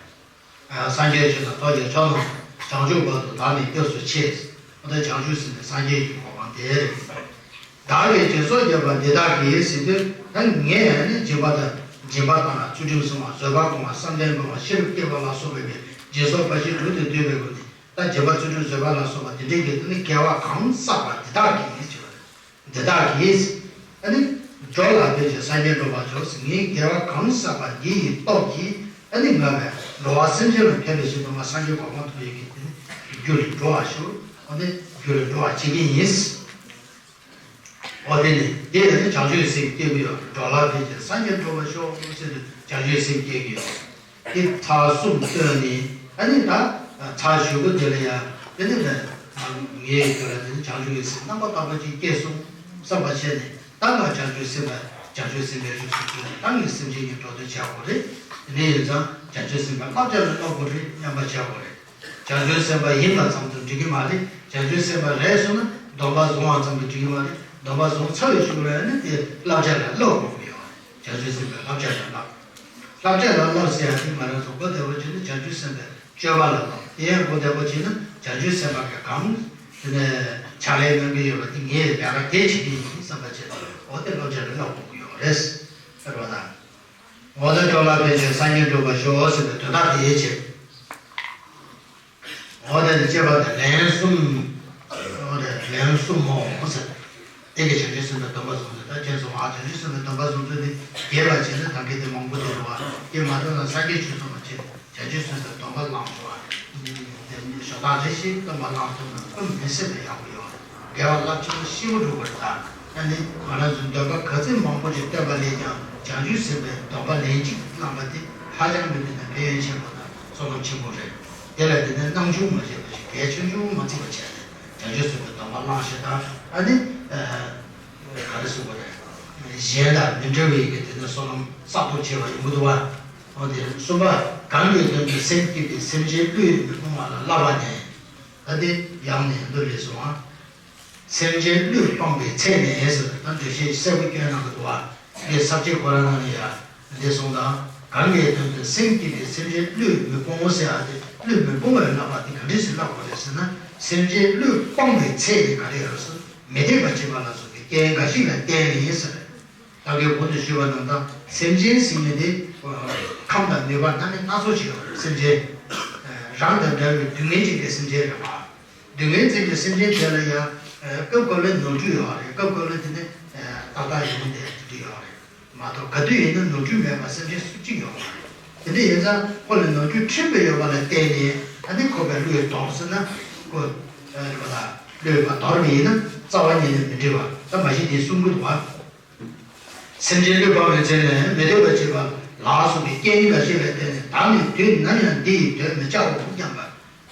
སངས་རྒྱས་ཆོས་དང་ཚོགས་ཀྱི་མཆོག་རྣམས། བྱང་ཆུབ་བར་དུ་བདག་ནི་སྐྱབས་སུ་མཆི། འོ་ད་བྱང་ཆུབ་ཟེར་ནས་སངས་རྒྱས་ཀྱི་གོ་འཕང་དེ་རེད། བདག་གིས་སྦྱིན་སོགས་བགྱིས་པ་འདི་དག་གིས་ཟེར་དུས། ད་ངས་ནི་སྦྱིན་པ་དང་། སྦྱིན་པ་དང་ཚུལ་ཁྲིམས་སྲུང་བ། བཟོད་པ་སྤོང་བ། བསམ་གཏན་སྒོམ་པ། ཤེས་རབ་བསྐྱེད་པ་ལ་སོགས་པའི་སྦྱིན་སོགས་འབའ་ཞིག་དྲུག་དང་བསྡུས་པའི་སྒོ་ནས། ད་སྦྱིན་པ་ཚུལ་ཁྲིམས་བཟོད་པ་ལ་སོགས་པ་དེ་འདྲའི་གི་དེ་ནི་དགེ་བ་གང་བསགས་པ་འདི་དག་གིས་ཟེར་བ་རེད། འདི་དག་གིས། ཨ་ནི། འགྲོ་ལ་ཕན་ཕྱིར་སངས་རྒྱས་འགྲུབ་པར་ཤོག་ཟེར། ངས་དགེ་བ་གང་བསགས་པ་འདི་ཡི་སྟོབས་ཀྱིས། ཨ་ནི་ང་བས་འགྲོ་བ་སེམས་ཅན་ལ་ཕན་པའི་ཆེད་དུ་ང་སངས་རྒྱས་གོ་འཕང་ཐོབ་ཡག་གི་དེ་ནི་རྒྱུ་ལ་འགྲོ་བར་ཤོག་འོ་ནི་རྒྱུ་ལ་འགྲོ་བར་བྱེད་ཀྱི་ཡིན། འོ་དེ་ནི་དེ་ལ་ནི་བྱང་ཆུབ་སེམས་སྐྱེ་གི་ཡོད། འགྲོ་ལ་ཕན་ཕྱིར་སངས་རྒྱས་འགྲུབ་པར་ཤོག་ཟེར་དུས་བྱང་ཆུབ་སེམས་སྐྱེ་གི་ཡོད། དེ་ཚར་གསུམ་བཏོན་ནས། ཨ་ནི་ད་ཚར་བཞི་པོ་དེ་ལ་ཡང་དེ་ནི་ངའི་རྒྱུད་ལ་དེ་ནི་བྱང་ཆུབ་ཀྱི་སེམས་རྣམ་པར་དག་པ་ཅིག་སྐྱེས་སོང་བསམ་པ་བྱས་ནས། ད་ང་བྱང་ཆུབ་སེམས་དཔའ། བྱང་ཆུབ་སེམས་དཔའི་རིགས་སུ་གྱུར་ནས། ད་ངས་སེམས་ཅན་གྱི་འགྲོ་དོན་བྱེད་དགོས་རེད། དེ་ནས་ཡིན་ཙང་བྱང་ཆུབ་སེམས་དཔའི་བསླབ་བྱ་ལ་བསླབ་དགོས་རེད། སྙམ་པ་བྱེད་དགོས་རེད། བྱང་ཆུབ་སེམས་དཔའ་ཡིན་པ་ཙམ་དུ་འགྲིག་གི་མ་རེད། བྱང་ཆུབ་སེམས་དཔའ་རེད་སོང་ན་སྡོམ་པ་བཟུང་བ་ཙམ་གྱིས་འགྲིག་གི་མ་རེད། སྡོམ་པ་བཟུང་ཚར་བའི་གཞུག་ལ་ནི་དེ་བསླབ་བྱ་ལ་བསླབ་དགོས་ཀྱི་ཡོད་རེད། བྱང་ཆུབ་སེམས་དཔའི་བསླབ་བྱ་ལ་བསླབ། བསླབ་བྱ་ལ་བསླབ་ཟེར་ཡ་དེ་ང་རང་ཚོ་གོ་བདེ་བོ་བྱས་ན་བྱང་ཆུབ་སེམས་དཔའི་སྤྱོད་པ་ལ་བསླབ། དེ་ཡང་གོ་བདེ་བོ་བྱས་ན་བྱང་ཆུབ་སེམས་དཔའ་གི་གང་དེ་ནས་ཕྱག་ལས་གནང་གི་ཡོད་པ་དེ་ངས་ལས་ཀ་དེ་བྱེད་ཀྱི་ཡིན་བསམ་པ་བྱས་ནས། འོ་དེ་བསླབ་བྱ་ལ་བསླབ་དགོས་ཀྱི་ཡོད་རེད་ཟེར་བ་དང་། འོ་ན་འགྲོ་ལ་ཕན་ཕྱིར་སངས་རྒྱས་འགྲུབ་པར་ཤོག་ཟེར་བའི་དོན་དག་དེ་བྱེད། འོ་དེ་ནི་སྤྱོད་པ་དེ་ལན་གསུམ། འོ་དེ་ལན་གསུམ་མོ་ཟེར། དེ་གི་བྱང་ཆུབ་སེམས་དཔའི་སྡོམ་པ་བཟུང་ཚུལ་ད་ཁྱེད་ཚོ་ཨ་བྱང་ཆུབ་སེམས་དཔའི་སྡོམ་པ་བཟུང་ཚུལ་དེ་རྒྱས་པ་བྱས་ན་ད་གིན་དེ་མང་པོ་དེ་རེད་བ། དེ་མ་ཐོན་ན་སངས་རྒྱས་ཆོས་གསུངས་པ་བྱས། བྱང་ཆུབ་སེམས་དཔའི་སྡོམ་པ་བླངས་ཤོག་ཨ། ཞོ་སྟག་རེ་ཞིག་སྡོམ་པ་བླངས་ཐུབ་ན་ཀུན་མི་སྲིད་པའི་ཡག་པོ་ཡོད། དགེ་བ་རླབས་ཆེན་པོ་ཞེ་པོ་འགྲུབ་པར་ཐལ། ཨ་ནི་ང་རང་ཚོ་འདོད་པ་ག་ཚོད་མང་པོ་ཞིག་བཏོན་པ་ལས་ཀྱང་བྱང་ཆུབ་སེམས་དཔའི་སྡོམ་པ་ལན་གཅིག་བླངས་པ་དེ་ཧ་ཅང་མི་ནུས་ན་ཕན་ཡོན་ཆེན་པོ་དང་བསོད་ནམས་ཆེན་པོ་རེད། དེ་ལ་དེ་ནས་སྣང་ཆུང་མ་བྱས་པ་ཞིག་གལ་ཆུང་ཆུང་མ་བརྩི་བ་བྱས་ནས་བྱང་ཆུབ་སེམས་དཔའི་སྡོམ་པ་བླངས་ཤིག་དང་། ཨ་ནི། ག་རེ་ཟེར་དགོས་རེད། གཞན་དང་མི་འབྲལ་བའི་གི་དེ་ནས་བསོད་ནམས་བསགས་ཐུབ་བྱས་པ་ཡོང་གི་འདུག་བ། འོ་དེ་གསུམ་པ། གང་གི་དོན་དུ་སེམས་བསྐྱེད་པའི་སེམས་ཅན་བསླུས་མི་སྤོང་བ་ལ་བསླབ་པ་ནི། ད་དེ་ཡང་ནས་འདི་རེད་གསུངས་ཨ། སེམས་ཅན་བསླུས་སྤངས་པའི་ཚད་ནི་ཟེར། ད་འགྲེལ་བཤད་གསལ་པོ་སྐྱོན་གནང་གི་འདུག་བ། དེ་ས་བཅད་ཁོ་རང་ནང་ནས་ཡ་འདི་གསུངས་དང་། གང་གི་དོན་དུ་སེམས་བསྐྱེད་པའི་སེམས་ཅན་བསླུས་མི་སྤོང་ཟེར་ཡ་དེ། བསླུས་མི་སྤོང་བའི་བསླབ་པ་དེ་ག་འདྲས་སེ་བསླབ་དགོས་རེད་ཟེར་ན། སེམས་ཅན་བསླུས་སྤངས་པའི་ཚད་དེ་ག་རེ་ཡོད་ཟེར། མི་སྡིག་པ་བྱེད་པ་ལ་སོགས་པའི་རྐྱེན་འགའ་ཞིག་ལ་བརྟེན་ནས་ཟེར། ད་གིན་གོང་དུ་ཞུས་པ་ནང་ལྟར་སེམས་ཅན་ཟེར་མཁན་དེ་ཁམས་དང་ནུས་པ་སྣ་མིན་སྣ་ཚོགས་ཤིག་ཡོད་རེད། སེམས་ཅན་རང་དང་འདྲ་བའི་སྡུག་བསྔལ་ཅན་གྱི་སེམས་ཅན་རེད་པ། སྡུག་བསྔལ་ཅན་གྱི་སེམས་ཅན་དེ་ལ་ཡང་སྐབས་སྐབས་ལ་ནོར་འཁྲུལ་ཡོད་རེད། སྐབས་སྐབས་ལ་དེ་ནི་ཏག་ཏག་ཡོང་བསྡད་ཀྱི་ཡོད་རེད། མ་གཏོགས་ག་དུས་ཡིན་ན་ནོར་འཁྲུལ་མེད་པ་སེམས་ཅན་སུ་གཅིག་ཡོད་མ་རེད། དེ་འདྲ་ཡིན་ཙང་ཁོ་ལ་ནོར་འཁྲུལ་ཕྲན་བུ་ཡོད་པ་ལ་བརྟེན་ནས་ཨ་ནི་ཁོ་པའི་བློས་དོར་ཟེར་ན་ཁོ་རེད་པ་ལ། བློས་མ་དོར་བ་ཡིན་ན་རྩ་བ་ཉིད་ནས་མི་འགྲིག་པ། ད་མ་གཞི་དེ་གསུང་གི་འདུག་བ། སེམས་ཅན་བློས་སྤངས་པའི་ཚེ་ནས་མི་འདོད་པ་བྱེད་པ་ལ་སོགས་པའི་རྐྱེན་ལ་སྐྱེ་བའི་སྟེང་ནས་བདག་ནི་དུས་ནམ་ཡང་འདི་ཡི་དོན་མི་བྱའོ་སྙམ་པ།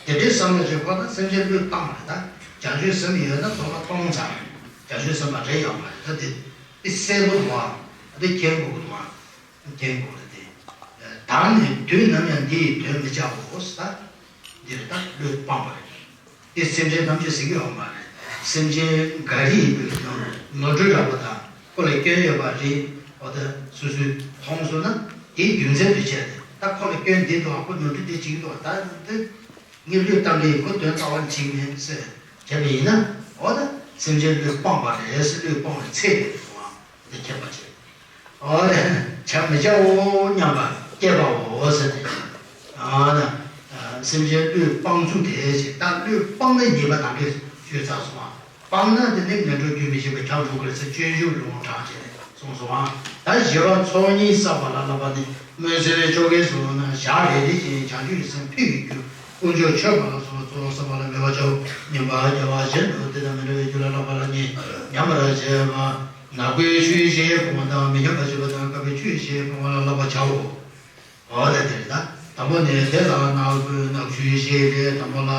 དེ་འདྲའི་བསམ་བློ་ཞིག་ཁོ་ན་སེམས་ཅན་བློས་བཏང་བ་རེད། ད་བྱང་ཆུབ་སེམས་ཡོད་ན་ཐོག་མ་སྟོང་ཙམ་བྱང་ཆུབ་སེམས་དཔའ་རེད་ཡོད་མ་རེད། ད་དེ་དེ་གསལ་པོ་འདུག་བ། དེ་མཁྱེན་དགོས་ཀྱི་འདུག་བ། མཁྱེན་དགོས་རེད་དེ། བདག་ནི་དུས་ནམ་ཡང་འདི་ཡི་དོན་མི་བྱའོ་ཟེར། ད་འདི་རེད། ད་བློས་སྤངས་པ་རེད། དེ་སེམས་ཅན་ཐམས་ཅད་ཟེར་གྱི་ཡོད་མ་རེད། སེམས་ཅན་འགའ་རེ་ཡིན་པའི་ནང་ནོར་འཁྲུལ་རགས་པ་དང་ཁོ་ལ་སྐྱོན་ཡོད་པ་རེད། འོ་ད་སོ་སོས་མཐོང་སོང་ན་དེའི་རྒྱུ་མཚན་དུ་བྱས་ཏེ། ད་ཁོ་ལ་སྐྱོན་འདི་འདུག་ཨ། ཁོ་ནོར་འཁྲུལ་འདི་བྱེད་ཀྱི་འདུག་ད་འདི་ངས་བློས་བཏང་གི་ཡིན། ཁོ་དོན་རྩ་བ་ནས་བྱེད་ཀྱི་མིན་ཟེར་བྱས་པ་ཡིན་ན། འོ་ད་སེམས་ཅན་བློས་སྤངས་པ་རེད་ཟེར། བློས་སྤངས་པའི་ཚད་དེ་རེད་འདུག་ཨ། འདི་མཁྱེན་པ་བྱེད། འོ་རེད། བྱ་མི་བྱའོ་སྙམ་པ་སྐྱེས་པའོ་ཟེར་ཏེ། འོ་ན་སེམས་ཅན་བློས་སྤང་ཚུལ་དེ་ཞེས། ད་བློས་སྤངས་ནས་ཉེས་པ་དང་གི་ཞུས་ཚར་སོང་བ། སྤངས་ན་དེ་ནི་ངན་འགྲོར་འགྱུར་མི་བྱེད་པ་ཁྱབ་འཇུག་རེད་ཟེར། སྤྱོད་འཇུག་ལུང་དྲངས་བྱས་ནས་གསུངས་སོང་བ། ད་བཞི་པ་ཚོགས་གཉིས་བསགས་པ་ལ་བསླབ་པ་ནི། སྨོན་སེམས་ཆོ་གས་སུ་ན་ཞག་རེ་རེ་བཞིན་བྱང་ཆུབ་ཀྱི་སེམས་འཕེལ་བའི་རྒྱུ། དཀོན་མཆོག་མཆོད་པ་ལ་སོགས་པ་གཙོ་བོ་བསམ་པ་ལ་མོས་པ་བྱའོ། སྙིམ་པ་བརྒྱ་པ་བཞིན་དུ་དེ་དང་མི་འདྲ་བའི་རྒྱུ་ལ་བསླབ་པ་ལ་ནི་སྙམ་པར་བྱེད་པ། ནག་པོའི་ཆོས་བཞི་སྤོང་བ་དང་མི་སྙམ་པར་བྱེད་པ་དང་དཀར་པོའི་ཆོས་བཞི་སྤོང་བ་ལ་བསླབ་པར་བྱའོ། འོ་ད་དེ་རེད། ད་དང་པོ་ནི་དེ་ལ་ནག་པོའི་ནག་ཆོས་བཞི་རེད། དང་པོ་ལ་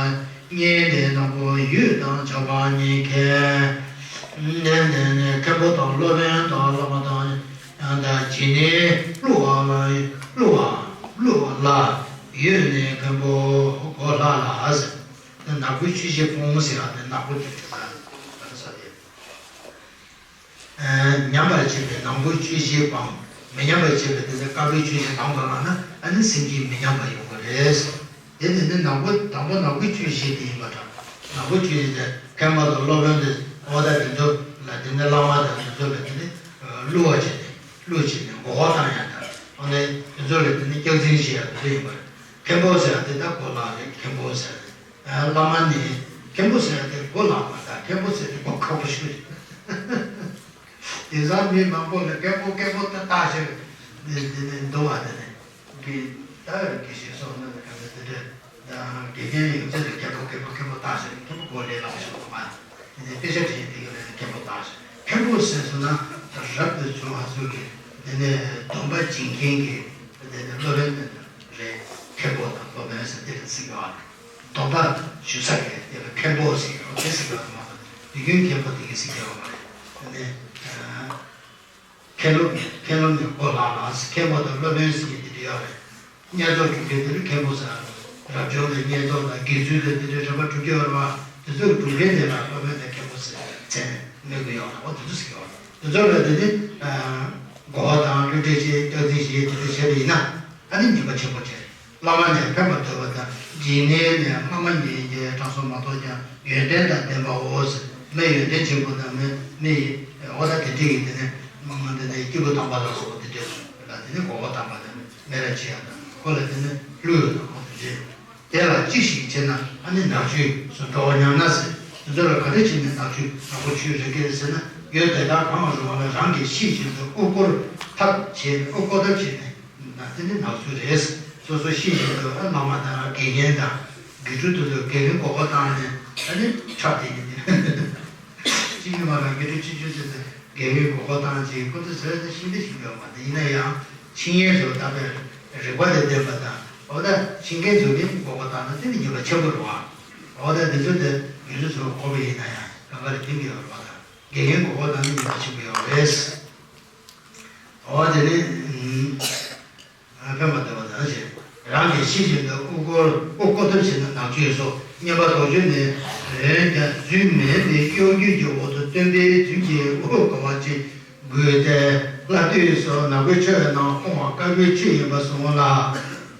གཉིས་ནི་ནག་པོ་ཡུལ་དང་བྱ་བ་གཉིས་ཁས། ནི་ནི་ནི་མཁན་པོ་དང་སློབ་དཔོན་དང་བླ་མ་དང་། ཡང་དག་ཇི་ནི་བསླུ་བ་ལ་བསླུ་བ་བསླུ་བ་ལ་ཡུལ་ནི་མཁན་པོ་གོ་སླ་ལ་ཟེར། ནག་པོའི་ཆོས་བཞི་སྤོང་ཟེར་ཡ་དེ་ནག་པོ་ཆོས་བཞི་ཟེར་ཡ་དེ། ཉམས་པར་བྱེད་པའི་ནག་པོའི་ཆོས་བཞི་སྤང་། མི་ཉམས་པར་བྱེད་པའི་དེ་ཚེ་དཀར་པོའི་ཆོས་བཞི་སྤང་དགོས་ལབ་ན། ཨ་ནི་སེམས་ཅན་མི་ཉམས་པ་ཡོང་གི་རེད། དེ་ནི་ནི་ནག་པོ། དང་པོ་ནག་པོའི་ཆོས་བཞི་དེ་ཡིན་པ་འདྲ། ནག་པོའི་ཆོས་བཞི་དེ་མཁན་པ་དང་སློབ་དཔོན་དེ། འོ་ད་དེ་ཚོ་ལ་དེ་ནི་བླ་མ་དང་དེ་ཚོ་ལ་དེ་ནི་བསླུ་བ་བྱས་ཏེ། བསླུ་བྱས་ནས་མགོ་སྐོར་བཏང་ཡ་དང་། འོ་ན་དེ་ཚོ་ལ་དེ་ནི་སྐྱག་རྫུན་བཤད་ཡ་དེ་ཚོ་ཡིན་པ་རེད། མཁན་པོ་ཟེར་ཡ་དེ་ད་གོ་ལག་རེད། མཁན་པོ་ཟེར་ཡ་དེ། བླ་མ་ནི་མཁན་པོ་ཟེར་ཡ་དེ་གོ་ལག་མ་ད། མཁན་པོ་ཟེར་ཡ་དེ་གོ་ཁག་པོ་ཞིག་རེད། དེང་སང་མི་མང་པོ་ལ་མཁན་པོ་མཁན་པོ་ད་བཏགས་ཤིང་དེ་དེ་ནས་འདུག་བ། དེ་ནས་གི་ད་དགེ་བཤེས་སོགས་ནི་ག་ཚོད་དེ་འདྲ་དགེ་རྒན་ཡོད་ཚད་ལ་མཁན་པོ་མཁན་པོ་མཁན་པོ་བཏགས་ཤིང་མཁན་པོ་གོ་ལས་སླ་པོ་ཞིག་འདུག་བ། དེ་ནས་དཔེ་ཆ་འབྲི་མཁན་དེ་ག་ལ་ནི་མཁན་པོ་བཏགས་ཤིང་། མཁན་པོ་ཟེར་སོང་ན་རབ་ཏུ་བྱུང་བ་ཚོ་གི་དེ་ནས་སྡོམ་པ་སྦྱིན་མཁན་གྱི་དེ་ནས་སློབ་དཔོན་དེ་འདྲ་རེད། མཁན་པོ་དང་སློབ་དཔོན་ཟེར་དེ་ལ་ཟེར་གི་བ། སྡོམ་པ་ཞུ་ས་གི་དེ་ལ་མཁན་པོ་ཟེར་གི་རེད། དེ་ཟེར་གི་བ་མ་གཏོགས་དུས་རྒྱུན་མཁན་པོ་དེ་གི་ཟེར་གི་བ་མ་རེད། དེ་ནས་མཁན་སློབ་མཁན་སློབ་ནས་གོ་ལག་ལ་མཁན་པོ་དང་སློབ་དཔོན་ཟེར་གི་དེ་འདྲ་ཡོད་རེད། བསྙེན་རྫོགས་སྒྲུབ་མཁན་དེ་ལ་མཁན་པོ་ཟེར། རབ་བྱུང་ལ་བསྙེན་རྫོགས་དང་དགེ་ཚུལ་ལ་དེ་འདྲའི་རིམ་པ་སྒྲུབ་ཀྱི་ཡོད་རེད་བ། དེ་ཚོ་སྒྲུབ་མཁན་དེ་ལ་སློབ་དཔོན་དང་མཁན་པོ་ཟེར་མཚན་སྨོས་ཀྱི་ཡོད་རེད། འོ་དེ་ཚོ་ཟེར་གི་ཡོད་རེད། དེ་ཚོ་ལ་དེ་ནི་གོ་བ་དང་བསླུ་བྲིད་བྱས། སྐྱག་རྫུན་བྱས། དེ་འདྲ་བྱས་པ་ཡིན་ན་ཨ་ནི་ཉེས་པ་ཆེན་པོ་ཆེ་རེད། བླ་མ་ནས་ཕན་པ་འདོད་པ་དང་། སྦྱིན་གནས་ནས་སྔ་མ་ཉིད་ཀྱི་དྲང་སྲོང་མ་གཏོགས་ཀྱང་ཡོན་ཏན་དང་ལྡན་པའོ་ཟེར། མི་ཡོན་ཏན་ཆེན་པོ་དང་མི་མི་ཡི་འོ་ད་དེ་འདྲ་ཡི་དེ་ནི་མ་འོ་དེ་ནི་སྐྱེས་བུ་དམ་པ་ལ་སོགས་པ་དེ་འདྲ་ལ་དེ་ནི་གོ་བ་དམ་པ་དང་མི་རབས་ཆེ་ཡང་དང་ཁོ་ལ་དེ་ནི་བསླུ་ཡོད་དང་ཁོ་དེ་འདྲ། དེ་ལ་ཅི་ཞིག་བྱས་ན་ཨ་ནི་ནག་ཆོས་སུ་འགྲོ་བ་སྙམ་ན་ཟེར། དེ་ཚོ་ལ་ག་རེ་བྱས་ནས་ནག་ཆོས་ནག་པོ་ཆོས་རེད་ཀྱི་ཟེར་ན། ཡུལ་དེ་དག་གང་རུང་བ་ལ་རང་གིས་ཤེས་བཞིན་དུ་དབུ་སྐོར་ཐབས་བྱས་ནས། དབུ་སྐོར་ཐབས་བྱས་ནས། ན་དེ་ནི་ནག་ཆོས་རེད། སོ་སོ་ཤེས་བཞིན་དུ་ཨ་བླ་མ་དང་དགེ་རྒན་དང་དགེ་ཕྲུག་དེ་ཚོ་དགེ་རྒན་མགོ་སྐོར་བཏང་ནས་ཨ་ནི་འཁྲབ་བསྡད་ཀྱི་འདུག་སྤྱི་ཡོངས་ལ་དགེ་ཕྲུག་ཆུང་ཆུང་ཚོས་དགེ་རྒན་མགོ་སྐོར་བཏང་བྱས་ཁོ་ཚོ་ཟེར་ཏེ་ཤིང་རྟ་ཞིག་ཡོད་མ་རེད། ཡིན་ན་ཡང་ཤེས་ཡོན་ཚོ་ད་དཔེ་རིག་པ་དང་ལྡན་པ་དང་འོ་ད་ཤེས་མཁན་ཚོ་གིས་མགོ་སྐོར་བཏང་ན་དེ་ནི་ཉེས་པ་ཆེན་པོ་རེད་བ། འོ་ད་དེ་ཚོ་དེ་དགེ་ཕྲུག་ཚོ་གོ་བ་ཡིན་ན་ཡང་གང་ག་རེ་ཕན་གྱི་ཡོད་རེད་བ། ད་དགེ་རྒན་མགོ་སྐོར་བཏང་ན་ཉེས་པ་ཆེན་པོ་ཡོད་རེད། འོ་དེ་ནི། ཨ་ཕན་པ་འདོད་པ་དང་ཞེས། རང་གིས་ཤེས་བཞིན་དུ་དབུ་སྐོར་དབུ་སྐོར་ཐབས་བྱས་ན་ནག་ཆོས་སོ། སྙན་པ་དོགས་གཅོད་ནི་འོན་ཀྱང་རྫུན་མིན་ཏེ། གཡོ་སྒྱུ་གི་འོག་ཏུ་སྟོན་པའི་རྫུན་གྱི་དབུ་དགའ་བ་ཅིག་དགོས་ཏེ། སླར་དུས་སུ་ནག་པོའི་ཆོས་རྣམས་སྤོང་བ་དཀར་པོའི་ཆོས་ཡིན་པར་གསུངས་ལ།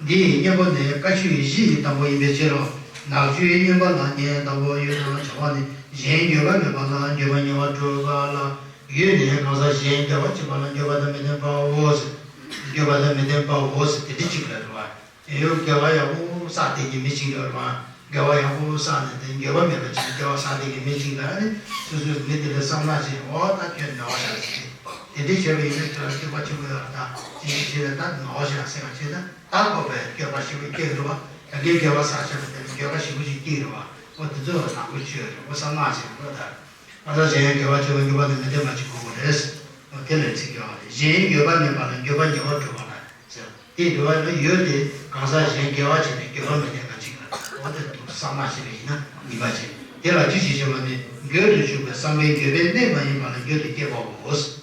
འདིའི་སྙན་པོ་ནི་བཀའ་ཆོས་བཞི་ཡི་དང་པོ་ཡིན་པའི་ཕྱིར་རོ། ནག་ཆོས་སྙན་པ་ལ་ནི་དང་པོ་ཡུལ་དང་བྱ་བ་ནི་གཞན་འགྱོད་པ་མེད་པ་ལ་འགྱོད་པ་ཉེ་བར་སྒྲུབ་པ་ལ། ཡོད་ནས་གང་ཟག་གཞན་དགེ་བ་བྱེད་པ་ལ་འགྱོད་པ་དང་མི་ལྡན་པའོ་ཟེར། འགྱོད་པ་དང་མི་ལྡན་པའོ་ཟེར་དེ་འདྲ་ཅིག་ལ་རེད་བ། ཡང་དགེ་བ་ཡག་པོ་བསགས་བསྡད་མཁན་མི་ཅིག་ཡོད་རེད་བ། དགེ་བ་ཡག་པོ་བསགས་ནས་དེ་འགྱོད་པ་མེད་པ་ཅིག་དགེ་བ་བསགས་བསྡད་མཁན་མི་ཅིག་ལ་ནི་སོ་སོའི་མི་དེ་ལ་བསམ་བློ་ཞིག་འོ་ད་ཁྱོད་ནོར་བ་ཤག་ཟེར། དེ་འདྲ་བྱས་པ་ཡིན་ན་ཁྱོད་ལ་སྐྱིད་པ་ཆེན་པོ་ཡོད་རེད་ད། ཅི་ཞིག་བྱས་ན་ད་ནོར་བ་ཤག་ཟེར་བ་ཅིག་ད་ད་ཁོ་པའི་འགྱོད་པ་ཞིག་སྐྱེ་རེད་བ། ད་གིན་དགེ་བ་བསགས་བྱས་པ་དེ་ལ་འགྱོད་པ་ཞིག་སྐྱེ་རེད་བ། འོ་དེ་ཚོ་ལ་དང་པོ་ཆོས་རེད་འོ་བསམ་བློ་ཞིག་འོ་ད། ཨ་ད་གཞན་དགེ་བ་བྱེད་པ་འགྱོད་པ་དང་མི་ལྡན་པ་ཅིག་དགོས་པ་རེད། དེ་ལས་ཚིག་སྐྱོ་བ་རེད། གཞན་འགྱོད་པ་མེད་པ་ལ་འགྱོད་པ་ཉེ་བར་འགྲོ་བ་ལ་ཟེར། དེ་འགྱོད་པ་ལ་ཡོད་དེ་གང་ཟག་གཞན་དགེ་བ་བྱས་ནས་འགྱོད་པ་མི་ལྡན་པ་ཅིག་ལ་འོ་དེ་དུ་བསམ་མ་བྱས་པ་ཡིན་ན་ཉེས་པ་བྱེད། དེ་ལ་ཅི་ཞིག་བྱེད་པ་ནི་འགྱོད་དུ་ཞུགས་པའི་བསམ་པའི་འགྱོད་པའི་གནས་མ་ཡིན་པ་ལ་འགྱོད་དུ་སྐྱེ་བའོ།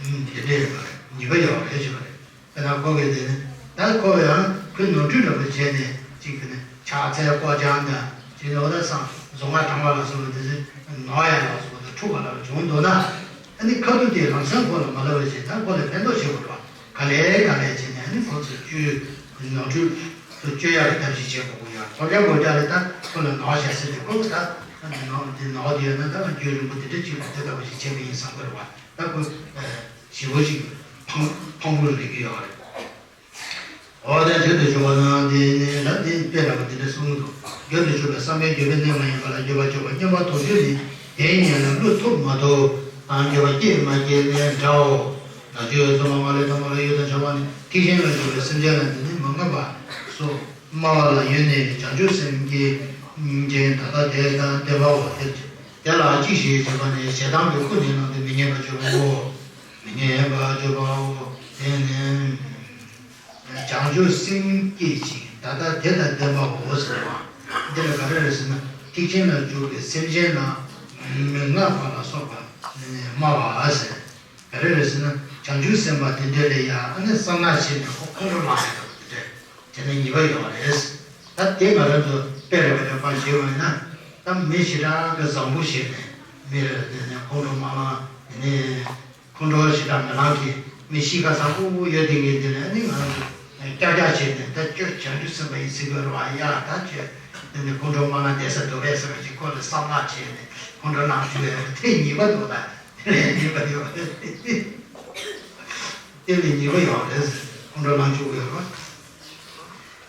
དེ་འདྲའི་ཉེས་པ་ཡོད་པ་རེད་ཞུ་བ་རེད། དེ་ན་ཁོ་གིས་དེ་ནི་ད་ཁོ་ཡང་ཁོའི་ནོར་འཁྲུལ་འདྲ་པོ་བྱས་ནས་ཅིག་གི་ནི་ཕྱག་འཚལ་སྐོར་སྦྱང་དང་ཅིག་ནི་འོ་ད་སང་གཟུངས་སྔགས་བགྲང་བ་ལ་སོགས་པ་དེ་ཚོ་ནོར་ཡ་ལ་སོགས་པ་དང་འཁྲུག་པ་ལ་བྱུང་འདུག་ན། ཨ་ནི་ཁ་ཐུག་དེ་ལམ་སང་ཁོ་ལ་མ་ལབ་པ་བྱས་ད་ཁོ་ལ་ཕན་ཐོགས་བྱེད་དགོས་རེད་བ། ག་ལེ་ག་ལེ་བྱས་ནས་ཨ་ནི་ཁོ་ཚོ་བཅོས་ནོར་འཁྲུལ་ཚོ་བཅོས་ཡ་གི་ཐབས་ཤེས་བྱེད་དགོས་ཀྱི་ཡོད། ཐོབ་རྒྱལ་གོ་རྒྱལ་ལ་ད་ཁོ་ལ་ནོར་བྱ་ཟེར་ཏེ་ཁོ་ད་ཨ་ནི་ནོར་དེ་ནོར་དེ་ཡོད་ན་ད་རྒྱུན་རིང་པོ་དེ་འདྲ་ཅིག་ལ་དེ་ལྟ་བུ་ཞིག་བྱས་པ་ཡིན་བསམ་གི་རེད་བ། ད་ཁོ་ཞེ་པོ་ཅིག་ཕངས་ཕངས་པོ་རེད་ཀྱི་ཡོད་རེད། འོ་དེ་བརྗོད་དུ་ཞུ་བ་ན་དེ་ནི་ལ་དེ་དཔེ་འདྲ་བ་དེ་འདྲ་གསུངས་འདུག་བརྗོད་དུ་ཞུ་བའི་བསམ་པའི་འགྱོད་པའི་གནས་མ་ཡིན་པ་ལ་འགྱོད་པ་སྐྱོ་བ་སྙོམས་པར་དོ་འཇུག་ནི་དེའི་ཉེ་ལ་བློ་ཐུབ་མ་ཐུབ་དང་འགྱོད་པ་སྐྱེས་མ་སྐྱེས་ལས་འདྲའོ། ད་ཆོས་ཚོ་མ་ལས་དང་མ་ལ་ཡོད་དང་བྱ་བ་ནི་ཐེག་ཆེན་ལ་འཇུག་པའི་སེམས་ཅན་ལ་འདི་ནི་མ་ངེས་པ་སོགས་སྨྲ་བ་ལ་ཡོད་ནས་བྱང་ཆུབ་སེམས་ཀྱི་རྐྱེན་ད་ལྟ་དེ་དང་ལྡན་པའོ། དེ་ལ་གཅིག་ཞེས་བྱ་བ་ནི་ཞེ་སྡང་གི་ཀུན་ནས་བསླངས་ཏེ་མི་སྙན་པར་བརྗོད་པའོ། མི་སྙན་པར་བརྗོད་པའོ། དེ་ནི། བྱང་ཆུབ་སེམས་བསྐྱེད་ཅིང་ད་ལྟ་དེ་དང་ལྡན་པའོ་ཟེར་བ། འདི་ལ་ག་རེ་རེད་ཟེར་ན་ཐེག་ཆེན་ལ་འཇུག་པའི་སེམས་ཅན་ལ་མི་མངའ་བ་ལ་སོགས་པ་སྨྲ་བ་ཟེར། ག་རེ་རེད་ཟེར་ན་བྱང་ཆུབ་སེམས་དཔའ་དེ་འདྲ་ལ་ཡང་ཨ་ནི་བསམ་གནག་བྱས་ནས་ཁོ་ཁོང་ཁྲོ་ལངས་ཡོད་པ་དེ་འདྲ་བྱས་ན་ཉེས་པ་ཡོད་པ་རེད། ད་དེ་ང་རང་ཚོ་དཔེ་རེ་བ་རེ་བ་ཞིག་ཡོད་ན་ད་མི་ཞེ་དྲག་གི་བཟང་པོ་བྱས་ནས་མི་རེ་དེ་ནས་ཁོང་ཁྲོ་མ་ལངས་དེ་ནས། ཁོང་ཁྲོ་ཞེ་དྲག་མི་ལངས་ཀྱི་མི་གཤིས་ཀ་བཟང་པོ་ཡོད་དེ་ངས་དེ་ནས་ནི་ང་རང་ཚོ་ཀྱག་ཀྱག་བྱས་ནས་ད་ཁྱོད་བྱང་ཆུབ་སེམས་དཔའ་ཡིན་ཟེར་དགོས་རེད་བ། ཡ་ད་ཁྱོད་དེ་ནས་ཁོང་ཁྲོ་མ་ལངས་བསྡད་ས་འདུག་པས་ཟེར་བ་ཅིག་ཁོ་ལ་བསམ་བློ་བྱས་ནས་ཁོང་ཁྲོ་ལངས་བཅུག་ཡ་དེ་ཉེས་པ་འདུག་ད་དེ་ལས་ཉེས་པ་ཡོད་རེད། དེ་ལས་ཉེས་པ་ཡོད་རེད། ཁོང་ཁྲོ་ལངས་བཅུག་ཡོད་རེད།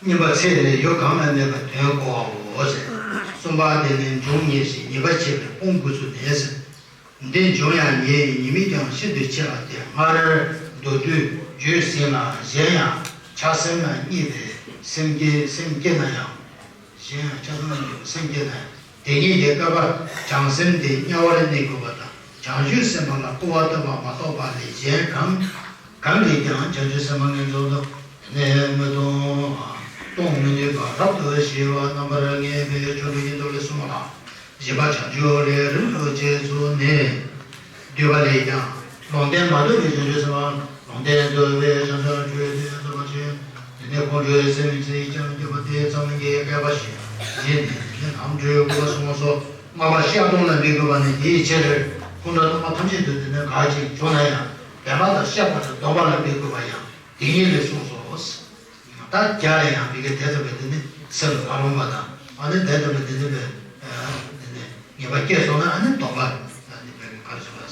སྙིམ་པ་ཚེ་ནས་ཡུལ་གང་ན་གནས་པའི་དོན་གོ་བའོ་ཟེར། གསུམ་པ་དེ་ནི་འབྱུང་ངེས་ཤིང་ཉེས་པ་བྱེད་པའི་དཔུང་འགོས་ཚུལ་ནི་ཟེར། འདི་འབྱུང་ཡང་ཉེས་ཉེས་དམིགས་ཀྱང་ཤིན་ཏུ་ཆེ་བ་སྟེ། སྔར་མདོར་བསྡུས་བརྗོད་ཟིན་ལ་གཞན་ཡང་ཆགས་སེམས་ལ་བརྙས་པའི་སེམས་བསྐྱེད་སེམས་བསྐྱེད་ན་ཡང་། གཞན་ཡང་ཆགས་སེམས་ལ་བརྙས་པའི་སེམས་བསྐྱེད་ན་ཡང་། དེ་ཉིད་ཀྱི་སྐབས་བྱང་སེམས་དེ་དམྱལ་བར་གནས་དགོས་པ་དང་། བྱང་ཆུབ་སེམས་དཔའ་ལ་སྐུར་བ་བཏབ་པ་མ་གཏོགས་པ་ལས་གཞན་གང་གང་གིས་ཀྱང་བྱང་ཆུབ་སེམས་དཔའ་ངན་སོང་དུ་གནས་མི་གཏོང་། གཏོང་མི་ནུས་པ་རབ་ཏུ་ཞི་བ་རྣམ་པར་ངེས་པའི་ཆོ་འཕྲུལ་སྙིང་སྟོབས་ལས་གསུངས་ལ། བཞི་པ་བྱང་ཆུབ་ལས་རིམ་གྲོ་བྱེད་ཚུལ་ནི། བསྡུས་པ་ལས་ཀྱང་ལུང་བསྟན་མ་བཏུབ་པའི་བྱང་ཆུབ་སེམས་དཔའ་ལུང་བསྟན་བཏུབ་པའི་བྱང་ཆུབ་ཆོས་ལྡན་སེམས་དཔའ་ཆེན། དེ་ནས་ཁོང་ཁྲོའི་སེམས་ཅན་ཀྱང་སྐྱོབ་པ་དེ་ཙམ་གྱིས་སྐལ་པ་བཞི་ཡིན་ནས་ནི་ལམ་འགྲོའི་སྐུར་བ་གསུངས་སོ། ལྔ་པ་བཤགས་སྡོམ་ལ་འབད་དགོས་པ་ནི་དེའི་ཕྱིར། ཁོང་ཁྲོ་སྡོམ་པ་ཐམས་ཅད་དུ་དེ་ནས་ག་ཅིག་བྱུང་ན་ཡང་བདེན་པ་དང་བཤགས་པ་དང་སྡོམ་པ་ལ་འབད་དགོས་པ་ཡང་དེ་ཉིད་ལས་གསུངས་སོ། ད་རྒྱ་ལ་ཡང་བི་གའི་དེ་ལྟ་བུའི་དེ་ནི་སེམས་ལ་མ་རུངས་པ་དང་ཨ་ནི་དེ་ལྟ་བུའི་དེ་ནི་བའི་དེ་ནི་ངེས་པ་སྐྱེས་སོང་ན་ཨ་ནི་སྡོམ་པ་ཨ་ནི་བའི་ག་རེ་ཟེར་བ།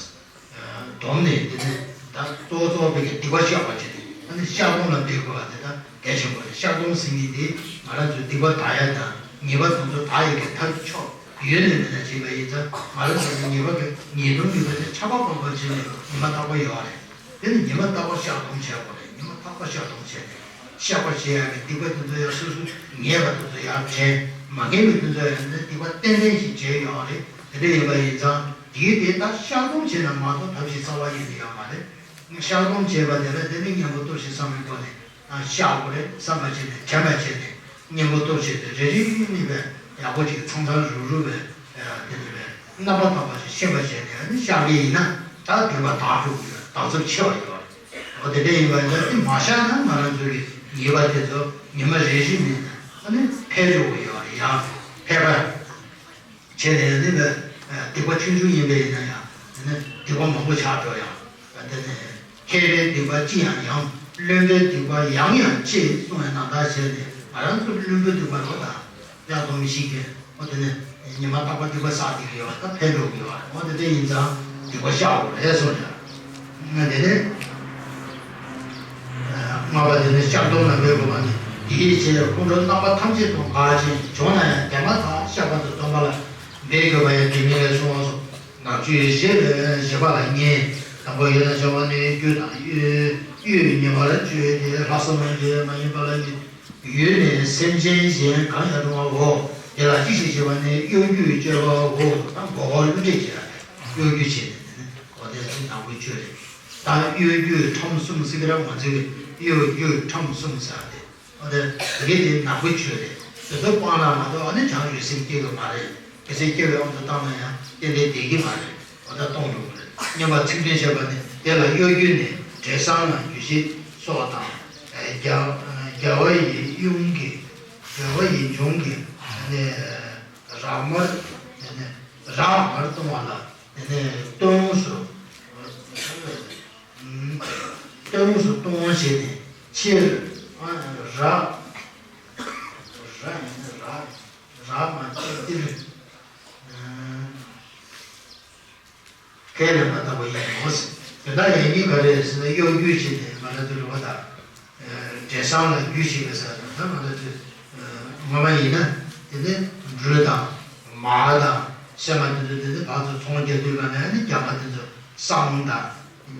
སྡོམ་ནས་དེ་ནི་ད་གཙོ་བོ་གཙོ་བོ་བི་གའི་སྡིག་པ་བཤགས་པ་བྱས་ནས་ཨ་ནི་བཤགས་སྡོམ་ལ་འབད་དགོས་པ་དེ་ད་གལ་ཆེན་པོ་རེད། བཤགས་སྡོམ་ཟེར་མཁན་དེ་ང་རང་ཚོའི་སྡིག་པ་དག་ཡ་དང་ཉེས་པ་དེ་ཚོ་དག་ཡ་གི་ཐབས་ཀྱི་མཆོག་ཡོད་ནས་མེད་ན་བྱས་པ་ཡིན་ཙང་ང་རང་ཚོ་ནི་ཉེས་པ་གི་ཉེས་ལྟུང་ཉེས་པ་དེ་ཆགས་པ་སྤངས་པ་བྱས་ནས་ཉེས་པ་དག་པ་ཡོད་རེད། དེ་ནི་ཉི་མ་རྟག་པར་བཤགས་སྡོམ་བྱེད་དགོས་རེད། ཉི་མ་རྟག་པར་བཤགས་སྡོམ་བྱས་ནས་བཤགས་པ་བྱེད་ཡག་གི་སྡིག་པ་དེ་ཚོ་ཡང་སོ་སོ་ངེས་པ་དེ་ཚོ་ཡང་དྲན། མ་ངེས་པའི་དེ་ཚོ་ཡང་ནི་སྡིག་པ་ཏན་ཏན་ཞིག་བྱས་ཡོད་རེད། དེ་འདྲ་ཡིན་པ་ཡིན་ཙང་དེའི་དེ་ལྟར་བཤགས་སྡོམ་བྱས་ན་མ་གཏོགས་ཐབས་ཤེས་རྩ་བ་ཉིད་ནས་ཡོད་མ་རེད། བཤགས་སྡོམ་བྱས་པ་དེ་ལ་དེ་ནི་གཉེན་པོ་སྟོབས་ཤིག་བསམ་པའི་སྒོ་ནས་བཤགས་དགོས་རེད་བསམ་པ་བྱས་ནས་དྲན་པ་བྱས་ནས། གཉེན་པོ་སྟོབས་ཆེ་སྟེ་རེ་རེ་གཉིས་པའི་ཡག་པོ་ཅིག་ཚང་ཚང་རུག་རུག་པའི་དེ་ནི་པའི་རྣམ་པ་དག་པ་ཞིག་ཤེས་པ་བྱས་ནས་ནི་བཤགས་པ་ཡིན་ན་ད་སྡིག་པ་དག་འགྲོ་གི་ཡོད། དག་ཚབས་ཆེ་བ་ཡོད་རེད། འོ་དེ་འདྲ་ཡིན་པ་ཡིན་ན་དེ་མ་བཤགས་ན་ང་རང་ཚོ་གི་ཉེས་པ་དེ་ཚོ་ཉི་མ་རེ་རེ་ནས་ཨ་ནི་འཕེལ་འགྲོ་གི་ཡོད་རེད། ཡང་འཕེལ་པ་བྱས་ནས་ནི་པའི་སྡིག་པ་ཆུང་ཆུང་ཡིན་པ་ཡིན་ན་ཡང་དེ་ནི་སྡིག་པ་མང་པོ་ཆགས་འགྲོ་ཡང་། དེ་ནས་མཁས་པའི་སྡིག་པ་ཅི་ཡང་ཡང་། བླུན་པོའི་སྡིག་པ་ཡང་ཡང་ཆེ་གསུང་བའི་ནང་ལྟར་བྱས་ནས་ང་རང་ཚོ་བླུན་པོའི་སྡིག་པ་རོ་དང་ཡག་སྡོམ་ཞིག་གིས་འོ་དེ་ནས་ཉི་མ་རྟག་པར་སྡིག་པ་བསགས་བསྡད་ཀྱི་ཡོད་པ་ད་ཕན་འགྲོ་གི་ཡོད་པ་འོ་དེ་འདྲ་ཡིན་ཙང་ སྡིག་པ་བཤགས་དགོས་རེད་གསུངས་ཀྱང་། ང་དེ་ནས་ལྔ་པ་དེ་ནས་བཤགས་སྡོམ་ལ་འབད་དགོས་པ་ནི། དེའི་ཕྱིར་ཁོང་ཁྲོ་རྣམ་པ་ཐམས་ཅད་དུ་འགག་ཅིང་བྱུང་ན་ཡང་དེ་མ་ཐག་བཤགས་པ་དང་སྡོམ་པ་ལ་འབད་དགོས་པ་ཡང་དེ་ཉིད་ལས་གསུངས་སོ། ནག་ཆུའི་བཞི་བཞི་པ་ལ་གཉིས། དང་པོ་ཡུལ་དང་བྱ་བ་ནི་རྒྱུ་དང་ཡུལ་ཡུལ་ཉེ་བར་སྤྱོད་དེ་ལྷག་བསམ་གྱིས་མ་ཡིན་པ་ལ་ནི། ཡུལ་ནི་སེམས་ཅན་གཞན་གང་ཡང་རུང་བའོ། དེ་ལ་ཅི་ཞིག་བྱེད་པ་ནི་གཡོ་སྒྱུས་སྤྱོད་པའོ། དང་མགོ་སྐོར་གཡོ་སྒྱུ་བྱེད་ལ་གཡོ་སྒྱུ་བྱེད་ནས་དེ་ནི་གོ་དེ་ནག་པོའི་ཆོས་རེད། ད་གཡོ་སྒྱུ་ཁྲམ་གསུམ་ཟེར་གི་ར་ང་ཚོས་གཡོ་སྒྱུ་ཁྲམ་གསུམ་ཟེར་ཏེ། འོ་དེ་དེ་གའི་དེ་ནག་པོའི་ཆོས་རེད། དེ་ཚོ་སྤངས་ན་མ་གཏོགས་ཨ་ནི་ཡང་ཡུལ་སེམས་སྐྱེ་གི་མ་རེད། གལ་སྲིད་སྐྱེ་བའི་དབང་དུ་བཏང་ན་ཡང་ཏན་ཏན་བསྡད་ཀྱི་མ་རེད། འོ་ད་གཏོང་འགྲོ་གི་རེད། སྙན་པ་ཚིག་དོན་བཤད་པ་ནི་དེ་ལ་གཡོ་སྒྱུ་ནི་བྲེ་སྲང་ལ་རྒྱུ་བྱེད་སོགས་དང་། རྒྱལ་རྒྱལ་བ་ཡི་གཡུང་གི་རྒྱལ་བ་ཡི་འབྱུང་གི་ནི་རག་མར་ནི་རག་མར་གཏོང་བ་ལ་ནི་སྟོན་སུ་སྟོན་སུ་གཏོང་བྱས་ནས་ཕྱིར་རག་རག་ཡིན་ན་རག་རག་མ་ཅིག་ཏིལ། ཁས་ལེན་པ་ལྟ་བུ་ཡིན་ནོ། དེ་དག་ཡང་སྙིང་ག་རེ་ཟེར་ན་གཡོ་སྒྱུ་བྱས་ནས་ང་རང་ཚོའི་རུ་བ་དང་། བྲེ་སྲང་ལ་རྒྱུ་བྱེད་པའི་ས་དང་ད་ང་རང་ཚོའི་སྔོན་མ་ཡིན་ན་དེ་ནི་འབྲུ་དང་མར་དང་སྲན་མ་དེ་ཚོ་དེ་ནི་བར་དུ་ཚོང་རྒྱག་དུས་ག་ནས་ནི་རྒྱ་མ་དེ་ཚོ་སྲང་དང་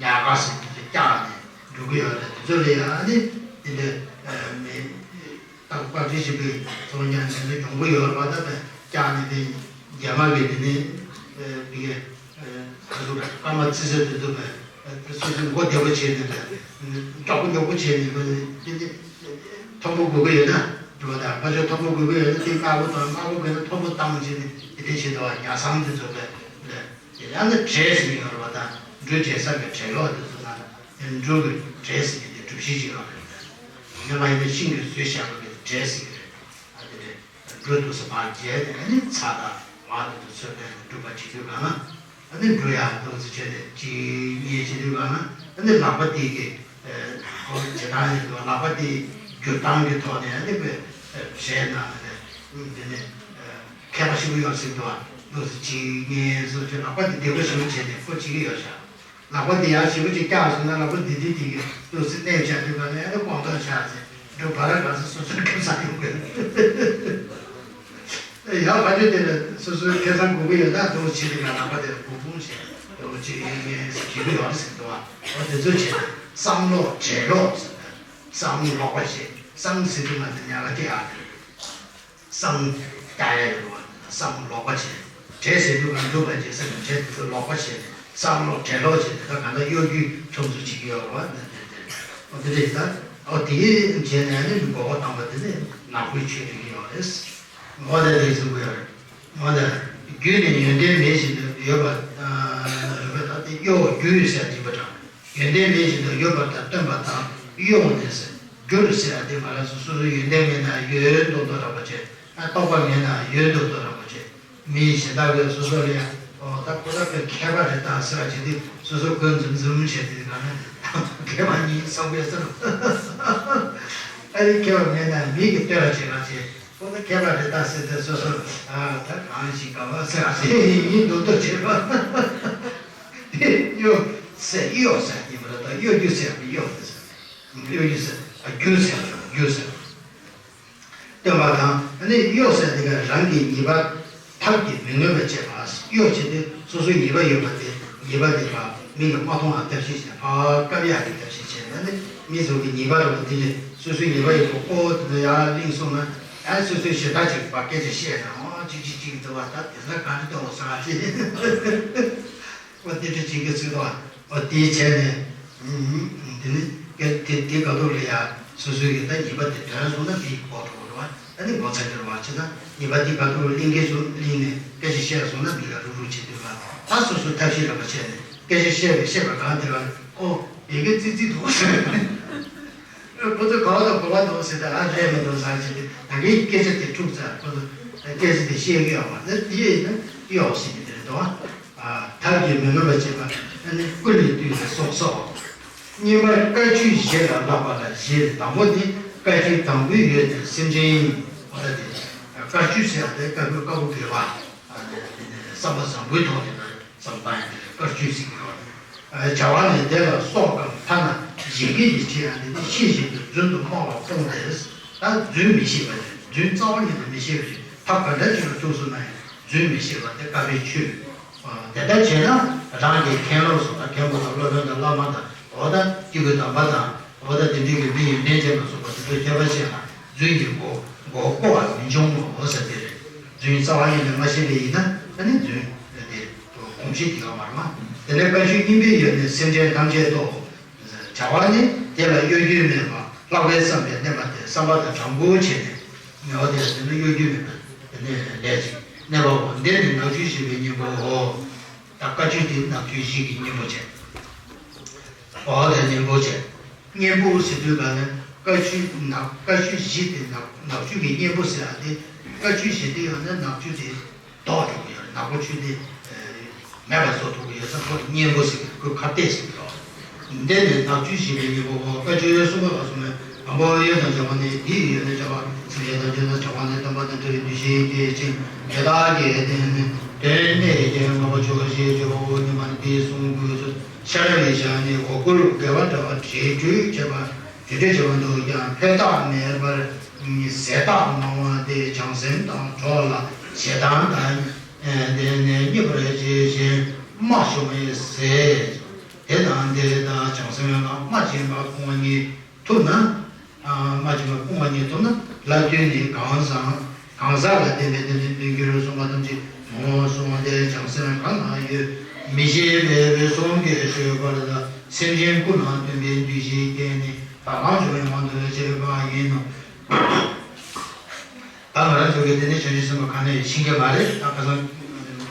ཉ་ག་ཟེར་དེ་ཚོ་བཀྱགས་ནས་འགྲོ་གི་ཡོད་རེད། དེ་ཚོ་ལ་ཡང་ནི་དེ་འདྲའི་མི། ད་བཀའ་དྲིན་ཆེན་པོས་ཚོང་རྒྱག་འདི་ཚོ་གྱོང་པོ་ཡོད་རེད་པ། ད་བས་བཀྱགས་ནས་དེ་རྒྱ་མ་གི་དེ་ནས་དེ་གའི་ཁ་ཟུར་སྐར་མ་ཙི་ཙི་དེ་ཚོ་བས་སོ་སོའི་མགོ་བདེ་པོ་བྱས་ནས་བས་མགྱོགས་པོ་མགྱོགས་པོ་བྱས་ནས་བས་དེ་དེ་མཐོན་པོ་དགོས་ཀྱི་ཡོད་ན་འགྲོ་བ་དང་ཕ་ཆོས་མཐོན་པོ་དགོས་ཀྱི་ཡོད་ན་དེ་དམའ་བོ་དང་དམའ་བོ་དགོས་ན་མཐོན་པོ་བཏང་བྱས་ནས་དེ་དེ་བྱེད་དོ་བ་ཉ་སྲང་དེ་ཚོ་བས་ལས་དེ་ཡང་ན་བྲེ་ཟེར་གྱི་ཡོད་རེད་པ། ད་འབྲུ་བྲེ་ས་གི་བྲེ་ལོག་དེ་ཚོ་ན་འབྲུ་གི་བྲེ་ཟེར་གྱི་དེ་གྲུ་བཞི་ཅིག་ཡོད་རེད། ཉི་མ་ཡིན་ན་ཤིང་གི་ཟོས་བཞག་པ་གི་བྲེ་ཟེར་གྱི་རེད། ཨ་དེ་རེད། འབྲུ་དུ་སུ་བར་བརྒྱད་དེ་ཨ་ནི་ཚྭ་དང་མར་དེ་ཚོ་ཚོས་པས་སྒྲུབ་པ་བྱེད་དུས་གང་ན་ཨ་ནི་འབྲུ་ཡང་དུ་སུ་བྱས་ཏེ་ཅི་ཉེས་བྱེད་དུས་གང་ན་ཨ་ནི་ལག་པ་དེ་གི་ཁོ་བྱེད་སྟངས་ཡིན་དུ་ལག་པ་དེ་བསྒྱུར་སྟངས་ཀྱི་ཐོག་ནས་ཨ་ནི་དཔེ་བྱས་ན་ཨ་ནི་དེ་ནི་མཁས་པ་ཞིག་ཡོད་ཟེར་དུ་དུ་སུ་ཅི་ཉེས་སུ་ཅི་ལག་པ་དེ་བདེ་པོ་ཞིག་བྱས་ཏེ་ཁོ་བྱེད་ཀྱི་ཡོད་ཤག་ལག་པ་འདི་ཡང་ཞེ་པོ་ཅིག་བཀྱགས་སོང་ན་ལག་པ་འདི་འདི་འདི་གི་ལུགས་སྲོལ་གནས་བཞག་དུས་ག་ནས་ཨ་ནི་སྐོང་ཐག་ཆགས་ཟེར་འགྲོ་བ་ར་ག་ས་སོ་སོའི་ཁེ་བཟང་ཡོང་དགོས། ཡང་ཕ་ཆོས་དེ་ལ་སོ་སོའི་ཁེ་བཟང་དགོས་ཀྱི་ཡོད་ན་འདུག་བྱེད་དུས་ང་ལག་པ་དེ་ལ་སྒུག་སྒུག་བྱས་འདུག་བྱེད་ཡོད་ངས་ཞེ་པོ་ཡོད་ཟེར་འདུག་བ། འོ་དེ་ཚོ་བྱས་བསམ་ལོག་བྲེ་ལོག་ཟེར་བསམ་ལོག་པ་བྱེད་བསམ་ཟེར་དུས་ང་ཚོ་ཉག་ག་སྐྱེ་ཡག་དེ། བསམ་རྒྱག་ཡ་ཡོད་པ། བསམ་ལོག་པ་བྱེད། བྲེ་ཟེར་དུས་གང་འདུག་པ་བྱེད་ས་གི་བྲེ་དེ་ཚོ་ལོག་པ་བྱེད་ནས་བསམ་ལོག་བྲེ་ལོག་བྱེད་དེ་ད་གང་ལྟར་གཡོ་སྒྱུའི་ཁྲོམ་ཚུལ་བྱེད་ཀྱི་ཡོད་རེད་བ། འདི་འདི་འདི་འོ་དེ་རེད་ད། འོ་དེ་བྱས་ནས་ནི་མགོ་སྐོར་བཏང་པ་དེ་ནི་ནག་པོའི་ཆོས་རིག་གི་ཡོད་རེད། འོ་དེ་དེ་ཚོ་གི་ཡོད་རེད། འོ་དེ་རྒྱུ་ནི་ཡོན་ཏན་མེད་བཞིན་དུ་ཡོད་པ་ཡོད་པ་ད་དེ་གཡོ་སྒྱུ་ཟེར་གྱི་པ་དང་། ཡོན་ཏན་མེད་བཞིན་དུ་ཡོད་པར་ད་སྟོན་པ་དང་གཡོ་ནས་སྒྱུར་ཟེར་ཡ་དེ་མ་རེད། སོ་སོ་ཡོན་ཏན་མེད་ན་ཡོད་མདོག་མདོག་འདྲ་པོ་བྱེད། ཨ་རྟོགས་པ་མེད་ན་ཡོད་མདོག་མདོག་འདྲ་པོ་བྱེད། མི་གཞན་དག་གིས་སོ་སོ་ལ་ཡང་ཨོ་ད་ཁོ་ད་དཔེ་མཁས་པ་རེད་ད་ཟེར་བ་བྱེད་དུས་སོ་སོ་མགོ་འཛུམ་འཛུམ་བྱེད་དུས་གང་ན་མཁས་པ་ཡིན་བསམ་གི་ཟེར། ཨ་རི་མཁས་པ་མེད་ན་མི་གིས་ལྟོས་ར་བྱེད་ར་བྱེད། ཁོ་ད་མཁས་པ་རེད་ད་ཟེར་ཏེ་སོ་སོ་ཨ་ད་གང་ཞིག་ག་བ་ཟེར་ར་ཟེར་ཡིན་མདོག་མདོག་བྱེད་པ། གཡོ་ཟེར་གཡོ་ཟེར་གྱི་མ་རེད་ད། གཡོ་སྒྱུ་ཟེར་བ་གཡོ་ཟེར། གཡོ་སྒྱུ་ཟེར་ཨ་སྒྱུ་ཟེར་སྒྱུ་ཟེར། སྟོན་པ་དང་ཨ་ནི་གཡོ་ཟེར་དེ་ག་རང་གི་ཉེས་པ་ཐབས་ཀྱིས་མི་མངོན་པར་བྱེད་པ། གཡོ་བྱེད་དེ་སོ་སོའི་ཉེས་པ་ཡོད་པ་དེ་ཉེས་པ་དེ་ཕར་མི་གིས་མ་མཐོང་བ་ཐབས་ཤེས་བྱས་ཕར་བཀབ་ཡག་གི་ཐབས་ཤེས་བྱས་ན་ནི་མི་ཚོ་གི་ཉེས་པ་རེད་པ། དེ་ནི་སོ་སོའི་ཉེས་པ་ཡོད་པ་ཨོ་དེ་ཚོ་ཡར་གླེང་སོང་ན་ཨ་སོ་སོའི་ཞེ་དྲག་ཅིག་ཕར་སྐད་ཆ་བཤད་ན་ཨོ་ཅིག་ཅིག་ཅིག་འདུག་བ། ད་དེ་ཚོ་ག་རེ་འདུག་ཟེར་བ་ཅིག་ཨོ་དེ་འདྲ་ཅིག་གི་ཚུལ་དུ་བ། ཨོ་དེ་བྱས་ནས་དེ་ནི་དེ་དེ་ག་ཐུག་ལ་ཡ་སོ་སོའི་ཡོད་ད་ཉེས་པ་དེ་དོན་སོང་ན་མི་ཡི་གོ་འགྲོ་བ། ཨ་ནི་ངོ་ཚ་འགྱུར་བ་བྱེད་ན་ཉེས་པ་དེ་ག་ཐུག་གླེང་གི་སོང་གླེང་ནས་སྐད་ཆ་བཤད་སོང་ན་མི་ལ་རུབ་རུབ་བྱེད་འདོད་པ། ད་སོ་སོ་ཐབས་ཤེས་ར་པ་བྱས་ནས་སྐད་ཆ་བཤད་པའི་བཤད་པ་གང་དེ་ག་ཨོ་ཡི་གེ་ཙི་ཙི་འདུག་ཟེར། ཁོ་ཚོས་ག་བ་དང་གོ་བ་འདུག་ཟེར་ཏེ་ཨ་རེད་མི་འདུག་ཟེར་བྱས་ཏེ་ད་གིན་སྐད་ཆ་དེ་འཁྲུག་ཚར། ཁོ་ཚོ་སྐད་ཆ་དེ་བཤད་ཀྱི་ཡོད་པ་ནི་དེ་ཡིན་ན་གཡོ་ཟེར་གྱི་དེ་རེད་དོ། ཐབས་ཀྱིས་མི་མངོན་པར་བྱེད་པ་ཨ་ནི་ཀུན་ནས་བཏུལ་ནས་སོགས་སོ། སྙན་པ་བཀའ་བཅུ་བཞི་ལ་བསླབ་པ་ལ་བཞི་རེད། དང་པོ་ནི་བཀའ་བཅུ་དང་པོའི་ཡུལ་དེ་སེམས་ཅན་ཡིན། འོ་ད་དེ་བཀའ་བཅུ་ཟེར་ཡ་དེ་བཀའ་པོད་དཀར་པོ་དགེ་བ་བསམ་པ་བཟང་པོའི་ཐོག་ནས་བསམ་བཏང་ཡ་དེ་རེད། དཀར་ཆུ་ཟེར་གྱི་ཡོད་རེད། བྱ་བ་ནི་དེ་ལ་སྲོག་གམ་ཐ་ན་བཞིན་གྱི་ཡིད་ཆེས་ཡང་དེ་ནི་ཤེས་བཞིན་དུ་རྫུན་དུ་སྨྲ་བ་སྤོང་སྟེ། ད་རྫུན་མི་ཤེས་པ་རེད། རྫུན་རྩ་བ་ཉིད་ནས་མི་ཤེས་པ་རེད། ཐབས་ག་འདྲ་ཅིག་ལ་ཐུགས་སུ་མ་ཡིན། རྫུན་མི་ཤེས་པ་དེ་དཀའ་བའི་ཆོས། དེ་ལྟར་བྱས་ན་རང་གི་མཁན་སློབ་སོགས་དང་མཁན་པོ་དང་སློབ་དཔོན་དང་བླ་མ་དང་འོ་ད་སྐྱེ་དགུའི་དམ་པ་དང་འོ་ད་དེ་འདྲའི་གི་མི་ཡོན་ཏན་ཅན་ལ་སོགས་པ་དེ་ཚོ་མཁས་པ་བཤད་ན་རྫུན་གྱི་མགོ་མགོ་བསྐོར་བ་མི་འབྱུང་ངོ་ཟེར་དེ་རེད། རྫུན་རྩ་བ་ཉིད་ནས་མ་ཤེས་པ་ཡིན་ན་ད་ནི་རྫུན་དེ་དགོངས་གཞི་དེ་ག་མར་མ། དེ་ནས་བཀའ་བརྒྱུད་སྙིང་པོའི་ཡོན་ཏན་སེམས་ཅན་ཐམས་ཅད་རྟོགས། བྱ་བ་ནི་དེ་ལ་གཡོ་སྒྱུ་མེད་པ་ལྷག་པའི་བསམ་པས་གནས་པ་སྟེ་བསམ་པ་དང་དྲང་པོ་བྱས་ནས་ངེས་པ་དེ་ལ་དེ་ནི་གཡོ་སྒྱུ་མེད་པ་དེ་ནི་ལས་ཅིག་གནས་པའོ། འདི་ནི་ནག་ཆུ་བཞི་པའི་གཉེན་པོའོ། ད་བཀའ་བརྒྱུད་དེ་ནག་ཆུ་བཞི་གི་གཉེན་པོ་བྱས། འོ་དེ་གཉེན་པོ་བྱས། གཉེན་པོ་ཟེར་དུས་ག་ནི་བཀའ་བརྒྱུད་ནག་བཀའ་བརྒྱུད་བཞི་དེ་ནག་ནག་ཆུ་གི་གཉེན་པོ་ཟེར་ཡ་དེ་བཀའ་བརྒྱུད་བཞི་དེ་ཡང་ན་ནག་ཆུ་དེ། ལྡོག་འགྲོ་གི་ཡོད་རེད། ནག་པོ་ཆུ་དེ་མེད་པ་བཟོ་ཐུབ་ཀྱི་ཡོད་ཙང་ཁོ་ལ་གཉེན་པོ་ཟེར་གྱི་ཁོའི་ཁ་གཏད་ཟེར་གྱི་རེད། འདི་ནི་ནག་ཆུ་བཞི་པའི་གཉེན་པོའོ། བཀའ་བརྒྱུད་གསུམ་པ་ལ་གསུངས་པས། དང་པོ་ཡོན་དང་བྱ་བ་ནི། དེའི་ཡོན་ཏན་བྱ་བ་སེམས་ཅན་ཐམས་ཅད་ལ་བྱ་བ་ནི་སྟོན་པ་དང་འབྲེལ་བའི་འདུ་ཤེས་སྐྱེད་ཅིང་དེ་དག་གི་དོན་ནི་དོན་གནད་ཀྱིས་ལྔ་པོ་ཆོས་ཀྱི་སྤྱོད་པའོ། སྙིང་པོ་ནི་དེའི་གསུང་དགོས་སོ། ཤཱ་ར་ཡི་ཞལ་ནི་འོ་སྐོལ་དགེ་བ་འདྲ་བ་བྱེད་སྤྲོས་བྱེད་པ། དེ་འདྲ་བྱེད་པ་འདུག་ཀྱང་ཕན་བཏགས་མེད་པར་ཟས་བཏགས་སྣང་བ་སྟེ་བྱང་སེམས་དང་གྲོགས་ལ་ཞེ་སྡང་དང་དེ་ནས་མཉེས་པར་བྱེད་ཅིང་རྨ་ཤོམ་ཡང་ཟས། དེ་དང་དེ་དག་བྱང་སེམས་ལ་རྨ་བྱིན་པ་སྤོང་བ་ཉིད་ཐུབ་ན། རྨ་བྱིན་པ་སྤོང་བ་ཉིད་ཐུབ་ན་ལྷ་བདུད་ནི་གང་ཟག་གང་ཟག་ལ་བརྟེན་པའི་དེ་ནི་མདུན་གྱི་རོལ་གསུངས་པ་ཐམས་ཅད་མོ་གསུངས་ཏེ་བྱང་སེམས་གང་ལ་ཡོད་མི་ཤེས་པའི་འོད་སྲུང་གིས་ཤོད་པར་ལ་སེམས་ཅན་ཀུན་ལ་སྟོན་པའི་འདུ་ཤེས་བསྐྱེད་ནས། བདག་དང་འཇུག་པའི་དབང་དུ་བྱས་པ་ཡིན་ནོ། ད་ང་རང་ཚོ་གིས་དེ་ནས་བྱང་ཆུབ་སེམས་དཔའ་གང་ནས་ཤེས་ཀྱི་མ་རེད། ད་ཁ་སང་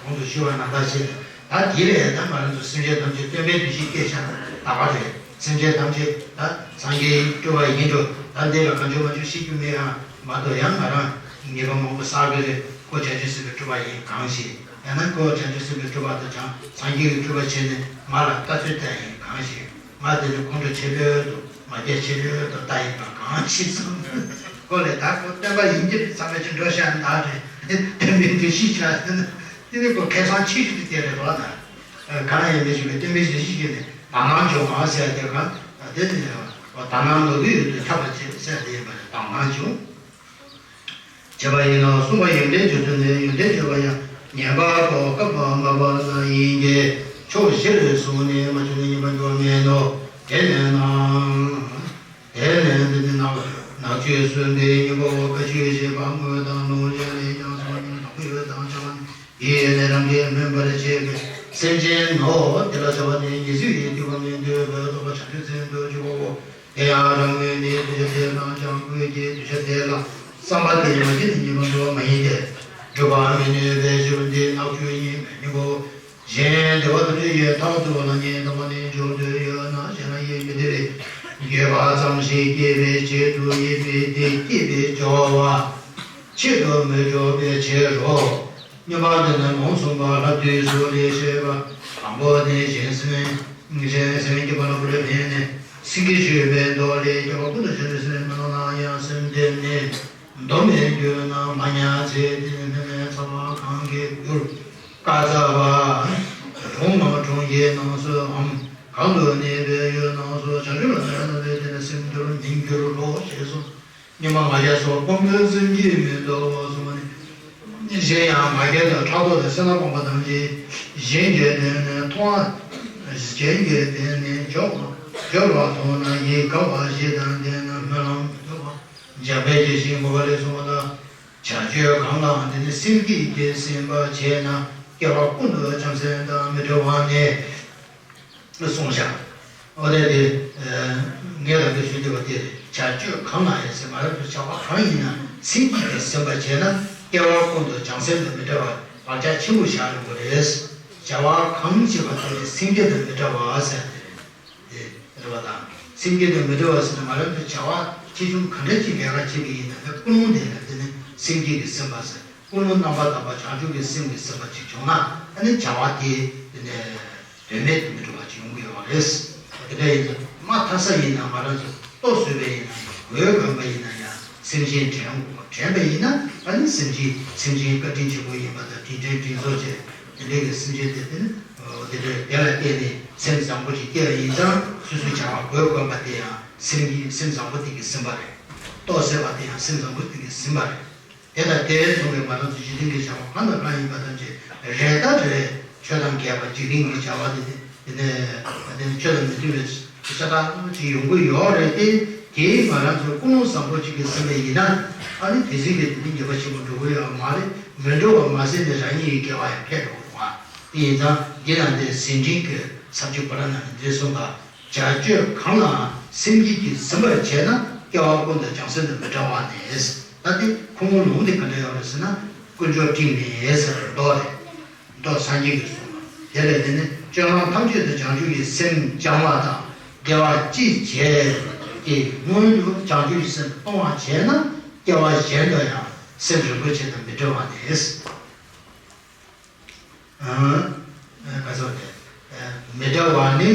གོང་དུ་ཞུས་པ་ནང་ལྟར་བྱས་ད་དེ་ལས་ད་ང་རང་ཚོ་སེམས་ཅན་ཐམས་ཅད་སྟོན་པའི་འདུ་ཤེས་བསྐྱེད་བཞག་ན་ད་ག་རེད། སེམས་ཅན་ཐམས་ཅད་ད་སངས་རྒྱས་སྤྲུལ་པ་ཡིན་འགྲོ། ད་འདི་ལ་གང་བྱུང་མང་བྱུང་ཤེས་རྒྱུ་མེད་ཡང་མ་གཏོགས་ཡང་ང་རང་ཉེས་པ་མང་པོ་བསགས་ཀྱི་རེད། ཁོ་བྱང་ཆུབ་སེམས་དཔའི་སྤྲུལ་པ་ཡིན་གང་ཞིག་ཡང་ན་ཁོ་བྱང་ཆུབ་སེམས་དཔའི་སྤྲུལ་པ་དང་བྱང་སངས་རྒྱས་ཀྱི་སྤྲུལ་པ་བྱས་ནས་ང་ལ་ལྟ་ཚུལ་བསྟན་ཡིན་གང་ཞིག་ང་དེ་ནི་ཁོང་ཁྲོ་ཆེ་ལོས་དང་མ་སྐྱེས་ཆེ་ལོས་དང་ལྟ་ཡིན་པ་གང་ཞིག་གསུངས། ཁོ་ལས་ད་ཁོ་སྟོན་པ་ཡིན་གྱི་རེད་བསམ་པའི་ཅིག་འགྲོ་ཤག་ད་རེད། སྟོན་པའི་འདུ་ཤེས་ཆགས་ཟིན་ན་དེ་ནི་ཁོ་ཁེ་བཟང་ཆེ་ཤོས་དེ་དེ་རེད་རོགས་ད། གང་ཡང་མི་ཞིག་གི་སྟོན་པའི་འདུ་ཤེས་ཀྱིས་ནི་དག་སྣང་བྱུང་བ་ཟེར་དེ་གང་དེ་ནི་དག་སྣང་ནོར་བུའི་ཡུལ་དུ་ཁྱབ་པ་ཟེར་དེ་ཡིན་པ་རེད། དག་སྣང་བྱུང་། བྱས་པ་ཡིན་ནོ། གསུངས་པ་ཡོན་ཏན་བརྗོད་དོན་ནི་ཡོན་ཏན་བརྗོད་པ་ཡང་ངེས་པ་དང་སྐབས་མ་བབ་ན་ཡིན་གྱི་ཕྱོགས་བཞིར་བཟུང་ནས་མ་བརྗོད་ན་ཉན་པར་འགྱུར་བ་མེད་ནོ། དེ་ནས་ན། དེ་ནས་འདི་ནི་ནག་ནག་ཆུ་གསུམ་པའི་སྙིང་པོ་བཀའ་བརྒྱུད་བཞི་པ་དངོས་དང་ལུང་གཞན་ལས་ཀྱང་གསུངས་པ་ནི་དང་པོ་ཡོད་དང་བྱ་བ་ནི་ཡིད་ནི་རང་གིས་སྨོན་པར་བྱེད་པའི་སེམས་ཅན་ནོ། དེ་ལ་བྱ་བ་ནི་ཉེར་འཚོའི་སྡིག་པ་མི་འདོད་པའི་རྟོག་པ་བྱང་ཆུབ་སེམས་སུ་འཇུག་གོ། དེ་ཡང་རང་ངོས་ནས་གདུལ་བྱ་དེ་རྣམས་ཀྱང་ཀུན་གྱིས་གདུལ་བྱ་དེ་ལ་བསམ་པ་དེ་མ་བྱས་ན་ཉེས་པ་འགྲོ་བ་མ་ཡིན་ཏེ། སྒྲུབ་པར་མི་ནུས་པའི་ཕྱིར་འདི་ནག་ཆུ་ཡིན་མོད་སྙིང་པོ། གཞན་བདེ་བ་ཐམས་ཅད་ཡོད་མཐའ་ཐུབ་པ་ལ་ཉེ་དམ་པ་ནི་འཇུག་འདོད་ཡོད་ན་གཞན་ལ་ཡིད་མི་བདེ་བའི་འགྱོད་པ་ཙམ་ཞིག་སྐྱེས་པའི་ཆེད་དུ་ཡིད་མི་བདེ་སྐྱེས་པའི་སྦྱོར་བ་ཆེད་དུ་མི་འཇོག་པའི་ཕྱིར་རོ། སྙོམས་པར་འདོད་ན་ལུང་གསུངས་པ་ལྷ་བདུད་སོགས་ལས་བཤད་པ་དང་པོ་ནི་གཞན་སེམས། གཞན་སེམས་བསྐྱེད་པ་ལ་བུ་ལས་ཕན་ནས་སེང་གེ་ཞུས་པའི་མདོ་ལས། སྐྱེ་བ་ཀུན་ཏུ་བྱང་ཆུབ་སེམས་མི་སྣང་ན་ཡང་སེམས་བདེ་ནས་འདོམས་པའི་རྒྱུ་ན་མ་ཉལ་ཚེ་དེ་ནི་མེ་མེ་ཚ་བ་གང་གིས་བསྒྱུར་དཀའ་ཚ་བ། གྲོང་ནང་གྲོང་ཁྱེར་རྣམས་སུའམ་གང་དུ་གནས་པའི་ཡུལ་རྣམས་སུ་བྱང་ཆུབ་ལ་ལྟོས་ན་ལྟོས་དེ་ནི་སེམས་འགྱུར་མི་འགྱུར་རོ་ཞེས་གསུངས། སྙིགས་མ་ང་རྒྱལ་སོགས་སྤོང་བའི་སེམས་བསྐྱེད་མི་འདོར་བར་གསུངས་པ་ནི། གཞན་ཡང་ང་རྒྱལ་དང་ཕྲག་དོག་དང་སེར་སྣ་སྤངས་པ་ཐམས་ཅད་གཞན་གྱི་དོན་ནི་མཐོང་བ། གཞན་གྱི་དོན་ནི་འཇོག་པ། འཇོག་པ་མཐོང་ན་ཡིད་དགའ་བ། ཞེ་སྡང་ལྡན་ན་སྨོན་ལམ་འཇོག་པ། འཇམ་དཔལ་གྱི་ཞིང་བསྒོམ་པ་ལས་གསུངས་པ་ལ། བྱ་སྤྱོད་གང་ལའང་དེ་ནི་སེམས་བསྐྱེད་ཀྱིས་ཟིན་པར་བྱས་ན་སྐྱེ་བ་ཀུན་ཏུ་བྱང་སེམས་དང་མི་འབྲལ་བ་ནས། གསུངས་ཤག་འོ་དེ་དེ། ངས་ལབ་དུས་ཞུ་འདོད་པ་དེ་རེད། བྱ་སྤྱོད་གང་ལ་ཡང་ཟེར་མ་རབས་ཀྱི་བྱ་བ་གང་ཡིན་ན་སེམས་བསྐྱེད་ཀྱིས་ཟིན་པར་བྱས་ན་སྐྱེ་བ་ཀུན་ཏུ་བྱང་སེམས་དང་མི་འབྲལ་བར་བག་ཆགས་ཆེན་པོ་བཞག་ཡོང་གི་རེད། བྱ་བ་གང་བྱེད་པ་དེ་ནི་སེམས་བསྐྱེད་དང་མི་འབྲལ་བ་ཟེར་དེ་རེད། དེ་རེད་པ་དང་། སེམས་བསྐྱེད་དང་མི་འབྲལ་བ་ཟེར་ན་མ་རབས་ཀྱི་བྱ་བ་ཆེ་ཆུང་གང་འདྲ་ཅིག་ལས་ཀ་བྱེད་པ་ཡིན་ན་ད་ཀུན་སློང་དེ་ལ་དེ་ནི་སེམས་བསྐྱེད་ཀྱིས་ཟིན་པ་ཟེར། ཀུན་སློང་རྣམ་པར་དག་པ་བྱང་ཆུབ་ཀྱི་སེམས་ཀྱིས་ཟིན་པ་ཅིག་བྱུང་ན་ཨ་ནི་བྱ་བ་དེ་དེ་ནས། དོན་མེད་དུ་མི་འགྲོ་བ་ཅིག་ཡོང་གི་ཡོད་རེད། དེ་འདྲ་ཡིན་ཙང་མ་མཐའ་ས་ཡིན་ན་ང་རང་ཚོ་ལྟོ་བཟོས་པ་ཡིན་ན་གོས་གོན་པ་ཡིན་ན་ཡང་སེམས་ཅན་དྲན་དགོས། དྲན་པ་ཡིན་ན་ཨ་ནི་སེམས་ཅན་སེམས་ཅན་བཀའ་དྲིན་ཆེན་པོ་ཡིན་པ་དང་དྲིན་དྲན་དྲིན་གཟོ་བྱས་དེ་འདྲའི་གི་སེམས་ཅན་དེ་དེ་ནི་ དེ་འདྲ་དེ་ལ་བརྟེན་ནས་སེམས་བཟང་པོ་ཞིག་སྐྱེ་བ་ཡིན་ཙང་སོ་སོའི་བྱ་བ་གོས་གོན་པ་དེ་ཡང་སེམས་ཀྱི་སེམས་བཟང་པོ་དེ་གིས་ཟིན་པ་རེད། ལྟོ་བཟས་པ་དེ་ཡང་སེམས་བཟང་པོ་དེ་གིས་ཟིན་པ་རེད། དེ་དང་དེ་མཚུངས་པའི་ང་རང་ཚོ་འཇིག་རྟེན་གྱི་བྱ་བ་གང་དང་གང་ཡིན་པ་ཐམས་ཅད་རེ་ད་རེ་ཆོས་དང་འགལ་བ་འཇིག་རྟེན་གྱི་བྱ་བ་དེ་དེ་ནས་དེ་ནས་ཆོས་དང་མི་མཐུན་པའི་ཤ་སྟག་ཅིག་ཡོང་གི་ཡོད་རེད་དེ། དེས་ང་རང་ཚོའི་ཀུན་སློང་བཟང་པོ་ཅིག་གིས་ཟིན་པ་ཡིན་ན་ཨ་ནི་དེ་ཚིག་གི་དེ་ནི་ཉེས་པ་ཆེན་པོ་འགྲོ་གི་ཡོད་མ་རེད། མི་འགྲོ་བ་མ་ཟད་ནས་རང་ཉིད་ཀྱི་དགེ་བ་ཡང་འཕེལ་འགྲོ་གི་འདུག་ཨ། དེ་ཡིན་ཙང་འདི་ལ་འདི་ཟིན་བྲིས་ཀྱི་ས་བཅད་པོ་ལ་ན་འདི་གསུངས་པ། བྱ་སྤྱོད་གང་ལའང་སེམས་བསྐྱེད་ཀྱིས་ཟིན་པར་བྱས་ན་སྐྱེ་བ་ཀུན་ཏུ་བྱང་སེམས་དང་མི་འབྲལ་བ་ནས། ད་དེ་ཁོ་མོ་ལུང་དེ་ག་འདྲ་ཡོད་རེད་ཟེར་ན། དཀོན་མཆོག་སྤྲིན་མེད་ཟེར་བའི་མདོ་རེད། མདོ་སངས་རྒྱས་ཀྱིས་གསུངས་པ། དེ་ལས་དེ་ནི་སྤྱོད་ལམ་ཐམས་ཅད་དུ་བྱང་ཆུབ་ཀྱི་སེམས་སྦྱང་བ་དང་དགེ་བ་ཅི་བྱས་ཀྱི་སྔོན་དུ་བྱང་ཆུབ་ཀྱི་སེམས་གཏོང་བར་བྱས་ན་སྐྱེ་བ་གཞན་དུ་ཡང་སེམས་རིན་པོ་ཆེ་དང་མི་འབྲལ་བ་ནས། ག་ཚོད་རེད། མི་འབྲལ་བ་ནི་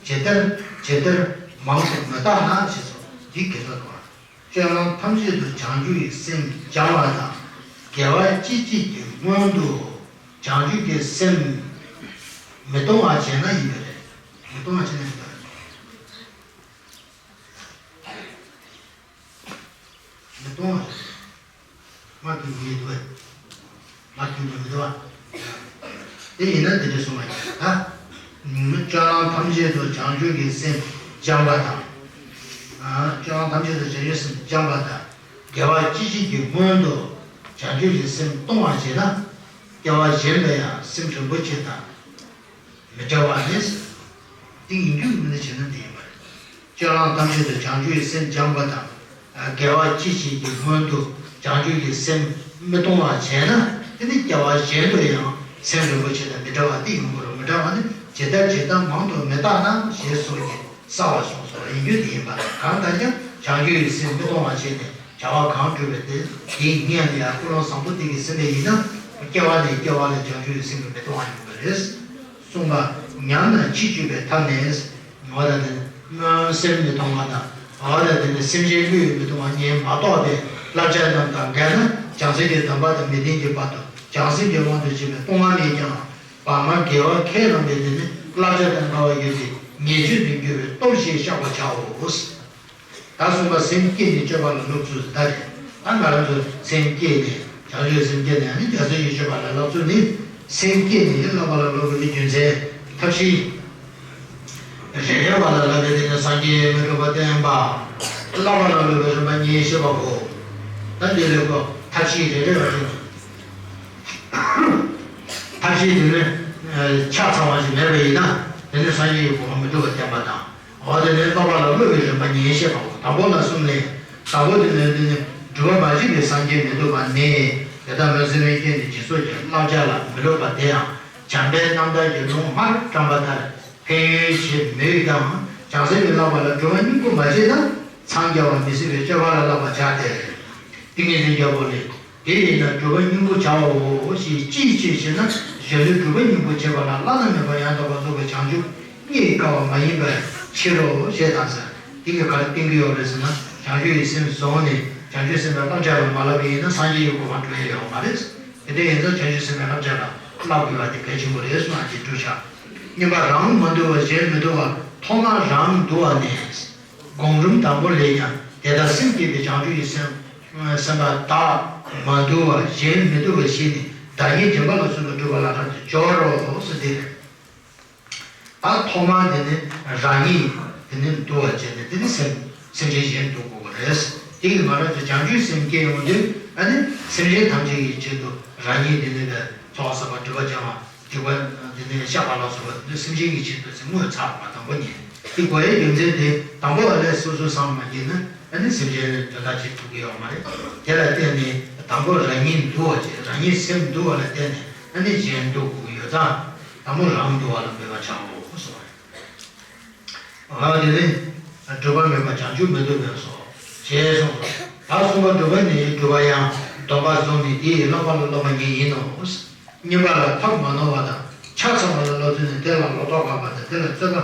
ཇི་ལྟར་ཇི་ལྟར་མང་དུ་མི་བརྟག་ན་ཞེས་སོ། འདི་སྐད་ཆ་དང་། སྤྱོད་ལམ་ཐམས་ཅད་དུ་བྱང་ཆུབ་ཀྱི་སེམས་སྦྱང་བ་དང་། དགེ་བ་ཅི་བྱེད་ཀྱི་སྔོན་དུ་བྱང་ཆུབ་ཀྱི་སེམས་མི་གཏོང་བ་བྱས་ན་ཡིན་པ་རེད། མི་གཏོང་བ་བྱས་ན་ཡིན་པ་རེད། མི་གཏོང་བ་རེད། མ་གཏོང་མི་འདུག་བས། མ་གཏོང་མི་འདུག་བ། དེ་ཡིན་ན་དེ་འདྲ་གསུངས་པ་ཡིན་ད། སྤྱོད་ལམ་ཐམས་ཅད་དུ་བྱང་ཆུབ་ཀྱི་སེམས་སྦྱང་བ་དང་། སྤྱོད་ལམ་ཐམས་ཅད་དུ་བྱང་ཆུབ་སེམས་སྦྱང་བ་དང་། དགེ་བ་ཅི་བྱེད་ཀྱི་སྔོན་དུ་བྱང་ཆུབ་ཀྱི་སེམས་གཏོང་བར་བྱེད་ན། སྐྱེ་བ་གཞན་ལ་ཡང་སེམས་རིན་པོ་ཆེ་དང་། མི་འབྲལ་བ་ནི། དེ་ཡིན་རྒྱུ་མིན་ན་བྱས་ན་དེ་ཡིན་པ་རེད། སྤྱོད་ལམ་ཐམས་ཅད་དུ་བྱང་ཆུབ་ཀྱི་སེམས་སྦྱངས་པ་དང་། དགེ་བ་ཅི་བྱེད་ཀྱི་སྔོན་དུ་བྱང་ཆུབ་ཀྱི་སེམས་མི་གཏོང་བར་བྱས་ན་དེ་ནི་སྐྱེ་བ་གཞན་དུ་ཡང་སེམས་རིན་པོ་ཆེ་དང་མི་འབྲལ་བ་དེ་ཡོང་གི་རེད། མི་འབྲལ་བ་ནི་ཇི་ལྟར་ཇི་ལྟར་མང་དུ་མི་བརྟག་ན་ཞེས་སོགས་ཀྱི་གསལ་བར་གསུངས་སོ། ཡིན་རྒྱུ་དེ་ཡིན་པ་གང་ལྟར་ཀྱང་བྱང་ཆུབ་ཀྱི་སེམས་མི་གཏོང་བར་བྱས་ནས། བྱ་བ་གང་བསྒྲུབས་པའི་དེ་དེའི་སྔོན་ལ་ཡང་ཀུན་སློང་བཟང་པོ་དེ་གིས་ཟིན་པ་ཡིན་ན་སྐྱེ་བ་ནས་སྐྱེ་བ་ལ་བྱང་ཆུབ་ཀྱི་སེམས་ཀྱིས་མི་གཏོང་བ་ཡོང་གི་རེད། གསུངས་པ། ཉམས་དང་ཕྱིས་འཇུག་པའི་ཐབས་ནི། ངོ་ལ་དེ་སྨོན་སེམས་མི་གཏོང་བ་དང་། ངོ་ལ་དེ་ནི་སེམས་ཅན་བློས་མི་གཏོང་བ་གཉིས་མ་གཏོགས་པའི་བསླབ་བྱ་རྣམས་དང་འགལ་ན་བྱང་སེམས་ཀྱི་སྡོམ་པ་དང་མི་ལྡན་གྱི་བར་དུ་བྱང་སེམས་ཀྱི་དབང་དུ་བྱས་པའི་གཏོང་བ་མེད་ཀྱང་བར་མ་དགེ་བ་ཁས་བླངས་པའི་དེ་ནི་བསླབ་བྱ་དང་འགལ་བ་ཡོད་དེ་ཉེས་སྤྱོད་དུ་འགྱུར་བའི་སྟོབས་ཞེས་བཤགས་པར་བྱའོ། ད་གསུངས་པ་སེམས་བསྐྱེད་ནས་སྤྱོད་པ་ལ་སློབ་ཚུལ་ད་རེད། ད་ང་རང་ཚོ་སེམས་བསྐྱེད་ནས་བྱང་ཆུབ་སེམས་བསྐྱེད་ནས་ཨ་ནི་རྒྱལ་སྲས་ཀྱི་སྤྱོད་པ་ལ་སློབ་ཚུལ་ནི། སེམས་བསྐྱེད་ནས་བསླབ་པ་ལ་སློབ་དགོས་པའི་རྒྱུ་མཚན་ཐབས་ཤེས། རེ་རེ་བ་ལ་བསླབ་པའི་དེ་ནི་སངས་རྒྱས་མི་འཁྲུགས་པ་བསྟན་པ། བསླབ་པ་ལ་སློབ་པའི་རིམ་པ་གཉིས་བཤད་པའོ། ད་འདི་ལས་ཀོ་ཐབས་ཤེས་རེ་རེ་བ་དེ་ནི། ཐབས་ཤེས་དེ་ནི་ཆ་ཚང་བ་ཞིག་མེད་པ་ཡིན་ན་དེ་ནི་སངས་རྒྱས་ཀྱི་གོ་འཕང་མི་ཐོབ་པ་བསྟན་པ་དང་། འོ་དེ་ནས་བསླབ་པ་ལ་སློབ་པའི་རིམ་པ་གཉིས་བཤད་པའོ། དང་པོ་ལ་གསུམ་ལས། དང་པོ་དེ་ནི་དེ་ནི་སྒྲུབ་པ་མ་བྱས་པའི་སངས་རྒྱས་མི་ཐོབ་པ་ནས། དེ་ལྟར་སྨོན་སེམས་བསྐྱེད་ནས་སྦྱིན་སོགས་ཀྱི་བསླབ་བྱ་ལ་མི་སློབ་པ་དེ་ཡང་བྱམས་པའི་རྣམ་ཐར་གྱི་ལུང་མར་བཀྲམ་པ་ལྟར་ཕན་ཡོན་ཆེད་མོས་ཀྱང་བྱང་སེམས་ཀྱི་བསླབ་པ་ལ་སྒྲུབ་པ་སྙིང་པོ་མ་བྱས་ན་འཚང་རྒྱ་བ་མི་སྲིད་པའི་སྤྱོད་པ་ལ་བསླབ་པར་བྱ་སྟེ། ཏིང་ངེ་འཛིན་རྒྱལ་པོ་ལས། དེ་ཡིན་ན་སྒྲུབ་པ་སྙིང་པོ་བྱའོ་ཞེས་ཅིའི་ཕྱིར་ཞེ་ན། གཞན་ལུས་སྒྲུབ་པ་སྙིང་པོ་བྱེད་པ་ལ་བླ་ན་མེད་པ་ཡང་དག་པར་རྫོགས་པའི་བྱང་ཆུབ་རྙེད་དཀའ་བ་མ་ཡིན་པའི་ཕྱིར་རོ་ཞེས་དང་ཟེར། དེ་གིས་ག་རེ་བསྟན་གྱི་ཡོད་རེད་ཟེར་ན། བྱང་ཆུབ་ཀྱི་སེམས་བཟུང་ནས་བྱང་ཆུབ་སེམས་དཔའི་བསླབ་བྱ་ལ་མ་བསླབ་པ་ཡིན་ན་སངས་རྒྱས་ཀྱི་གོ་འཕང་འགྲོ་ཡ་ཡོད་མ་རེད། དེ་འདྲ་ཡིན་ཙང་བྱང་ཆུབ་སེམས་དཔའི་བསླབ་བྱ་ལ་བསླབ་དགོས་པ་དེ་གལ་ཆེན་པོ་རེད་གསུངས་ཡག་གི་བསྒྲུབ་བྱ། གཉིས་པ་རང་མ་འདུལ་བ་གཞན་མི་འདུལ་བ་ཐོག་མར་རང་འདུལ་བ་ནས། སྒོམ་རིམ་དང་པོ་ལས་ཀྱང་དེ་ལྟར་སེམས་བསྐྱེད་པའི་བྱང་ཆུབ་ཀྱི་སེམས་སེམས་པ་བདག་མ་འདུལ་བ་གཞན་མི་འདུལ་བ་ཞེས་ནི་བདག་ཉིད་བདེན་པ་ལ་སོགས་པའི་སྒྲུབ་པ་ལ་ལྷག་ཏུ་སྦྱོར་རོ་ཟེར་ཏེ། ད་ཐོག་མར་དེ་ནི་རང་ཉིད་དེ་ནི་འདུལ་བ་བྱས་ནས་དེ་ནི་སེམས་སེམས་ཅན་གཞན་འདུལ་དགོས་པ་རེད། དེ་གིས་ང་རང་ཚོ་བྱང་ཆུབ་སེམས་སྐྱེ་ཡོང་དུས་ཨ་ནི་སེམས་ཅན་ཐམས་ཅད་ཀྱི་ཆེད་དུ་རང་ཉིད་དེ་ནི་ཚོགས་བསགས་པ་སྒྲིབ་པ་སྦྱང་བ། སྒྲིབ་པ་དེ་ནས་བཤགས་པ་ལ་སོགས་པ་དེ་ཚོ་སེམས་ཅན་གྱི་ཆེད་དུ་ཟེར་དངོས་ཚར་བ་དང་པོ་ཉིད། དེ་དགོས་ཡའི་རྒྱུ་མཚན་དེ་དང་པོ་ཨ་ལས་སོ་སོ་བསམ་མ་བྱས་ན་ཨ་ནི་སེམས་ཅན་དོན་དག་བྱེད་ཐུབ་ཀྱི་ཡོད་མ་རེད། དེ་ལ་བརྟེན་ནས་དང་པོ་རང་ཉིད་འདུལ་བ་བྱེད། རང་ཉིད་སེམས་འདུལ་བ་ལ་བརྟེན་ནས་ཨ་ནི་གཞན་འདུལ་དགོས་ཀྱི་ཡོད་ཙང་དང་པོ་རང་འདུལ་བ་ལ་འབད་པར་བྱའོ་གསུངས་པ་རེད། འོ་དེ་ནི་སྒྲུབ་པ་མེད་པར་བྱང་ཆུབ་མི་ཐོབ་པས་སོ། ཞེས་གསུངས་སོ། ད་གསུམ་པ་སྒྲུབ་པ་ནི་སྒྲུབ་པ་ཡང་སྡོམ་པར་བཟུང་ནས་དེ་ཡི་བསླབ་པ་ལ་སློབ་པ་ཉིད་ཡིན་ནོ། གཉིས་པ་ལ་ཐབས་མ་ནོར་བ་དང་ཆ་ཚང་བ་ལ་བསླབ་ཚུལ་ནི་དེ་ལ་ལོག་རྟོག་དགག་པ་དང་དེ་ལ་རྩོད་པ་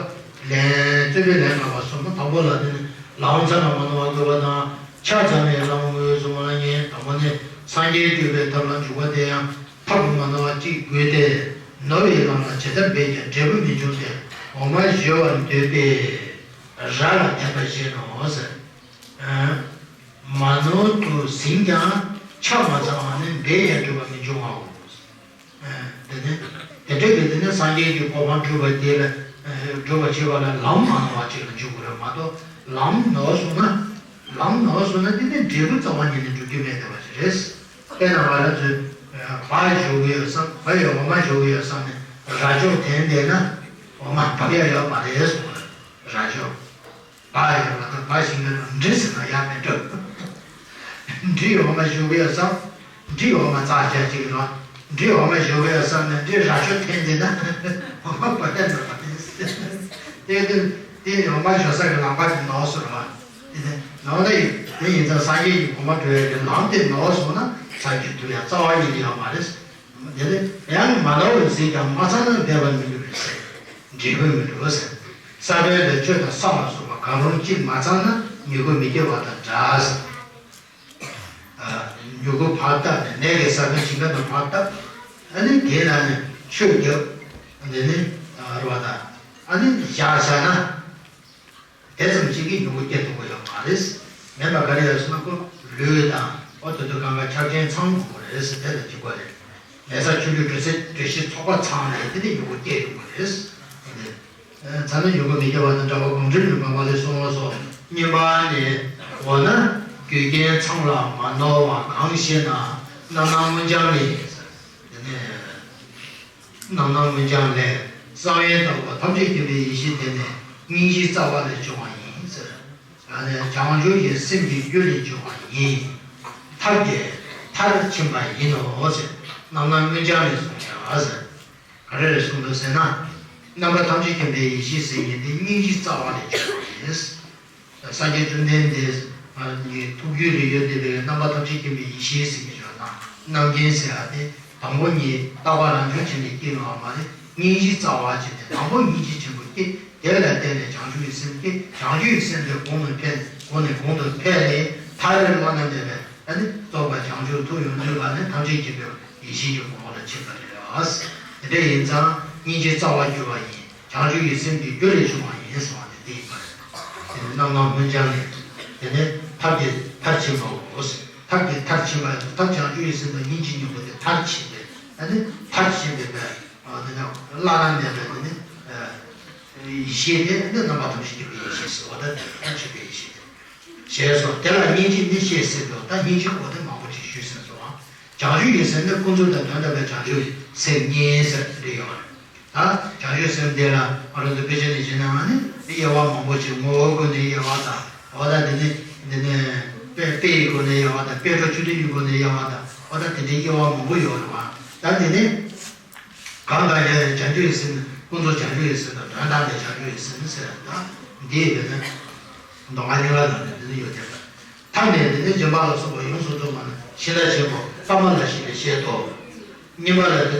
ལན་རྩོད་པའི་ལན་དགག་པ་གསུམ་པོ། དང་པོ་ལ་དེ་ནི་ལམ་ཚང་ལ་མ་ནོར་བ་དགོས་པ་དང་ཆ་ཚང་བའི་བླ་མ་དངོས་སུ་མ་ལ་ཉན། དང་པོ་ནི་སངས་རྒྱས་སྤྱོད་པའི་ཐབས་ལ་འཇུག་པ་དེ་ཡང་ཐབས་མ་ནོར་བ་གཅིག་དགོས་ཏེ། ནོར་བའི་ལམ་ལ་ཇི་ལྟར་འབད་ཀྱང་འབྲས་བུ་མི་འབྱུང་སྟེ། འོ་མ་བཞོ་བར་འདོད་པས་ར་ལ་བརྟེན་པ་བཞིན་ནོ་ཟེར། མ་ནོར་དུ་ཟིན་ཀྱང་ཆ་མ་ཚང་བ་ནི་འབད་ཡང་འགྲུབ་པ་མི་འབྱུང་བའོ། དེ་ནི་དེ་འདྲ་གི་དེ་ནི་སངས་རྒྱས་ཀྱི་གོ་འཕང་སྒྲུབ་པ་དེ་ལ་སྒྲུབ་པ་བྱེད་པ་ལ་ལམ་མ་ནོར་བ་ཅིག་ལ་འཇུག་དགོས་མ་གཏོགས། ལམ་ནོར་སོང་ན་ལམ་ནོར་སོང་ན་དེ་ནི་འབྲས་བུ་རྩ་བ་ཉིད་ནས་འགྲུབ་རྒྱུ་མེད་བསྡད་པ་ཞིག་རེད། དཔེར་ན་ང་རང་ཚོས་བ་བཞོ་གི་ཡོད་བསམ། བ་ཡི་འོ་མ་བཞོ་གི་ཡོད་བསམ་ནས་ར་ཅོ་འཐེན་བསྡད་ན་འོ་མ་འབབ་ཡ་ཡོད་མ་རེད་གསུངས་པ། ར་ཅོ། བ་ཡོད་པ་དང་བ་ཞིག་ཡོད་ན་འབྲི་ཟེར་ན་ཡག་མེད་འགྲོ། འབྲི་འོ་མ་བཞོ་གི་ཡོད་བསམ། འབྲི་འོ་མ་བཙག་བྱ་ཅིག་ར། འབྲི་འོ་མ་བཞོ་གི་ཡོད་བསམ་ནས་འབྲི་ར་ཅོ་འཐེན་བསྡད་ན་འོ་མ་འབབ་ཡ་ཡོད་མ་རེད། དེ་དེ་དེ་འོ་མ་བཞོ་ས་གི་ལམ་ཁ་དེ་ནོར་སོང་ར། དེ་དེ་ནོར་ན་ཡིན། དེ་ཡིན་ཙང་སངས་རྒྱས་ཀྱི་གོ་འཕང་འགྲོ་ཡ་གི་ལམ་དེ་ནོར་སོང་ན་སངས་རྒྱས་ཐུབ་ཡ་རྩ་བ་ཉིད་ནས་ཡོད་མ་རེད། དེ་ནི་ཡང་མ་ནོར་བར་ཟིན་ཀྱང་མ་ཚང་ན་འབད་པར་མི་ནུས་པས་ཟེར། འབྲས་བུ་མི་འགྲུབ་ཟེར། ས་བོན་ལས་བཅུད་དང་ས་ལ་སོགས་པ་གང་རུང་གཅིག་མ་ཚང་ན་མྱུ་གུ་མི་སྐྱེ་བ་དང་འདྲ་ཟེར། མྱུ་གུ་ཕར་བཏབ་ནས་ནས་ཀྱི་ས་བོན་ཞིང་ཁ་དང་ཕར་བཏབ། ཨ་ནི་དེ་ལ་ནི་ཆུ་བརྒྱབ། དེ་ནི་རེད་པ་ད། ཨ་ནི་བཞག་བཞག་ན། དེ་ཙམ་གཅིག་གིས་མྱུ་གུ་སྐྱེ་ཐུབ་ཀྱི་ཡོད་མ་རེད། མེད་པ་ག་རེ་ཡོད་ཟེར་ན་ཁོ་ལུད་དང་ཨོ་དེ་ཚོ་གང་ག་ཆགས་ཅན་ཚང་དགོས་རེད་ཟེར། དེ་ལ་གཅིག་པ་རེད། ལས་ས་ཆུ་ལུད་དྲོད་ཚད་དྲོད་གཤེར་ཚོགས་པ་ཚང་ནས་དེ་ནས་མྱུ་གུ་སྐྱེ་ཐུབ་ཀྱི་རེད། དེ་ཚང་ནས་མྱུ་གུ་མི་སྐྱེ་བ་དང་འདྲ་བ་གོང་འཕེལ་ཡོད་པ་མ་ལས་གསུངས་པ་སོགས་གཉིས་པ་ནི། འོ་ན་རྒྱུ་རྐྱེན་ཚང་ལ་མ་ནོར་བ་གང་ཞེ་ན། རྣམ་སྣང་མངོན་བྱང་ནི། དེ་ནས། རྣམ་སྣང་མངོན་བྱང་ལས། ས་བོན་ལྟ་བུ་ཐམས་ཅད་མཁྱེན་པའི་ཡེ་ཤེས་དེ་ནི་སྙིང་རྗེའི་རྩ་བ་ལས་བྱུང་བ་ཡིན་ཟེར། ཨ་ནི་བྱང་ཆུབ་ཀྱི་སེམས་ཀྱི་རྒྱུ་ལས་བྱུང་བ་ཡིན། ཐབས་ཀྱི་མཐར་ཕྱིན་པ་ཡིན་ནོ་ཟེར། རྣམ་སྣང་མངོན་བྱང་ལས་གསུངས་ཡ་ཟེར། ག་རེ་རེད་གསུངས་འདུག་ཟེར་ན། རྣམ་པ་ཐམས་ཅད་མཁྱེན་པའི་ཡེ་ཤེས་ཟེར་མཁན་དེ་སྙིང་རྗེའི་རྩ་བ་ལས་བྱུང་བ་ཡིན། སངས་རྒྱས་བཅོམ་ལྡན་འདས་ཀྱི་ཐུགས་རྒྱུད་ལ་ཡོད་བསྡད་པའི་རྣམ་པ་ཐམས་ཅད་མཁྱེན་པའི་ཡེ་ཤེས་ཟེར་གྱི་ཡོད་ན། རྣམ་མཁྱེན་ཟེར་ཡ་དེ་དང་པོ་ཉིད་རྟག་པ་རང་བྱུང་ཅན་ལས་སྐྱེས་ཡོང་བ་མ་རེད། སྙིང་རྗེའི་རྩ་བ་ཅན་དེ་དང་པོ་སྙིང་རྗེ་ཆེན་པོ་སྐྱེ། དེ་ལ་བརྟེན་ནས་བྱང་ཆུབ་ཀྱི་སེམས་སྐྱེ། བྱང་ཆུབ་ཀྱི་སེམས་དེ་གོང་ནས་འཕེལ། གོང་ནས་གོང་དུ་འཕེལ་ནས་མཐར་བླ་ན་མེད་པའི་ཨ་ནི་རྫོགས་པ་བྱང་ཆུབ་ཐོབ་ཡོང་དུས་ལ་ནི་ཐམས་ཅད་མཁྱེན་པའི་ཡེ་ཤེས་ཀྱི་གོ་འཕང་ལ་ཕྱིན་པ་རེད། དེ་འདྲ་ཡིན་ཙང་སྙིང་རྗེའི་རྩ་བར་གྱུར་པ་ཡིན། བྱང་ཆུབ་ཀྱི་སེམས་ཀྱི་རྒྱུ་ལས་བྱུང་བ་ཡིན་གསུངས་པ་དེ་འདི་ཡིན་པ་རེད། དེ་ནི་རྣམ་སྣང་མངོན་བྱང་ལས། དེ་ནི་ཐབས་ཀྱི་མཐར་ཕྱིན་པའོ། ཐབས་ཀྱི་མཐར་ཕྱིན་པ་ཡིན་ཙང་ཐབས་བྱང་ཆུབ་ཀྱི་སེམས་དང་སྙིང་རྗེ་སྙིང་པོ་དེ་མཐར་ཕྱིན་པས། ཨ་ནི་མཐར་ཕྱིན་པའི་བླ་ན་མེད་པའི་དེ་ནི་ཡེ་ཤེས་དེ་ནི་རྣམ་པ་ཐམས་ཅད་མཁྱེན་པའི་ཡེ་ཤེས་ཟེར་བ་དང་མཐར་ཕྱིན་པའི་ཡེ་ཤེས་དེ། ཞེས་སོ། དེ་ལ་སྙིང་རྗེ་ནི་བཤད་ཟིན་ཏོ། ད་སྙིང་རྗེའི་སྐོར་དེ་མང་པོ་ཅིག་ཞུས་ཟིན་སོང་ཨ། བྱང་ཆུབ་ཀྱི་སེམས་ནི་ཀུན་རྫོབ་དང་དོན་དམ་པའི་བྱང་ཆུབ་སེམས་གཉིས་ཟེར་འདི་ཡོད་རེད། ད་བྱང་ཆུབ་སེམས་དེ་ལ་ང་རང་ཚོ་དཔེ་ཆ་ནས་བྱས་ན་ང་ནི་དབྱེ་བ་མང་པོ་ཅིག་ངོ་བོའི་སྒོ་ནས་དབྱེ་བ་དང་། འོ་ད་འདི་ནི་འདི་ནི་དཔེ་དཔེ་ཡི་སྒོ་ནས་དབྱེ་བ་དང་། དཔེ་གྲོགས་ཆོས་མཐུན་གྱི་སྒོ་ནས་དབྱེ་བ་དང་། འོ་ད་དེ་འདྲའི་དབྱེ་བ་མང་པོ་ཡོད་རེད་བ། ད་འདི་ནི། གང་དག་ཀྱང་བྱང་ཆུབ་ཀྱི་སེམས་ནི་ཀུན་རྫོབ་བྱང་ཆུབ་ཀྱི་སེམས་དང་དོན་དམ་པའི་བྱང་ཆུབ་ཀྱི་སེམས་ཟེར་ད་འདི་ཡོད་ན། མདོ་སྔགས་རྙིང་ལ་ལ་ནི་འདི་ནི་ཡོད་དེ། ཐ་མལ་འདི་ནི་སྦྱིན་པ་ལ་སོགས་པ་ཡོངས་སུ་རྫོགས་པ་ནི་ཤིང་རྟ་ཆེན་པོ་ཀ་མ་ལ་ཞེས་པས་བཤད་དོ། གཉིས་པ་ལ་འདི་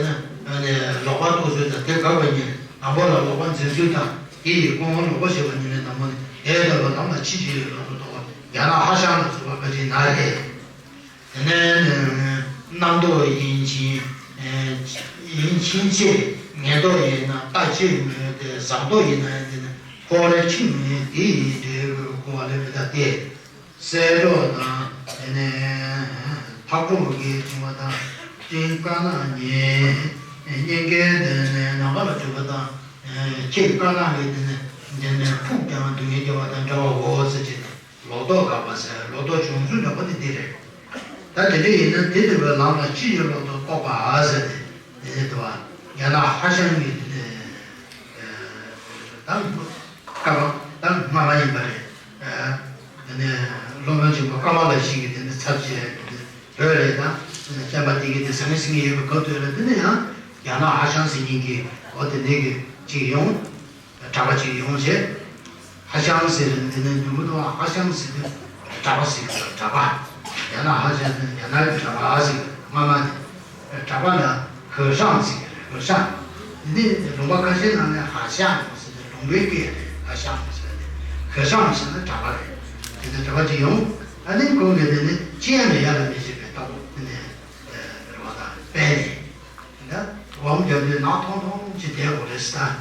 ནི་ལོག་པར་རྟོག་ཚུལ་དང་དེ་དགག་པ་གཉིས། དང་པོ་ལ་ལོག་པར་འཛིན་ཚུལ་དང་དེ་ཡི་སྐུ་ངོ་ལོག་པ་ཞེས་པ་གཉིས་ནི་དང་པོ་ནི་དེ་ལྟ་བུ་ལམ་ལ་ཕྱིན་ཅི་ལོག་ཏུ་རྟོག་པ་ཡང་ན་ཧ་ཤང་ལ་སོགས་པ་ཁ་ཅིག་ན་རེ། དེ་ནས་རྣམ་རྟོག་ཡིན་ཕྱིན། ཡིན་ཕྱིན་ཆད་ངན་རྟོག་ཡིན་ན་ལྟ་ཅི་སྨོས་ཏེ། བཟང་རྟོག་ཡིན་ན་དེ་ནི་འཁོར་ཕྱིར་མིན་དེ་ཡི་འབྲས་བུ་འཁོར་བ་ལས་མི་འདའ་སྟེ། གསལ་སྒྲོགས་དང་དེ་ནས་འཕགས་གྲོགས་ཀྱིས་བྱུང་བ་དང་། སྤྲིན་དཀར་ནག་ཉིད་སྙིང་གའི་དེ་ནས་ནམ་མཁའ་ལ་གྲུབ་པ་དང་། ཁྱེད་དཀར་ནག་གི་དེ་ནས་དེ་ནས་ཕུག་ཀྱང་སྡུག་བསྔལ་སྐྱེ་བ་དང་འདྲ་བའོ་ཟེར་གྱི། ལོག་རྟོག་དགག་པ་ཟེར། ལོག་རྟོག་བྱུང་ཚུལ་འདྲ་པོ་ནི་འདི་རེད། ད་དེ་འདྲ་ཡིན་ན་དེ་ལྟ་བུའི་ལམ་ལ་ཅི་ཡོད་ལོག་ཏུ་རྟོག་པ་ཟེར་ཏེ། དེ་ནི་དུ་བ་ཡང་ན་ཧ་ཤང་གི་དེ་ནི་ད་སྐབས་ད་སྔ་མ་ཡིན་པ་རེད། དེ་ནི་སློབ་དཔོན་ཆེན་པོ་ཀ་མ་ལ་ཤཱི་ཀའི་དེ་ནི་ཚབ་བྱས་དེ་ནི་བོད་རེད། ད་བསྟན་པ་དེ་གི་དེ་ཟང་ངེ་ཟིང་ངེ་ཡོད་པའི་སྐབས་དུ་ལ་དེ་ནི་ཡང་ཡང་ན་ཧ་ཤང་ཟེར་མཁན་གྱི་འོ་དེ་འདྲ་གི་ཅིག་ཡོང་། གྲྭ་པ་ཅིག་ཡོང་བྱས། ཧ་ཤང་ཟེར་འདི་ནི་འདི་མི་འདུག་ཧ་ཤང་ཟེར་དུས་གྲྭ་པ་ཟེར་གྱི་འདུག་གྲྭ་པ། ཡང་ན་ཧ་ཤང་ཟེར་ཡང་ན་གྲྭ་པ་ཟེར་གྱི་འདུག་སྔ་མ་ནས་གྲྭ་པ་ལ་ཧི་ཤང་ཟེར་གྱི་རེད། ཧི་ཤང་། འདི་ནི་ལུང་པ་ཁ་ཤས་ནང་ནས་ཧ་ཤང་ཟེར་ཏེ་ལུང་པའི་སྐད་རེད། ཧ་ཤང་ཟེར་ཏེ་ཧི་ཤང་ཟེར་ན་གྲྭ་པ་རེད། དེ་ནས་གྲྭ་པ་ཅིག་ཡོང་། ཨ་ནི་ཁོང་གིས་འདི་ནི་ཅི་ཡང་མེད་ཡ་ལ་མི་བྱེད་པའི་ལྟ་བུ་འདི་ནས་རེ་བ་དང་དཔལ་ནས་འདི་འདྲ་བ། སྒོམ་རྒྱག་དུས་ནག་ཐོམ་ཐོམ་ཅིག་བསྡད་དགོས་རེད་ཟེར།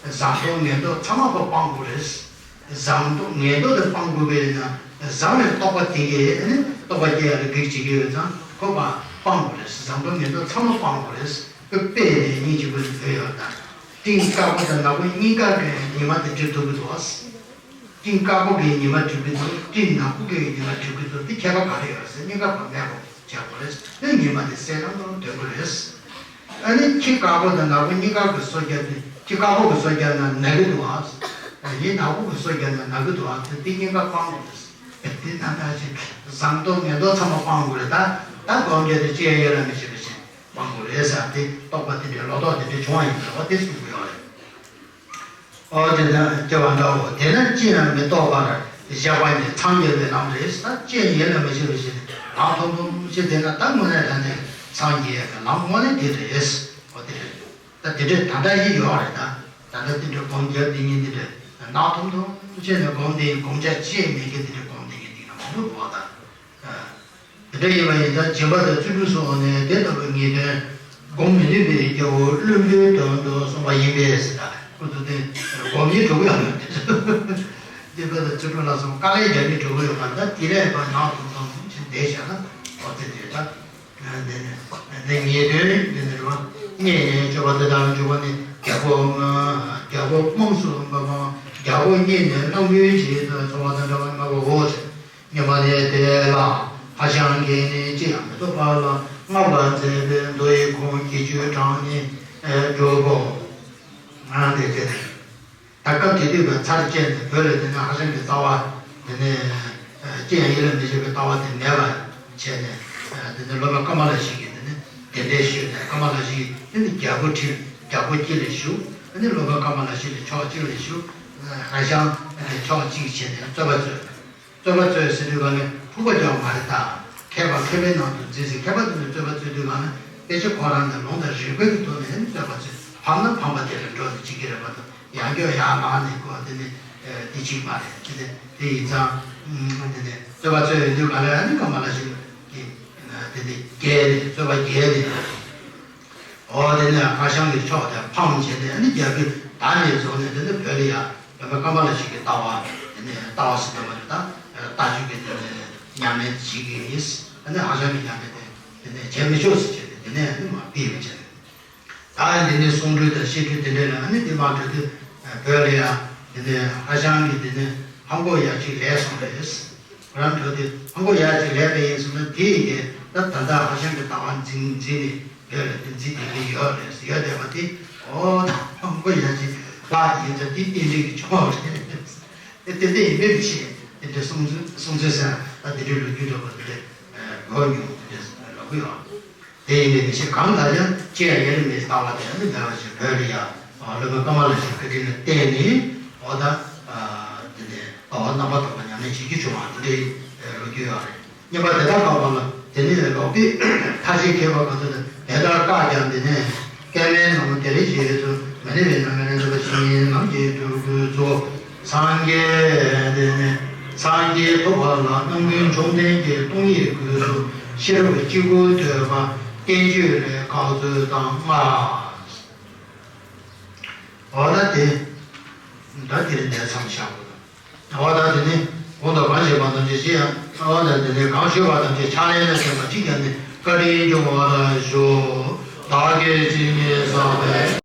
བཟང་ལྟོ་ངན་ལྟོ་ཚང་མ་ཁོ་སྤང་དགོས་རེད། བཟང་ལྟོ་ངན་ལྟོ་དེ་སྤང་དགོས་པས་ན་བཟང་བའི་རྟོག་པ་དེ་གས་ནི་རྟོག་པ་སྐྱེ་ཡ་ལ་གེགས་བྱེད་ཀྱི་ཡོད་ཙང་ཁོ་པ་སྤང་དགོས་རེད། བཟང་ལྟོ་ངན་ལྟོ་ཚང་མ་སྤང་དགོས་རེད། དཔེ་དཔེ་ནས་སྙིང་རྗེ་པོ་ནས་བོས་ཡོད་ད། སྤྲིན་དཀར་པོ་དང་ནག་པོ་གཉིས་ཀ་གི་ཉི་མ་དེ་འགྲིབ་ཐུབ་ཀྱི་འདུག་ཨ། སྤྲིན་དཀར་པོ་གི་ཉི་མ་འགྲིབ་ཀྱི་འདུག་སྤྲིན་ནག་པོ་གི་ཉི་མ་འགྲིབ་ཀྱི་འདུག་དེ་ཁྱད་པར་ག་རེ་ཡོད་ཟེར་གཉིས་ཀ་བར་མེད་པོ་བྱས་པ་རེད། དེ་ཉི་མ་དེ་གསལ་ལམ་ལམ་སྟོན་གྱི་རེད། ཨ་ནི་ཁྱི་དཀར་པོ་དང་ནག་པོ་གཉིས་ཀ་གི་སོ་བརྒྱབ་ནས་ཁྱི་དཀར་པོ་གི་སོ་བརྒྱབ་ན་ན་གི་འདུག་ཨ། ཡིན་ནག་པོ་གི་སོ་བརྒྱབ་ན་ན་གི་འདུག་ཨ། དེ་དེ་གཉིས་ཀ་སྤང་དགོས་རེད། དེ་ན་ན་ཞིག་བཟང་ལྟོ་ངན་ལྟོ་ཚང་མ་སྤང་དགོས་རེད་ད། ད་སྒོམ་རྒྱག་དུས་ཅི་ཡང་ཡོད་ལ་མི་བྱེད་པ་བཞིན་སྤང་དགོས་རེད་ཟེར་དེ་རྟོག་པ་དེ་འདྲའི་ལོག་རྟོག་དེ་འདྲ་བྱུང་བ་ཡིན་པ་དེ་གསུང་གི་ཡོད་རེད། ཨོ་དེ་ལྟར་སྐྱེ་བ་འདྲའོ། དེས་ན་ཅི་ཡང་མི་རྟོག་པར་བཞག་པ་ཉིད་འཚང་རྒྱ་བའི་ལམ་རེད་ཟེར། ཅི་ཡང་ཡིད་ལ་མི་བྱེད་པ་ཞིག་ནི་ལམ་ཐོམ་ཐོམ་ཞིག་དེ་ན་ད་དངོས་གནས་དྲང་གནས་འཚང་རྒྱ་ཡས་པའི་ལམ་དངོས་གནས་དེ་རེད། ཨོ་དེ་རེད། ད་དེ་འདྲས་ད་ལྟ་ཡི་ཡོད་རེད་ད། ད་ལྟ་དེ་འདྲས་སྒོམ་རྒྱབ་དེ་ཉིན་དེ་འདྲས་ནག་ཐོམ་ཐོམ་བྱས་ནས་སྒོམ་དེ་ཡིན་སྒོམ་ཆ་ཅི་ཡང་མེད་མཁན་དེ་འདྲས་སྒོམ་དེ་ཉིན་དེ་ན་མང་པོ་འདུག་བ་ད། དེ་འདྲ་ཡིན་པ་ཡིན་ཙང་སྦྱིན་པ་དང་བརྩོན་འགྲུས་སོགས་ནས་དེ་ལྟ་བུའི་ངེས་དོན་སྒོམ་མི་ནུས་པའི་རྒྱལ་པོ་བླུན་པོའི་དོན་དུ་གསུངས་པ་ཡིན་པས་ཟེར། ད་ཁོ་ཚོ་དེ་སྒོམ་ཉིད་གྲུབ་ཡོང་ཡོད་དེ་ཚོ་སྦྱིན་པ་དང་བརྩོན་འགྲུས་ལ་སོགས་དཀའ་ལས་རྒྱག་མི་གྲུབ་ཡོད་པ་ད། དེ་ལས་ཕར་ནག་ཐོམ་ཐོམ་ཕྱིན་བསྡད་བཞག་ན་ཨོ་དེ་དེ་ད། འདི་ནི་འདི་ངེས་དོན་འདི་ནི་རེད་བ། རྙེད་ནས་སྤྱོད་པ་དེ་དག་འཇུག་པ་ནི་རྒྱལ་པོ་རྒྱལ་པོ་དམངས་སུ་འབབ་པ། རྒྱལ་པོ་རྙེད་ནས་བླང་པོའི་རྗེས་སུ་འཚོ་བ་དང་འདྲ་བར་སྨྲ་བའོ་ཟེར། སྙམ་པ་ནི་དེ་ལ་ཧ་ཤང་གིས་ནི་ཅི་ཡང་མི་རྟོག་པ་ལ་བསྔགས་པར་མཛད་པའི་མདོ་ཡི་ཁུངས་ཀྱི་ཆོས་དྲངས་ནས་སྒྲུབ་བོ། ང་དེ་དེ་ད་སྐབས་དེ་དུས་ཀྱི་ཚར་བཅད་ནས་བོད་ལ་དེ་ནས་ཧ་ཤང་གི་ལྟ་བ་དེ་ནས་ཅི་ཡང་ཡིད་ལ་མི་བྱེད་པའི་ལྟ་བ་དེ་མེད་པ་བྱས་ནས་དེ་ནས་སློབ་དཔོན་ཀ་མ་ལ་ཤཱི་ཀའི་དེ་ནས་གདན་འདྲེན་ཞུས་ནས་ཀ་མ་ལ་ཤཱི་ཀའི་དེ་ནས་རྒྱལ་པོ་ཁྲི་རྒྱལ་པོ་དཀྱིལ་ལ་བཞུགས། དེ་ནས་སློབ་དཔོན་ཀ་མ་ལ་ཤཱི་ཀ་ཕྱོགས་གཅིག་ལ་བཞུགས། ཧ་ཤང་ཕྱོགས་གཅིག་བྱས་ནས་རྩོད་པ་རྩོད། རྩོད་པ་རྩོད་ཟེར་དུས་ག་ནས་ཕུག་པ་རྒྱག་མ་རེད་ད། མཁས་པ་མཁས་པའི་ནང་དུ་འཛིན་ཟེར། མཁས་པ་དེ་ཚོས་རྩོད་པ་རྩོད་དུས་ག་ནས་དཔེ་ཆ་ཁོ་རང་ནས་ལུང་དང་རིགས་པའི་གི་ཐོག་ནས་རྩོད་པ་རྩོད། ཕམ་ན་ཕམ་པ་དེ་ལ་འགྲོ་ནས་བྱེད་ཀྱི་རེད་པ་དང་། ཡང་སྐྱོ་ཡང་ལངས་ནས་ཁོ་དེ་ནི་དེ་གཅིག་མ་རེད་དེ། དེ་ཡིན་ཙང་དེ་ནི་རྩོད་པ་རྩོད་ཡོང་དུས་ག་ནས་ཨ་ནི་ཀ་མ་ལ་ཤཱི་ཀ་གིས་དེ་ནི་རྒྱལ་ནས་རྩོད་པ་རྒྱལ་ནས། འོ་དེ་ནས་ཧ་ཤང་གི་ཕྱོགས་དེ་ཕམ་བྱས་ནས་ཨ་ནི་རྒྱལ་པོས་ད་ནས་བཟུང་ནས་དེ་ནི་བོད་ལ་ཡ་བོད་པ་ཀ་མ་ལ་ཤཱི་ཀའི་ལྟ་བ་དེ་ནས་ལྟ་བ་ཟེར་དུས་མ་རེད་ད། ལྟ་སྤྱོད་ཀྱི་དེ་ནས་ཉམས་ལེན་བྱེད་ཀྱི་ཡིན། ཨ་ནི་ཧ་ཤང་གི་ཉམས་ལེན་དེ་དེ་ནས་བྱེད་མི་ཆོག་ཟེར་བྱས་ནས་དེ་ནས་ཨ་ནི་མ་ཕུད་པ་བྱས་ནས། ད་འདི་ནས་གསུང་སྒྲོས་དང་བཤད་སྒྲོས་དེ་འདྲས་ལ་ཨ་ནི་འདི་མ་འགྲོ་དུས་བོད་ལ་ཡ་དེ་ནས་ཧ་ཤང་གི་དེ་ནས་ཧམ་གོ་ཡ་གཅིག་ལས་སོང་རེད། ཁོ་རང་འགྲོ་དུས་ཧམ་གོ་ཡ་གཅིག་ལས་པ་ཡིན་སོང་ན་དེ་ཡི་གེ་ད་ད་ལྟ་ཧ་ཤང་གི་ལྟ་བ་འཛིན་འཛིན་ནས་བོད་ལ་དེ་འཛིན་བསྡད་ཀྱི་ཡོད་རེད། ཡོད་བསྡད་པ་དེ་ཨོ་ད་ཧམ་གོ་ཡ་གཅིག་ལྷག་ཡིན་ཙང་དེ་རྟེན་འབྲེལ་གྱི་ཆོག་རེད། དེ་དེ་འདྲ་ཡིན་པས་མི་ཤེས། དེ་འདྲ་གསུང་ཚུལ་གསུང་ཚུལ་ཟེར་ན་ད་དེ་འདྲའི་ལོ་རྒྱུས་འདྲ་པོ་དེ་འདྲ་གོ་མྱོང་དེ་འདྲ་ལབ་ཀྱི་ཡོད། དེ་ཡིན་པའི་མི་ཤེས་གང་ལྟར་ཀྱང་ཅི་ཡང་ཡིད་ལ་མི་བྱེད་ལྟ་བ་དེ་ནི་འདྲ་བ་ཞིག་བོད་ལ་ཡ་སློབ་དཔོན་ཀ་མ་ལ་ཤཱི་ཀའི་བཀའ་དྲིན་ལ་བརྟེན་ནས་འོ་ད་དེ་ནས་ལྟ་བ་རྣམ་པར་དག་པ་ཉམས་ལེན་བྱེད་ཀྱི་བྱུང་བ་དེ་འདྲའི་ལོ་རྒྱུས་ཡོད་རེད། སྙམ་པ་དེ་དག་ག་བ་ལ་དེ་ནས་ལོག་པའི་ཐ་ཤལ་མཁས་པ་ག་ཚོད་དེ་ལྟར་བཀག་ཀྱང་དེ་ནས་སྐལ་མེད་ནོར་བུ་དེ་རིགས་ཞེས་སུ་མི་ནུས་པའི་ནམ་མཁའི་ནང་འཛིན་པ་ཞིག་ཡིན་ནམ་ཞེས་སྤྲུལ་སྐུའི་གཙོ་བོ་སངས་རྒྱས་དེ་ནས་སངས་རྒྱས་ཐུབ་པ་ལ་རྣམ་ཀུན་བཅོམ་ལྡན་གྱི་སྟོང་ཉིད་སྐུས་སུ་ཤེས་རབ་གཅིག་པུ་ཐོས་པ་བསྟན་བཅོས་ལས་བཀག་ཚུལ་དང་ལྔ། འོ་ན་དེ་ད་དེ་རིང་འདིར་མཚམས་བཞག་དགོས། འོ་ད་དེ་ནི་གོང་དུ་གང་བཤད་པ་ཐམས་ཅད་ཅི་ཡང་། འོ་ན་དེ་ནི་གང་ཞུས་པ་ཐམས་ཅད་ཕྱག་ལེན་ལ་བརྟེན་པ་གཅིག་ཀྱང་ནི་བཀའ་དྲིན་འབྱུང་བར་ཤོག་བདག་གིས་ཇི་སྙེད་བསགས་པའི།